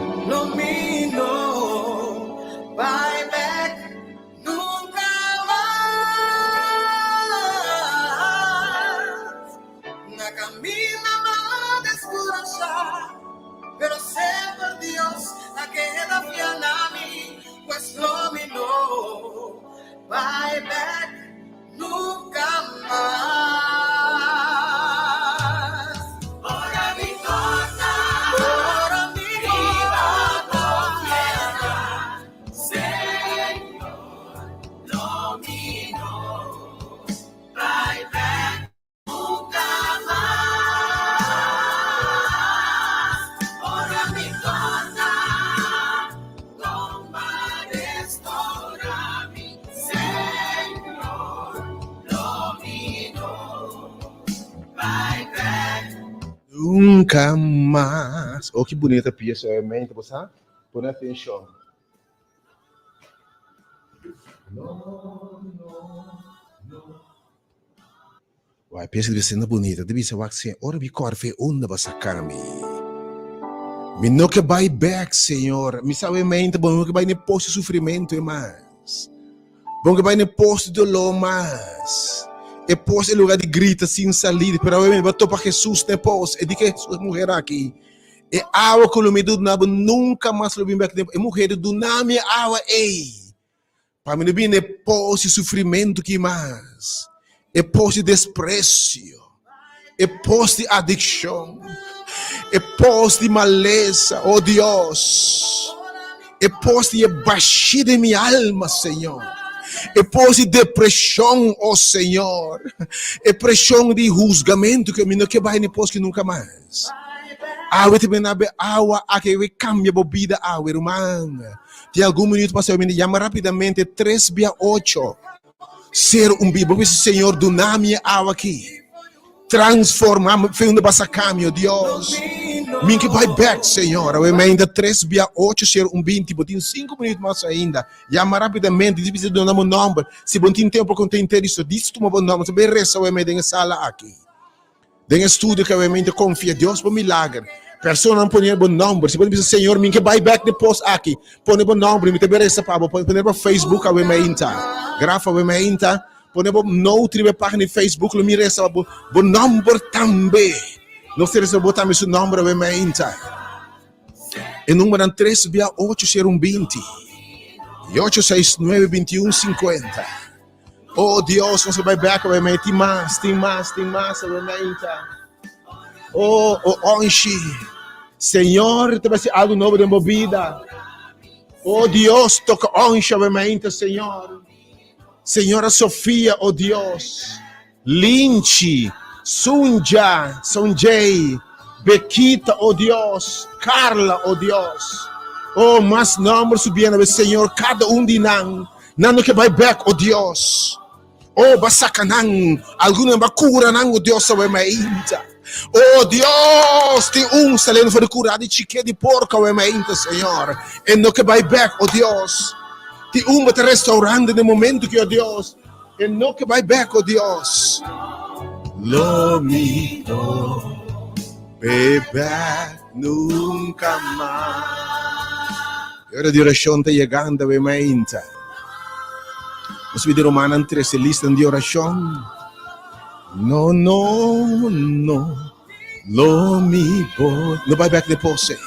Nunca mas. Oh, ki bunita pieza, mente, bo sa? Pone atencion. No, no, no. Wai piensa di bisa bunita, di bisa wak Señor, ora mi kòrda fe unda bo a saka mi. Mi no ke bai bèk, Señor. Mi sabe mente bo no ke bai n'e pos di sufrimentu e mas. Bo no ke bai n'e pos di doló mas. E pos e lugar di grita sin salida. Pero awe mi bo a topa Jesus n'e pos. E di ke Jesus muher aki, e awa ku lo mi duna bo nunka mas lo bin bèk den bo. E muher di duna mi e awa ei. Pa mi no bini e pos di sufrimentu ki mas, e pos di despresio, e pos di adikshon, e pos di malesa, o Dios, e pos di e bashí den mi alma, Señor, e pos di depreshon, o Señor, e preshon di husgamentu ku mi no ke bai na e pos ki nunka mas. Awe ta bini awe awa aki awe kambia bo bida awe, ruman. Tin algun minuto pa mi yama rapidamente tres bia ocho sero un bia. Bo bisa, Señor, duna mi e awa aki. Transforma mi fe unda bo a saca mi, oh Dios. Mi ke bai bek, Señor. Awe mainta tres bia ocho sero un binti. Bo tin sinku minuto mas ainda. Yama rapidamente. Di bisa duna bo nomber. Si bo no tin tempo pa konta henter isto, dis tuma bo nomber. Bo resa awe den e sala aki. Den e studio ke awe ta konfia Dios pa milager. Personanan pone bo nomber. Si bo bisa Señor mi ke bai bek den pos aki, pone bo nomber mi ta bai resa pa bo. Pone bo Facebook awe mainta. Graf awe mainta. Pone bo note riba e pagina di Facebook lo mi resa pa bo. Bo nomber tambe. Nos ta resa pa bo tambe su nomber awe mainta. E numbernan tres bia ocho sero un binti i ocho seis nuebe binti un sinkuenta. Oh Dios, nos bai bek awe mei. Tin mas, tin mas, tin mas awe meinta. Oh, oh, onshi. Señor, te bai ser algo nobo den bo vida. Oh Dios, toca onshi awe meinta, Señor. Señora Sofia, oh Dios. Linchi, Sunja, Sonjay, Bekita, oh Dios. Carla, oh Dios. Oh, mas nomber subiendo, Señor, cada un di nan. Nan no ke bai bek, o Dios. O ba saka nan, algun ba kura nan, o Dios, awe mainta. O Dios, tin un saliendo for di kura di chike di porko awe mainta, Señor. E no ke bai bek, o Dios. Tin un ba ta restaurando den momento ki, o Dios. E no ke bai bek, o Dios. Lo mi no be bek nunca mas. E ora di orashon ta yegando awe mainta. Nos pidi rumannan trese listan di orashon. No, no, no, lo mi bo. No bai bek n'e pose.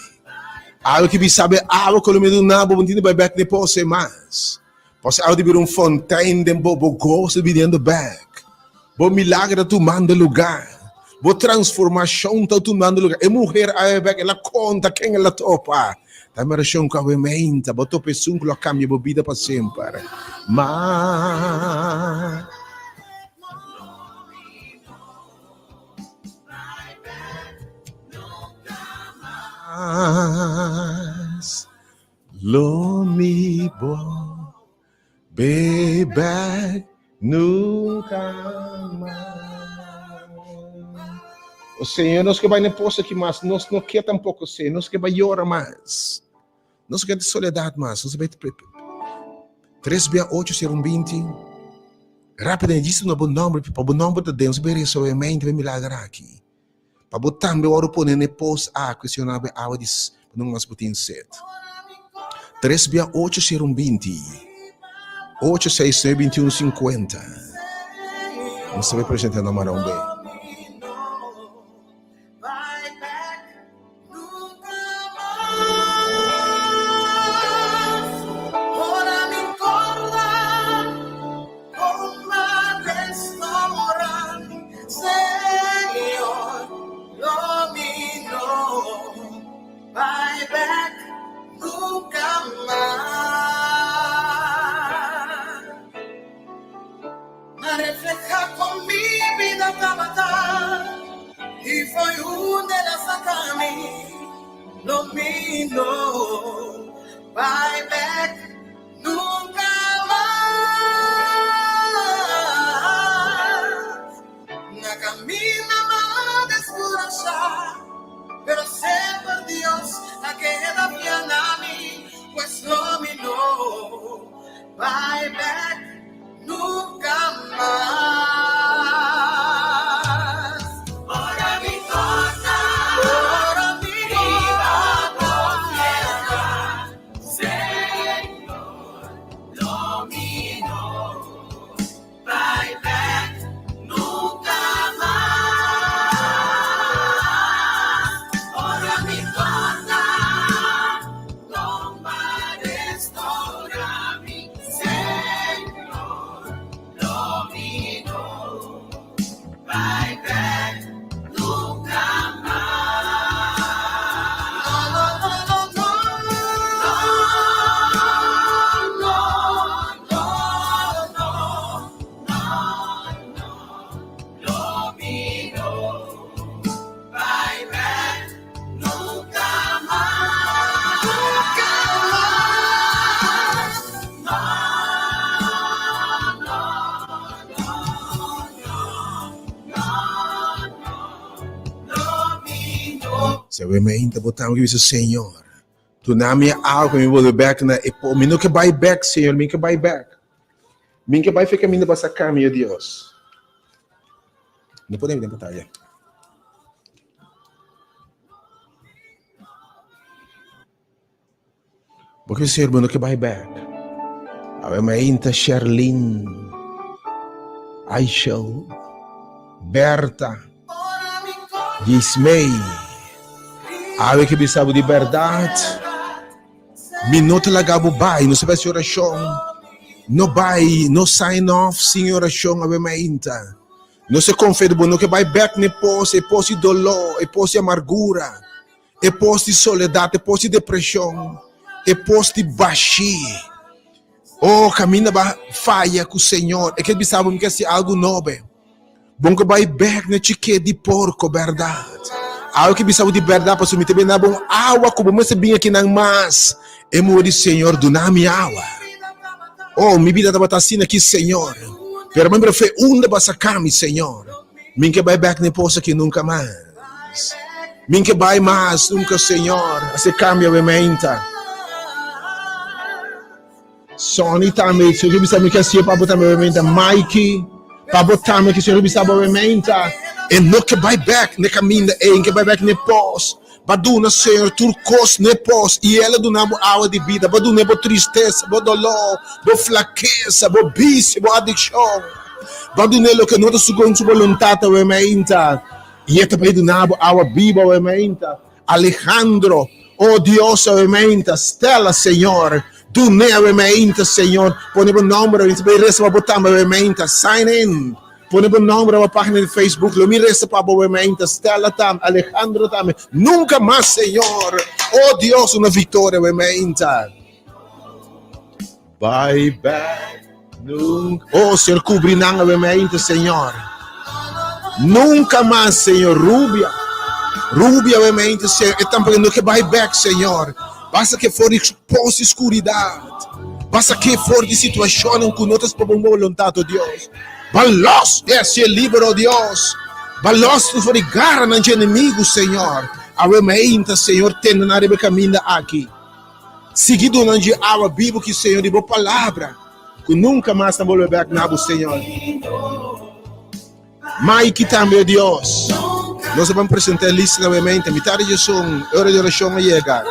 Awe ki bisa be awe ku lo mi duna bo, bo no tin di bai bek n'e pose mas. Pose awe di bira un fontein den bo, bo goso di biniendo bek. Bo milagro ta tumando lugar. Bo transformacion ta tumando lugar. E muher a bek, el a conta ken el a topa. Ta mi oracion cu awe meinta, bo topa esun cu lo a cambia bo bida pa semper. Ma. Mas lo mi bo be back nunca mas. O Señor, nos ke bai na pos aki mas, nos no ke tampoco, Señor, nos ke bai yora mas. Nos ke soledad mas, nos bai 3 bia 8 ser un 20. Rápido, djis na bo nomber, pa bo nomber ta den, nos bai reza mente, bai milagra aki. Pa bo tambe wòrdu pone na e pos aki, si nan awe awa di pa nunka mas bo tin set. Tres bia ocho sera un 20. Ocho seis nuebe 21 50. Nos ta bai presenta nan mara un be. Si awe mainta bo tambe ke bisa, Señor, duna mi algo pa mi bolbe bek na e po. Mi no ke bai bek, Señor, mi ke bai bek. Mi ke bai fe kaminda pa saka mi, o Dios. No pone mi den pantaya. Bo ke ser bo no ke bai bek. Awe mainta Sherlyn, Aishel, Berta, Yismei. Awe ke bisa bo di bèrdat. Mi no ta laga bo bai, no sa bai hasi orashon. No bai, no sign off sin orashon awe mainta. No se konfia di bo no ke bai bek n'e pos, e pos di doló, e pos di amargura. E pos di soledat, e pos di depreshon, e pos di bashí. Oh, kaminda ba faya ku Señor. E ke bisa bo mi ke hasi algu nobe. Bon ke bai bek na chike di porko, bèrdat. Awe ke bisa bo di bèrdat, pasobra mi ta bini na bo un awa ku bo mester bin akinan mas. E muhé di Señor, duna mi awa. Oh, mi bida tabata asina aki, Señor. Pero mi prefer unda bo a saka mi, Señor. Mi ke bai bek na e pos aki nunka mas. Mi ke bai mas nunka, Señor. Hasi cambio mi menta. Sonny tambe, Señor ke bisa mi ke hasié pa bo tambe mi menta. Mikey, pa bo tambe ke Señor ke bisa bo mi menta. E no ke bai bek na e kaminda ei, ke bai bek na e pos. Ba duna Señor tur kos na e pos i El a duna bo awa di bida. Ba duna bo tristesa, bo doló, bo flakesa, bo bisio, bo adikshon. Ba dun'é loke no ta segun su boluntat awe mainta, i e ta bai duna bo awa bibu awe mainta. Alejandro, O Dios, awe mainta. Stella, Señor, dun'é awe mainta, Señor. Pone bo nomber awe, bai resa pa bo tambe awe mainta. Sign in. Pone bo nomber riba pagina di Facebook. Lo mi resa pa bo mainta. Stella tambe, Alejandro tambe. Nunca mas, Señor. Oh Dios, una victoria mainta. Bye bye. Nunca. Oh, Señor, cubri nan mainta, Señor. Nunca mas, Señor. Rubia. Rubia mainta, Señor. E tampoco no ke bye back, Señor. Basta ke for di pos di oscuridad. Basta ke for di situacionnan ku no ta pa bo voluntad, oh Dios. Ba los e hacié liber, oh Dios. Ba los for di garranan dje enemigo, Señor. Awe mainta, Señor, tende nan riba e caminda aki. Sigui duna dje awa bibu ki, Señor, di bo palabra, ku nunca mas nan bolbe bek na bo, Señor. Maiki tambe, oh Dios. Nos a ban presenta e lista na mente. Mitad di djesun, e ora di oracion a yega.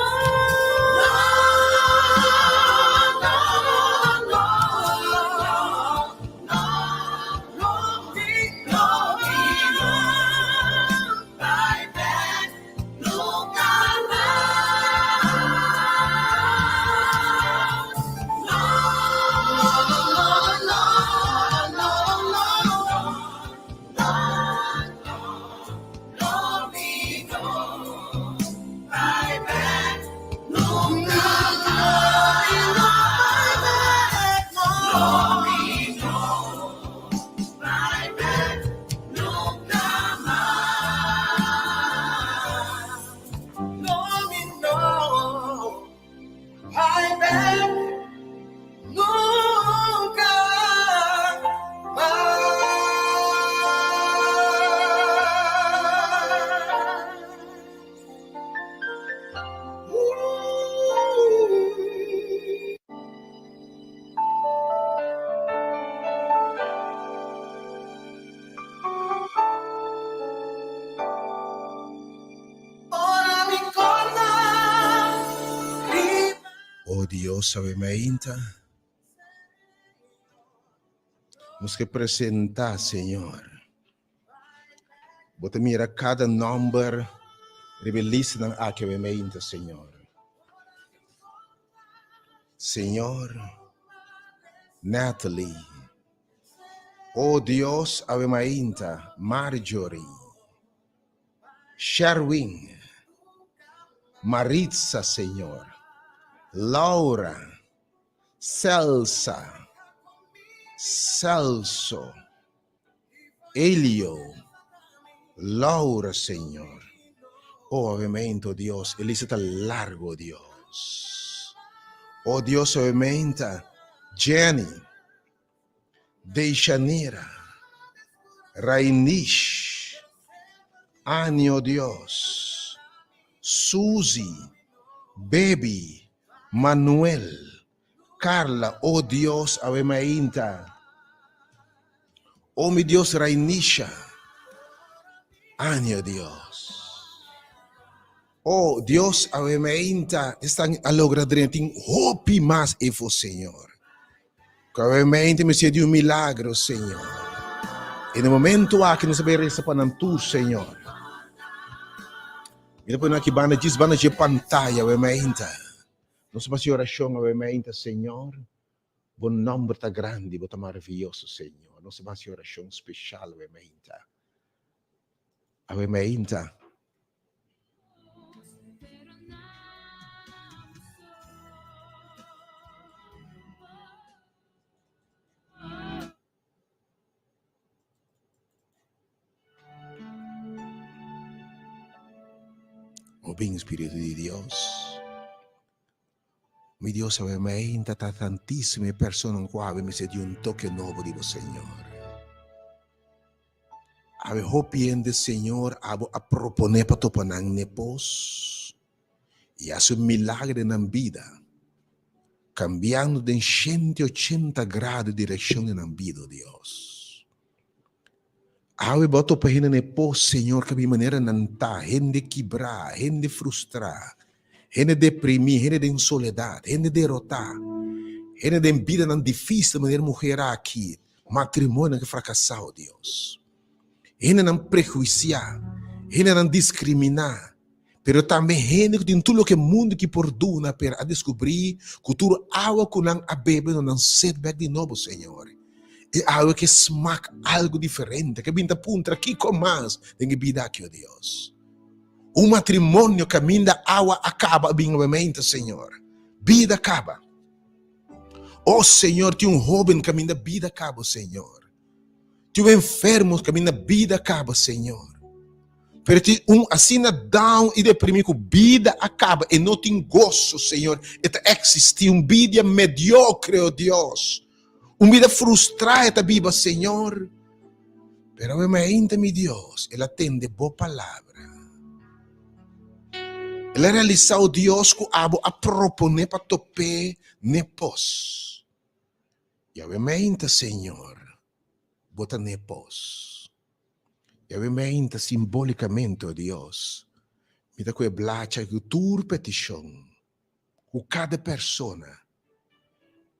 Oh Dios, sabe mainta. Nos ke presenta, Señor. Bo ta mira kada nomber riba e listanan aki awe mainta, Señor. Señor, Natalie. Oh Dios, awe mainta, Marjorie. Sherwin, Maritza, Señor, Laura, Celsa, Celso, Elio, Laura, Señor. Oh, obviamente, oh Dios, e lista ta largo, Dios. Oh Dios, obviamente, Jenny, Deishanira, Rainish, Annie, oh Dios, Suzy, Baby, Manuel, Carla, oh Dios, awe mainta. Oh mi Dios, Rainisha, Annie, oh Dios. Oh Dios, awe mainta, esnan a logra drenta tin hopi mas efo, Señor. Ku awe mainta mester di un milagro, Señor. En e momento aki nos a bay resa pa nan tur, Señor. Mi ta pone aki banda djis banda dje pantaya awe mainta. Nos ta hasi orashon awe mainta, Señor. Bo nomber ta grandi, bo ta maravioso, Señor. Nos ta hasi orashon speshal awe mainta. Awe mainta. O bin Spiritu di Dios. Mi Dios awe mainta ta tantísimo e personan ku awe mester di un toke nobo di bo Señor. Awe hopi hende Señor abo a proponé pa topa nan n'e pos i hasi un milagre den nan bida, kambiando den 180 grado direkshon di nan bida, o Dios. Awe bo a topa hende na e pos, Señor, ku mi manera nan ta, hende kibrá, hende frustrá, hende deprimí, hende den soledat, hende derotá, hende den bidanan difísil manera muher aki, matrimonionan ku frakasá, o Dios. Hendenan prehuisiá, hendenan diskriminá, pero tambe hende ku tin tur loke mundu ki por duna, pero a deskubrí ku tur awa ku nan a bebe no nan set bèk di nobo, Señor. E awe ke smak algu diferente, ke bin ta puntra kiko mas den e bida aki, o Dios. Un matrimonio kaminda awa a kaba a bin nuevamente, Señor. Bida kaba. O Señor, tin un hoben kaminda bida kaba, Señor. Tin un enfermo kaminda bida kaba, Señor. Pero tin un asina down i deprimí ku bida a kaba, e no tin goso, Señor. E ta eksistí un bida mediokre, o Dios. Un bida frustrá e ta biba, Señor. Pero awe mainta, mi Dios, el a tende bo palabra. El a realisá, o Dios, ku abo a proponé pa top'é n'e pos. I awe mainta, Señor, bo ta n'e pos. I awe mainta, simbólikamente, o Dios, mi ta ku e blacha ku tur petishon. ku kada persona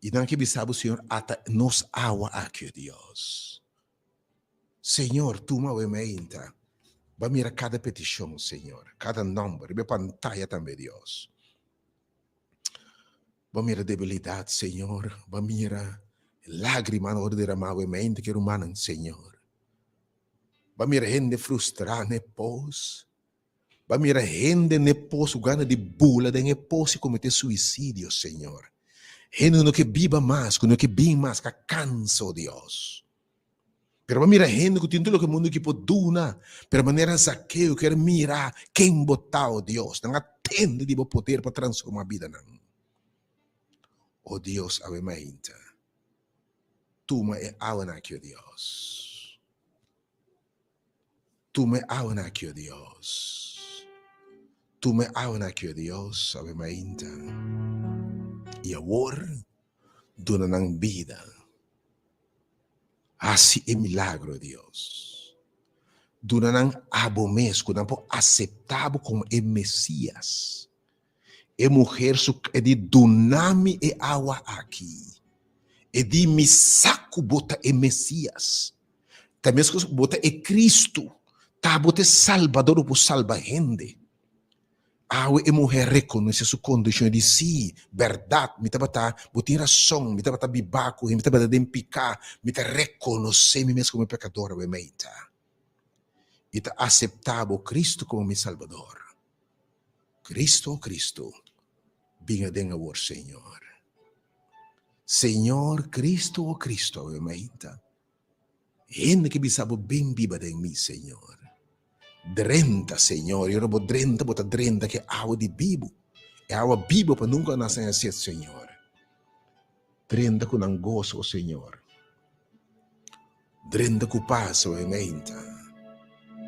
i nan ke bisa bo Señor ata nos awa aki o Dios. Señor tuma awe meinta ba mira kada petishon Señor kada nomber riba e pantaya tambe Dios. Ba mira debilidat Señor ba mira lagrimanan ora derama awe meinta ke rumannan Señor. Ba mira hende frustra na e pos. Ba mira hende n'e pos ku gana di bula den e pos i kometé suisidio, Señor. Hende ku no ke biba mas, ku no ke bin mas, ka kansa, o Dios. Pero ba mira hende ku tin tur loke mundu ki por duna, pero manera Zakeo kier mira ken bo ta, o Dios. Nan a tende di bo poder pa transformá bidanan. O Dios, awe mainta, tuma e awanan aki, o Dios. Tuma e awanan aki, o Dios. Tuma e awanan aki, o Dios, awe mainta. I awor, duna nan bida. Hasi e milagro, o Dios. Duna nan abo mes, ku nan por aseptá bo komo e Mesias. E muher su e di, Duna mi e awa aki. E di, Mi sa ku bo ta e Mesias. Ta meskos ku bo ta e Kristu, ta bo ta e Salbador ku por salba hende. Awe e muher rekonosé su kondishon, e di, Sí, bèrdat, mi tabata, bo tin rason, mi tabata bibá ku hende, mi tabata den piká, mi ta rekonosé mi mes komo e pekador awe meita. I ta aseptá bo Kristu komo mi Salbador. Kristu, o Kristu, bin aden awor, Señor. Señor Kristu, o Kristu, awe mainta. Hende ke bisa bo bin biba den mi, Señor. Drenta, Señor, i ora bo drenta, bo ta drenta ke awa di bibu. E awa bibu pa nunka nan haña set, Señor. Drenta ku nan goso, o Señor. Drenta ku pas awe mainta.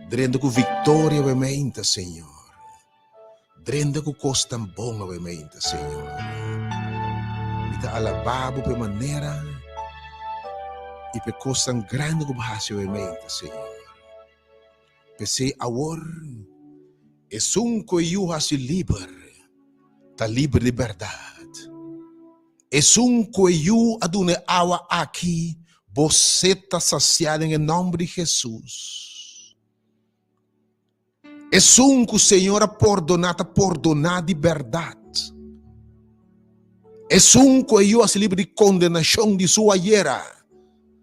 Drenta ku viktoria awe mainta, Señor. Drenta ku kosnan bon awe mainta, Señor. Mi ta alabá bo pa e manera i pa e kosnan grandi ku bo hasi awe mainta, Señor. P'esei awor, esun ku e Yu hasi liber, ta liber di bèrdat. Esun ku e Yu a duna e awa aki, bo set ta sasiá den e nòmber di Hesus. Esun ku Señor a pordoná ta pordoná di bèrdat. Esun ku e Yu a hasi liber di kondenashon di su ayera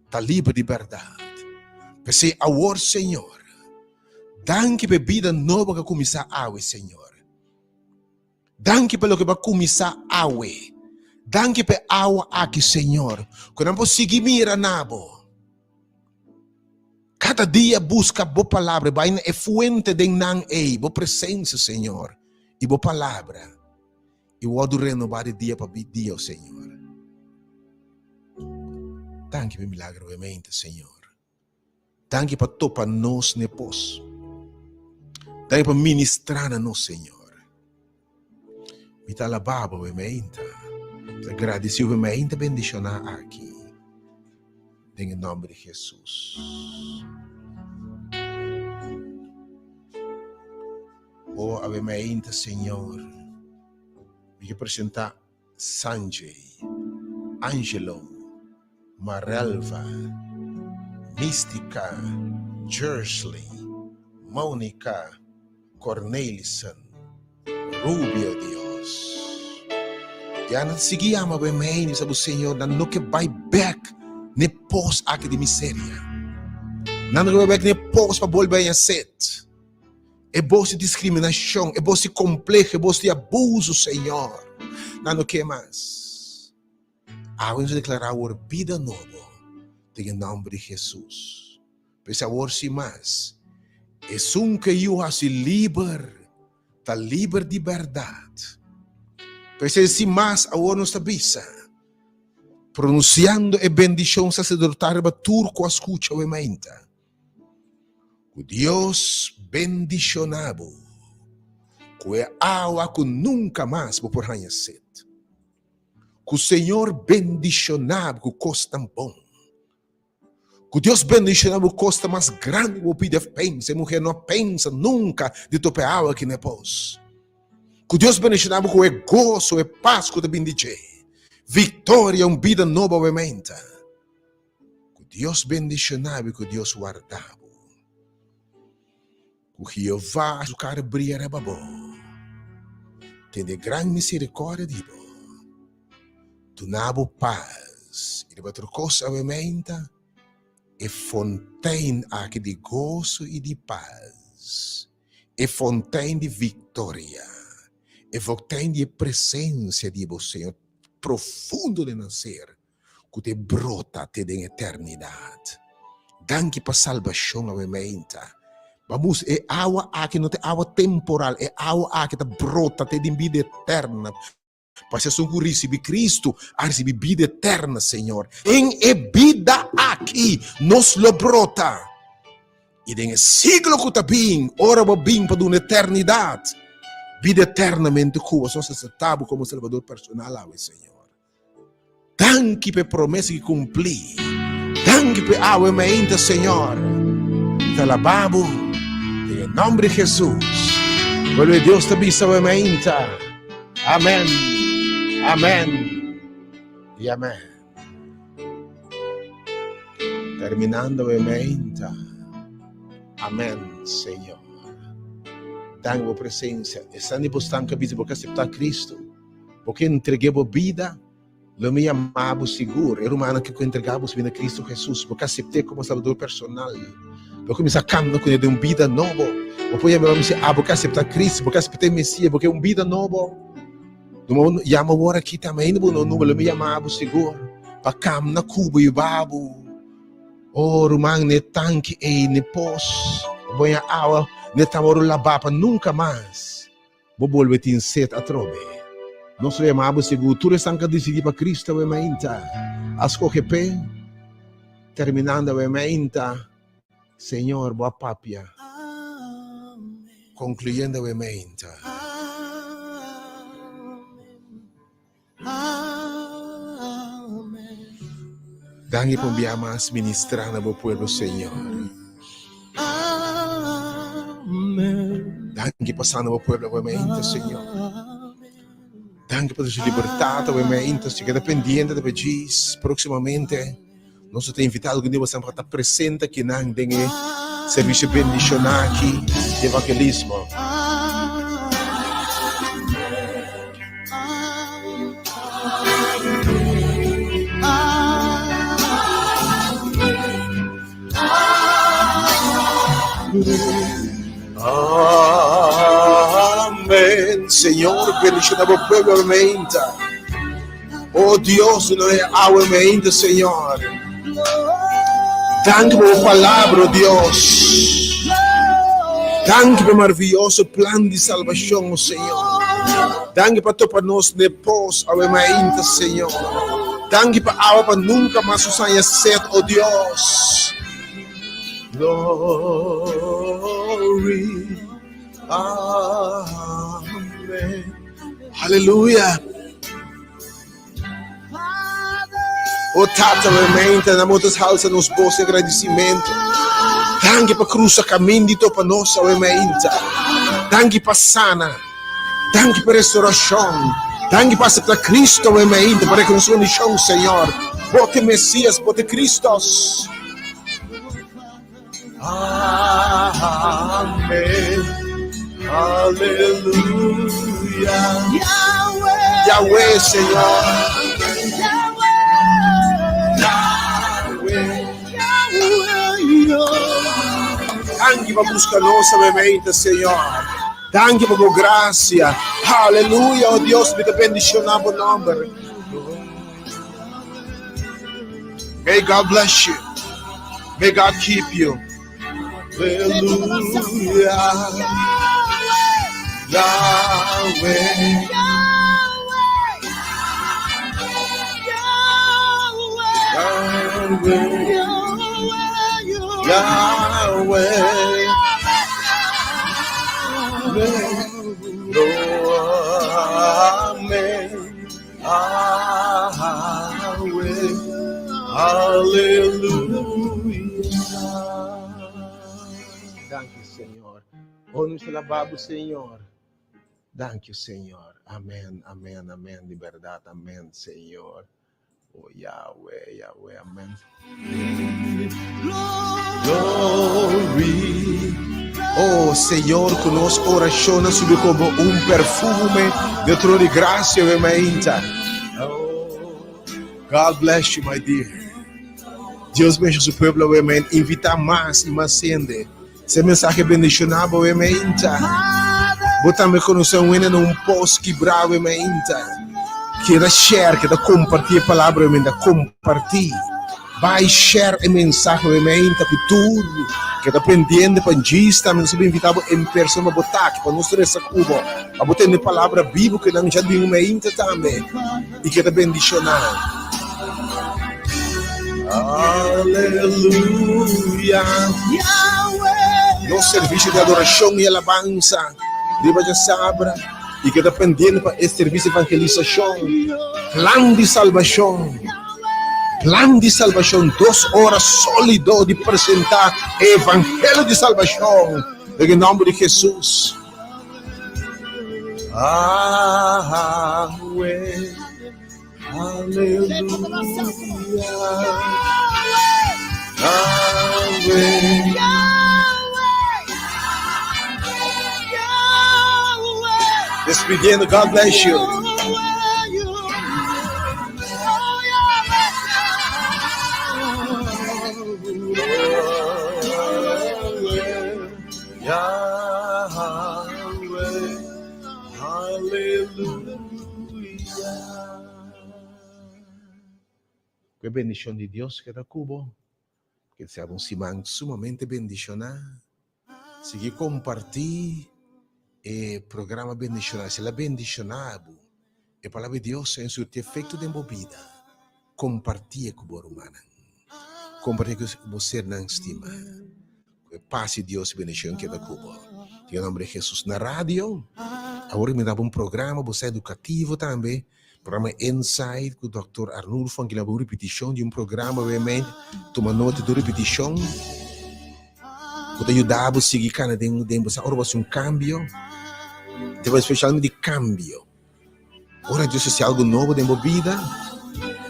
ta liber di bèrdat. P'esei awor, Señor, danki pa e bida nobo ku a kuminsá awe, Señor. Danki pa loke bo a kuminsá awe. Danki pa e awa aki, Señor, ku nan por sigui mira na bo. Kada dia buska bo palabra, bai na e fuente den nan ei, bo presensia, Señor, i bo palabra, i wòrdu renobá di dia pa dia, o Señor. Danki pa e milagro obviamente, Señor. Danki pa topa nos n'e pos. Danki pa ministrá na nos, Señor. Mi ta alabá bo, mi ta gradisí bo, mi ta bendishoná aki. Den e nòmber di Hesus. O awe mainta, Señor, mi ke presentá Sanjay, Angelo, Marelva, Mystica, Jersley, Monica, Cornelissen, Rubio Dios. Ya nan sigui yama bo e mei, mi sa bo Señor, nan no ke bai bek. N'e pos aki di miseria. Nan no ke bai bek n'e pos pa bolbe haña set. E bos di diskriminashon, e bos di kompleho, e bos di abuso, Señor. Nan no ke mas. Awe nos a deklará awor bida nobo den e nòmber di Hesus. P'esei awor sin mas, esun ku e Yu hasi liber, ta liber di bèrdat. P'esei sin mas awor nos ta bisa, pronunsiando e bendishon saserdotal riba tur ku a skucha awe mainta, Ku Dios bendishoná bo ku e awa ku nunka mas bo por haña set. Ku Señor bendishoná bo ku kosnan bon. Ku Dios bendishoná bo kos ta mas grandi ku bo pidi òf pensa. E muher no a pensa nunka di topa e awa aki na e pos. Ku Dios bendishoná bo ku e goso, e pas ku ta bin di dje. Viktoria, un bida nobo awe-meinta. Ku Dios bendishoná bo i ku Dios warda bo. Ku Jehová su kara bria riba bo, tene gran miserikòrdia di bo, duna bo pas i riba tur kos awe meinta e fontein aki di goso i di pas, e fontein di viktoria, e fontein di e presensia di bo Señor profundo den nan ser. ku te brota te den eternidat. Danki pa salbashon awe meinta. Bamus, e awa aki no ta e awa temporal, e awa aki ta brota te den bida eterna. Pasobra esun ku risibi Kristu a risibi bida eterna, Señor. Den e bida aki nos lo brota. I den e siglo ku ta bin, ora bo bin pa duna eternidat, bida eternamente ku bo, nos aseptá bo komo Salbador personal awe, Señor. Danki pa e promesa ki kumplí. Danki pa e awe mainta, Señor. Mi ta alabá bo den e nòmber di Hesus. Pueblo di Dios ta bisa awe mainta, Amèn, amèn i amèn. Terminando awe mainta, Amèn, Señor. Danki pa bo presensia. Esnan di bosnan ku a bisa bo ke aseptá Kristu. Bo ke entreg'é bo bida? Lo mi yama bo sigur. E rumannan ke ku entregá bo su bida na Kristu Hesus, bo ke asept'é komo Salbador personal. Bo kuminsá kamna kuné den un bida nobo. Bo por yama mi si abo ke aseptá Kristu, bo ke aseptá e Mesias, bo ke un bida nobo. Lo mi yama bo ora aki tambe, ainda bo no numa, lo mi yama bo sigur pa kamna ku bo i yuba bo. Oh, ruman, n'e tanki ei, n'e pos, bo haña awa, n'e tabaru labá pa nunka mas. Bo bolbe tin set atrobe. Nos lo yama bo sigur tur esnan ku a disidí pa Cristo awe mainta a skohe p'e. Terminando awe mainta, Señor, bo a papia. Konkluyendo awe mainta. Danki pa un bia mas ministra na bo pueblo, Señor. Danki pa sana bo pueblo awe mainta, Señor. Danki pa su libertad awe mainta. Si keda pendiente ta djis próximamente nos ta invita algun di boso pa ta presente akinan den e servicio bendiciona aki di evangelismo. Amen. Señor, bendiciona bo pueblo awe mainta. Oh Dios, duna e awe mainta, Señor. Danki pa bo palabra, oh Dios. Danki pa e maravilloso plan di salvacion, oh Señor. Danki pa topa nos n'e pos awe mainta, Señor. Danki pa awa pa nunca mas nos haña sed, oh Dios. Glory. Amen. Aleluya. O Tata, we mainta na motas halsa nos voz de agradecimento. Danki pa cruza camin di topa nos awe mainta. Danki pa sana. Danki pa restauracion. Danki pa acepta Cristo awe mainta, pa reconocer condicion, Señor. Bo te Mesías, bo te Cristos. Amen. Aleluya. Yahweh, Señor. Danki pa buska nos awe Señor. Danki pa bo grasia. Aleluya, oh Dios, mi ta bendishoná bo nòmber. May God bless you. May God keep you. Aleluya. Yahweh. Yahweh. Yahweh. Amen. Yahweh. Aleluya. Danki, Señor. Oh, nos alabá bo, Señor. Danki, Señor. Amèn, amèn, amèn. Di bèrdat, amèn, Señor. Oh, Yahweh, Yahweh, amèn. Glory. Oh, Señor, ku nos orashonnan subi komo un perfume den trono di grasia, awe mainta. Oh, God bless you, my dear. Dios bendiciona su pueblo, awe mainta. Invita mas i mas hende. Si e mensahe bendiciona bo, awe mainta. Bo tambe conoce un hende na un post kibrá, awe mainta. Keda share, keda comparti e palabra, awe mainta. Comparti. Bai share e mensahe, awe mainta, ku tur. Keda pendiente pa djis tambe nos a invita bo en persona pa bo ta aki, pa nos resa ku bo, pa bo tende palabra bibu ku nan ja bin mainta tambe i keda bendiciona. Aleluya! Nos servicio di adoracion y alabansa riba djasabra y keda pendiente pa e servicio di evangelisacion. Plan di salbacion. Plan di salbacion. Dos ora solido di presenta e evangelio di salbacion den e nomber di Jesus. Yahweh. Aleluya. Yahweh. Despidiendo, God bless you. Yahweh. Aleluya. Ku e bendishon di Dios keda ku bo. Ke sea un siman sumamente bendishoná. Sigui kompartí e programa bendishoná. Si el a bendishoná bo, e Palabra di Dios a surti efekto den bo bida, kompartié ku bo rumannan. Kompartié ku bo sernan stimá. Ku e pas di Dios i bendishon keda ku bo. Den e nomber di Hesus. Na radio, awor mi daba un programa, bo sa edukativo tambe, programa Insight ku Dòkter Arnulfo Anguilaba, un ripitishon di un programa obviamente, tuma nota di un ripitishon ku ta yuda bo sigui kana den den bo sa ora bo hasi un kambio, tema spesialmente di kambio. Ora Dios hasi algu nobo den bo bida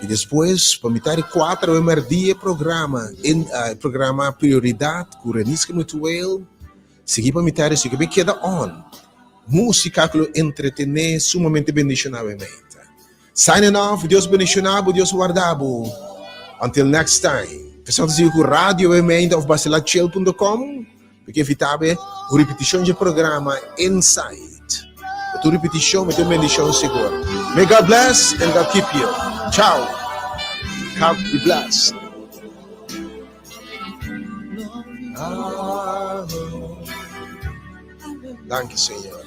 i despues pa mitad di kuater awe mèrdia e programa e programa Prioridat ku Reniska Mutueel sigui pa mitad di sinku. Mi keda on. Músika ku lo entretené sumamente bendishoná awe meinta. Signing off, Dios bendishoná bo, Dios warda bo. Until next time. Pesnan ta sigui ku radio awe meinta òf basilachel punto com. Mi ke invitá bo un ripitishon dje programa Insight. E ta un ripitishon, mi ta un bendishon sigur. May God bless and God keep you. Ciao. God be blessed. Danki Señor.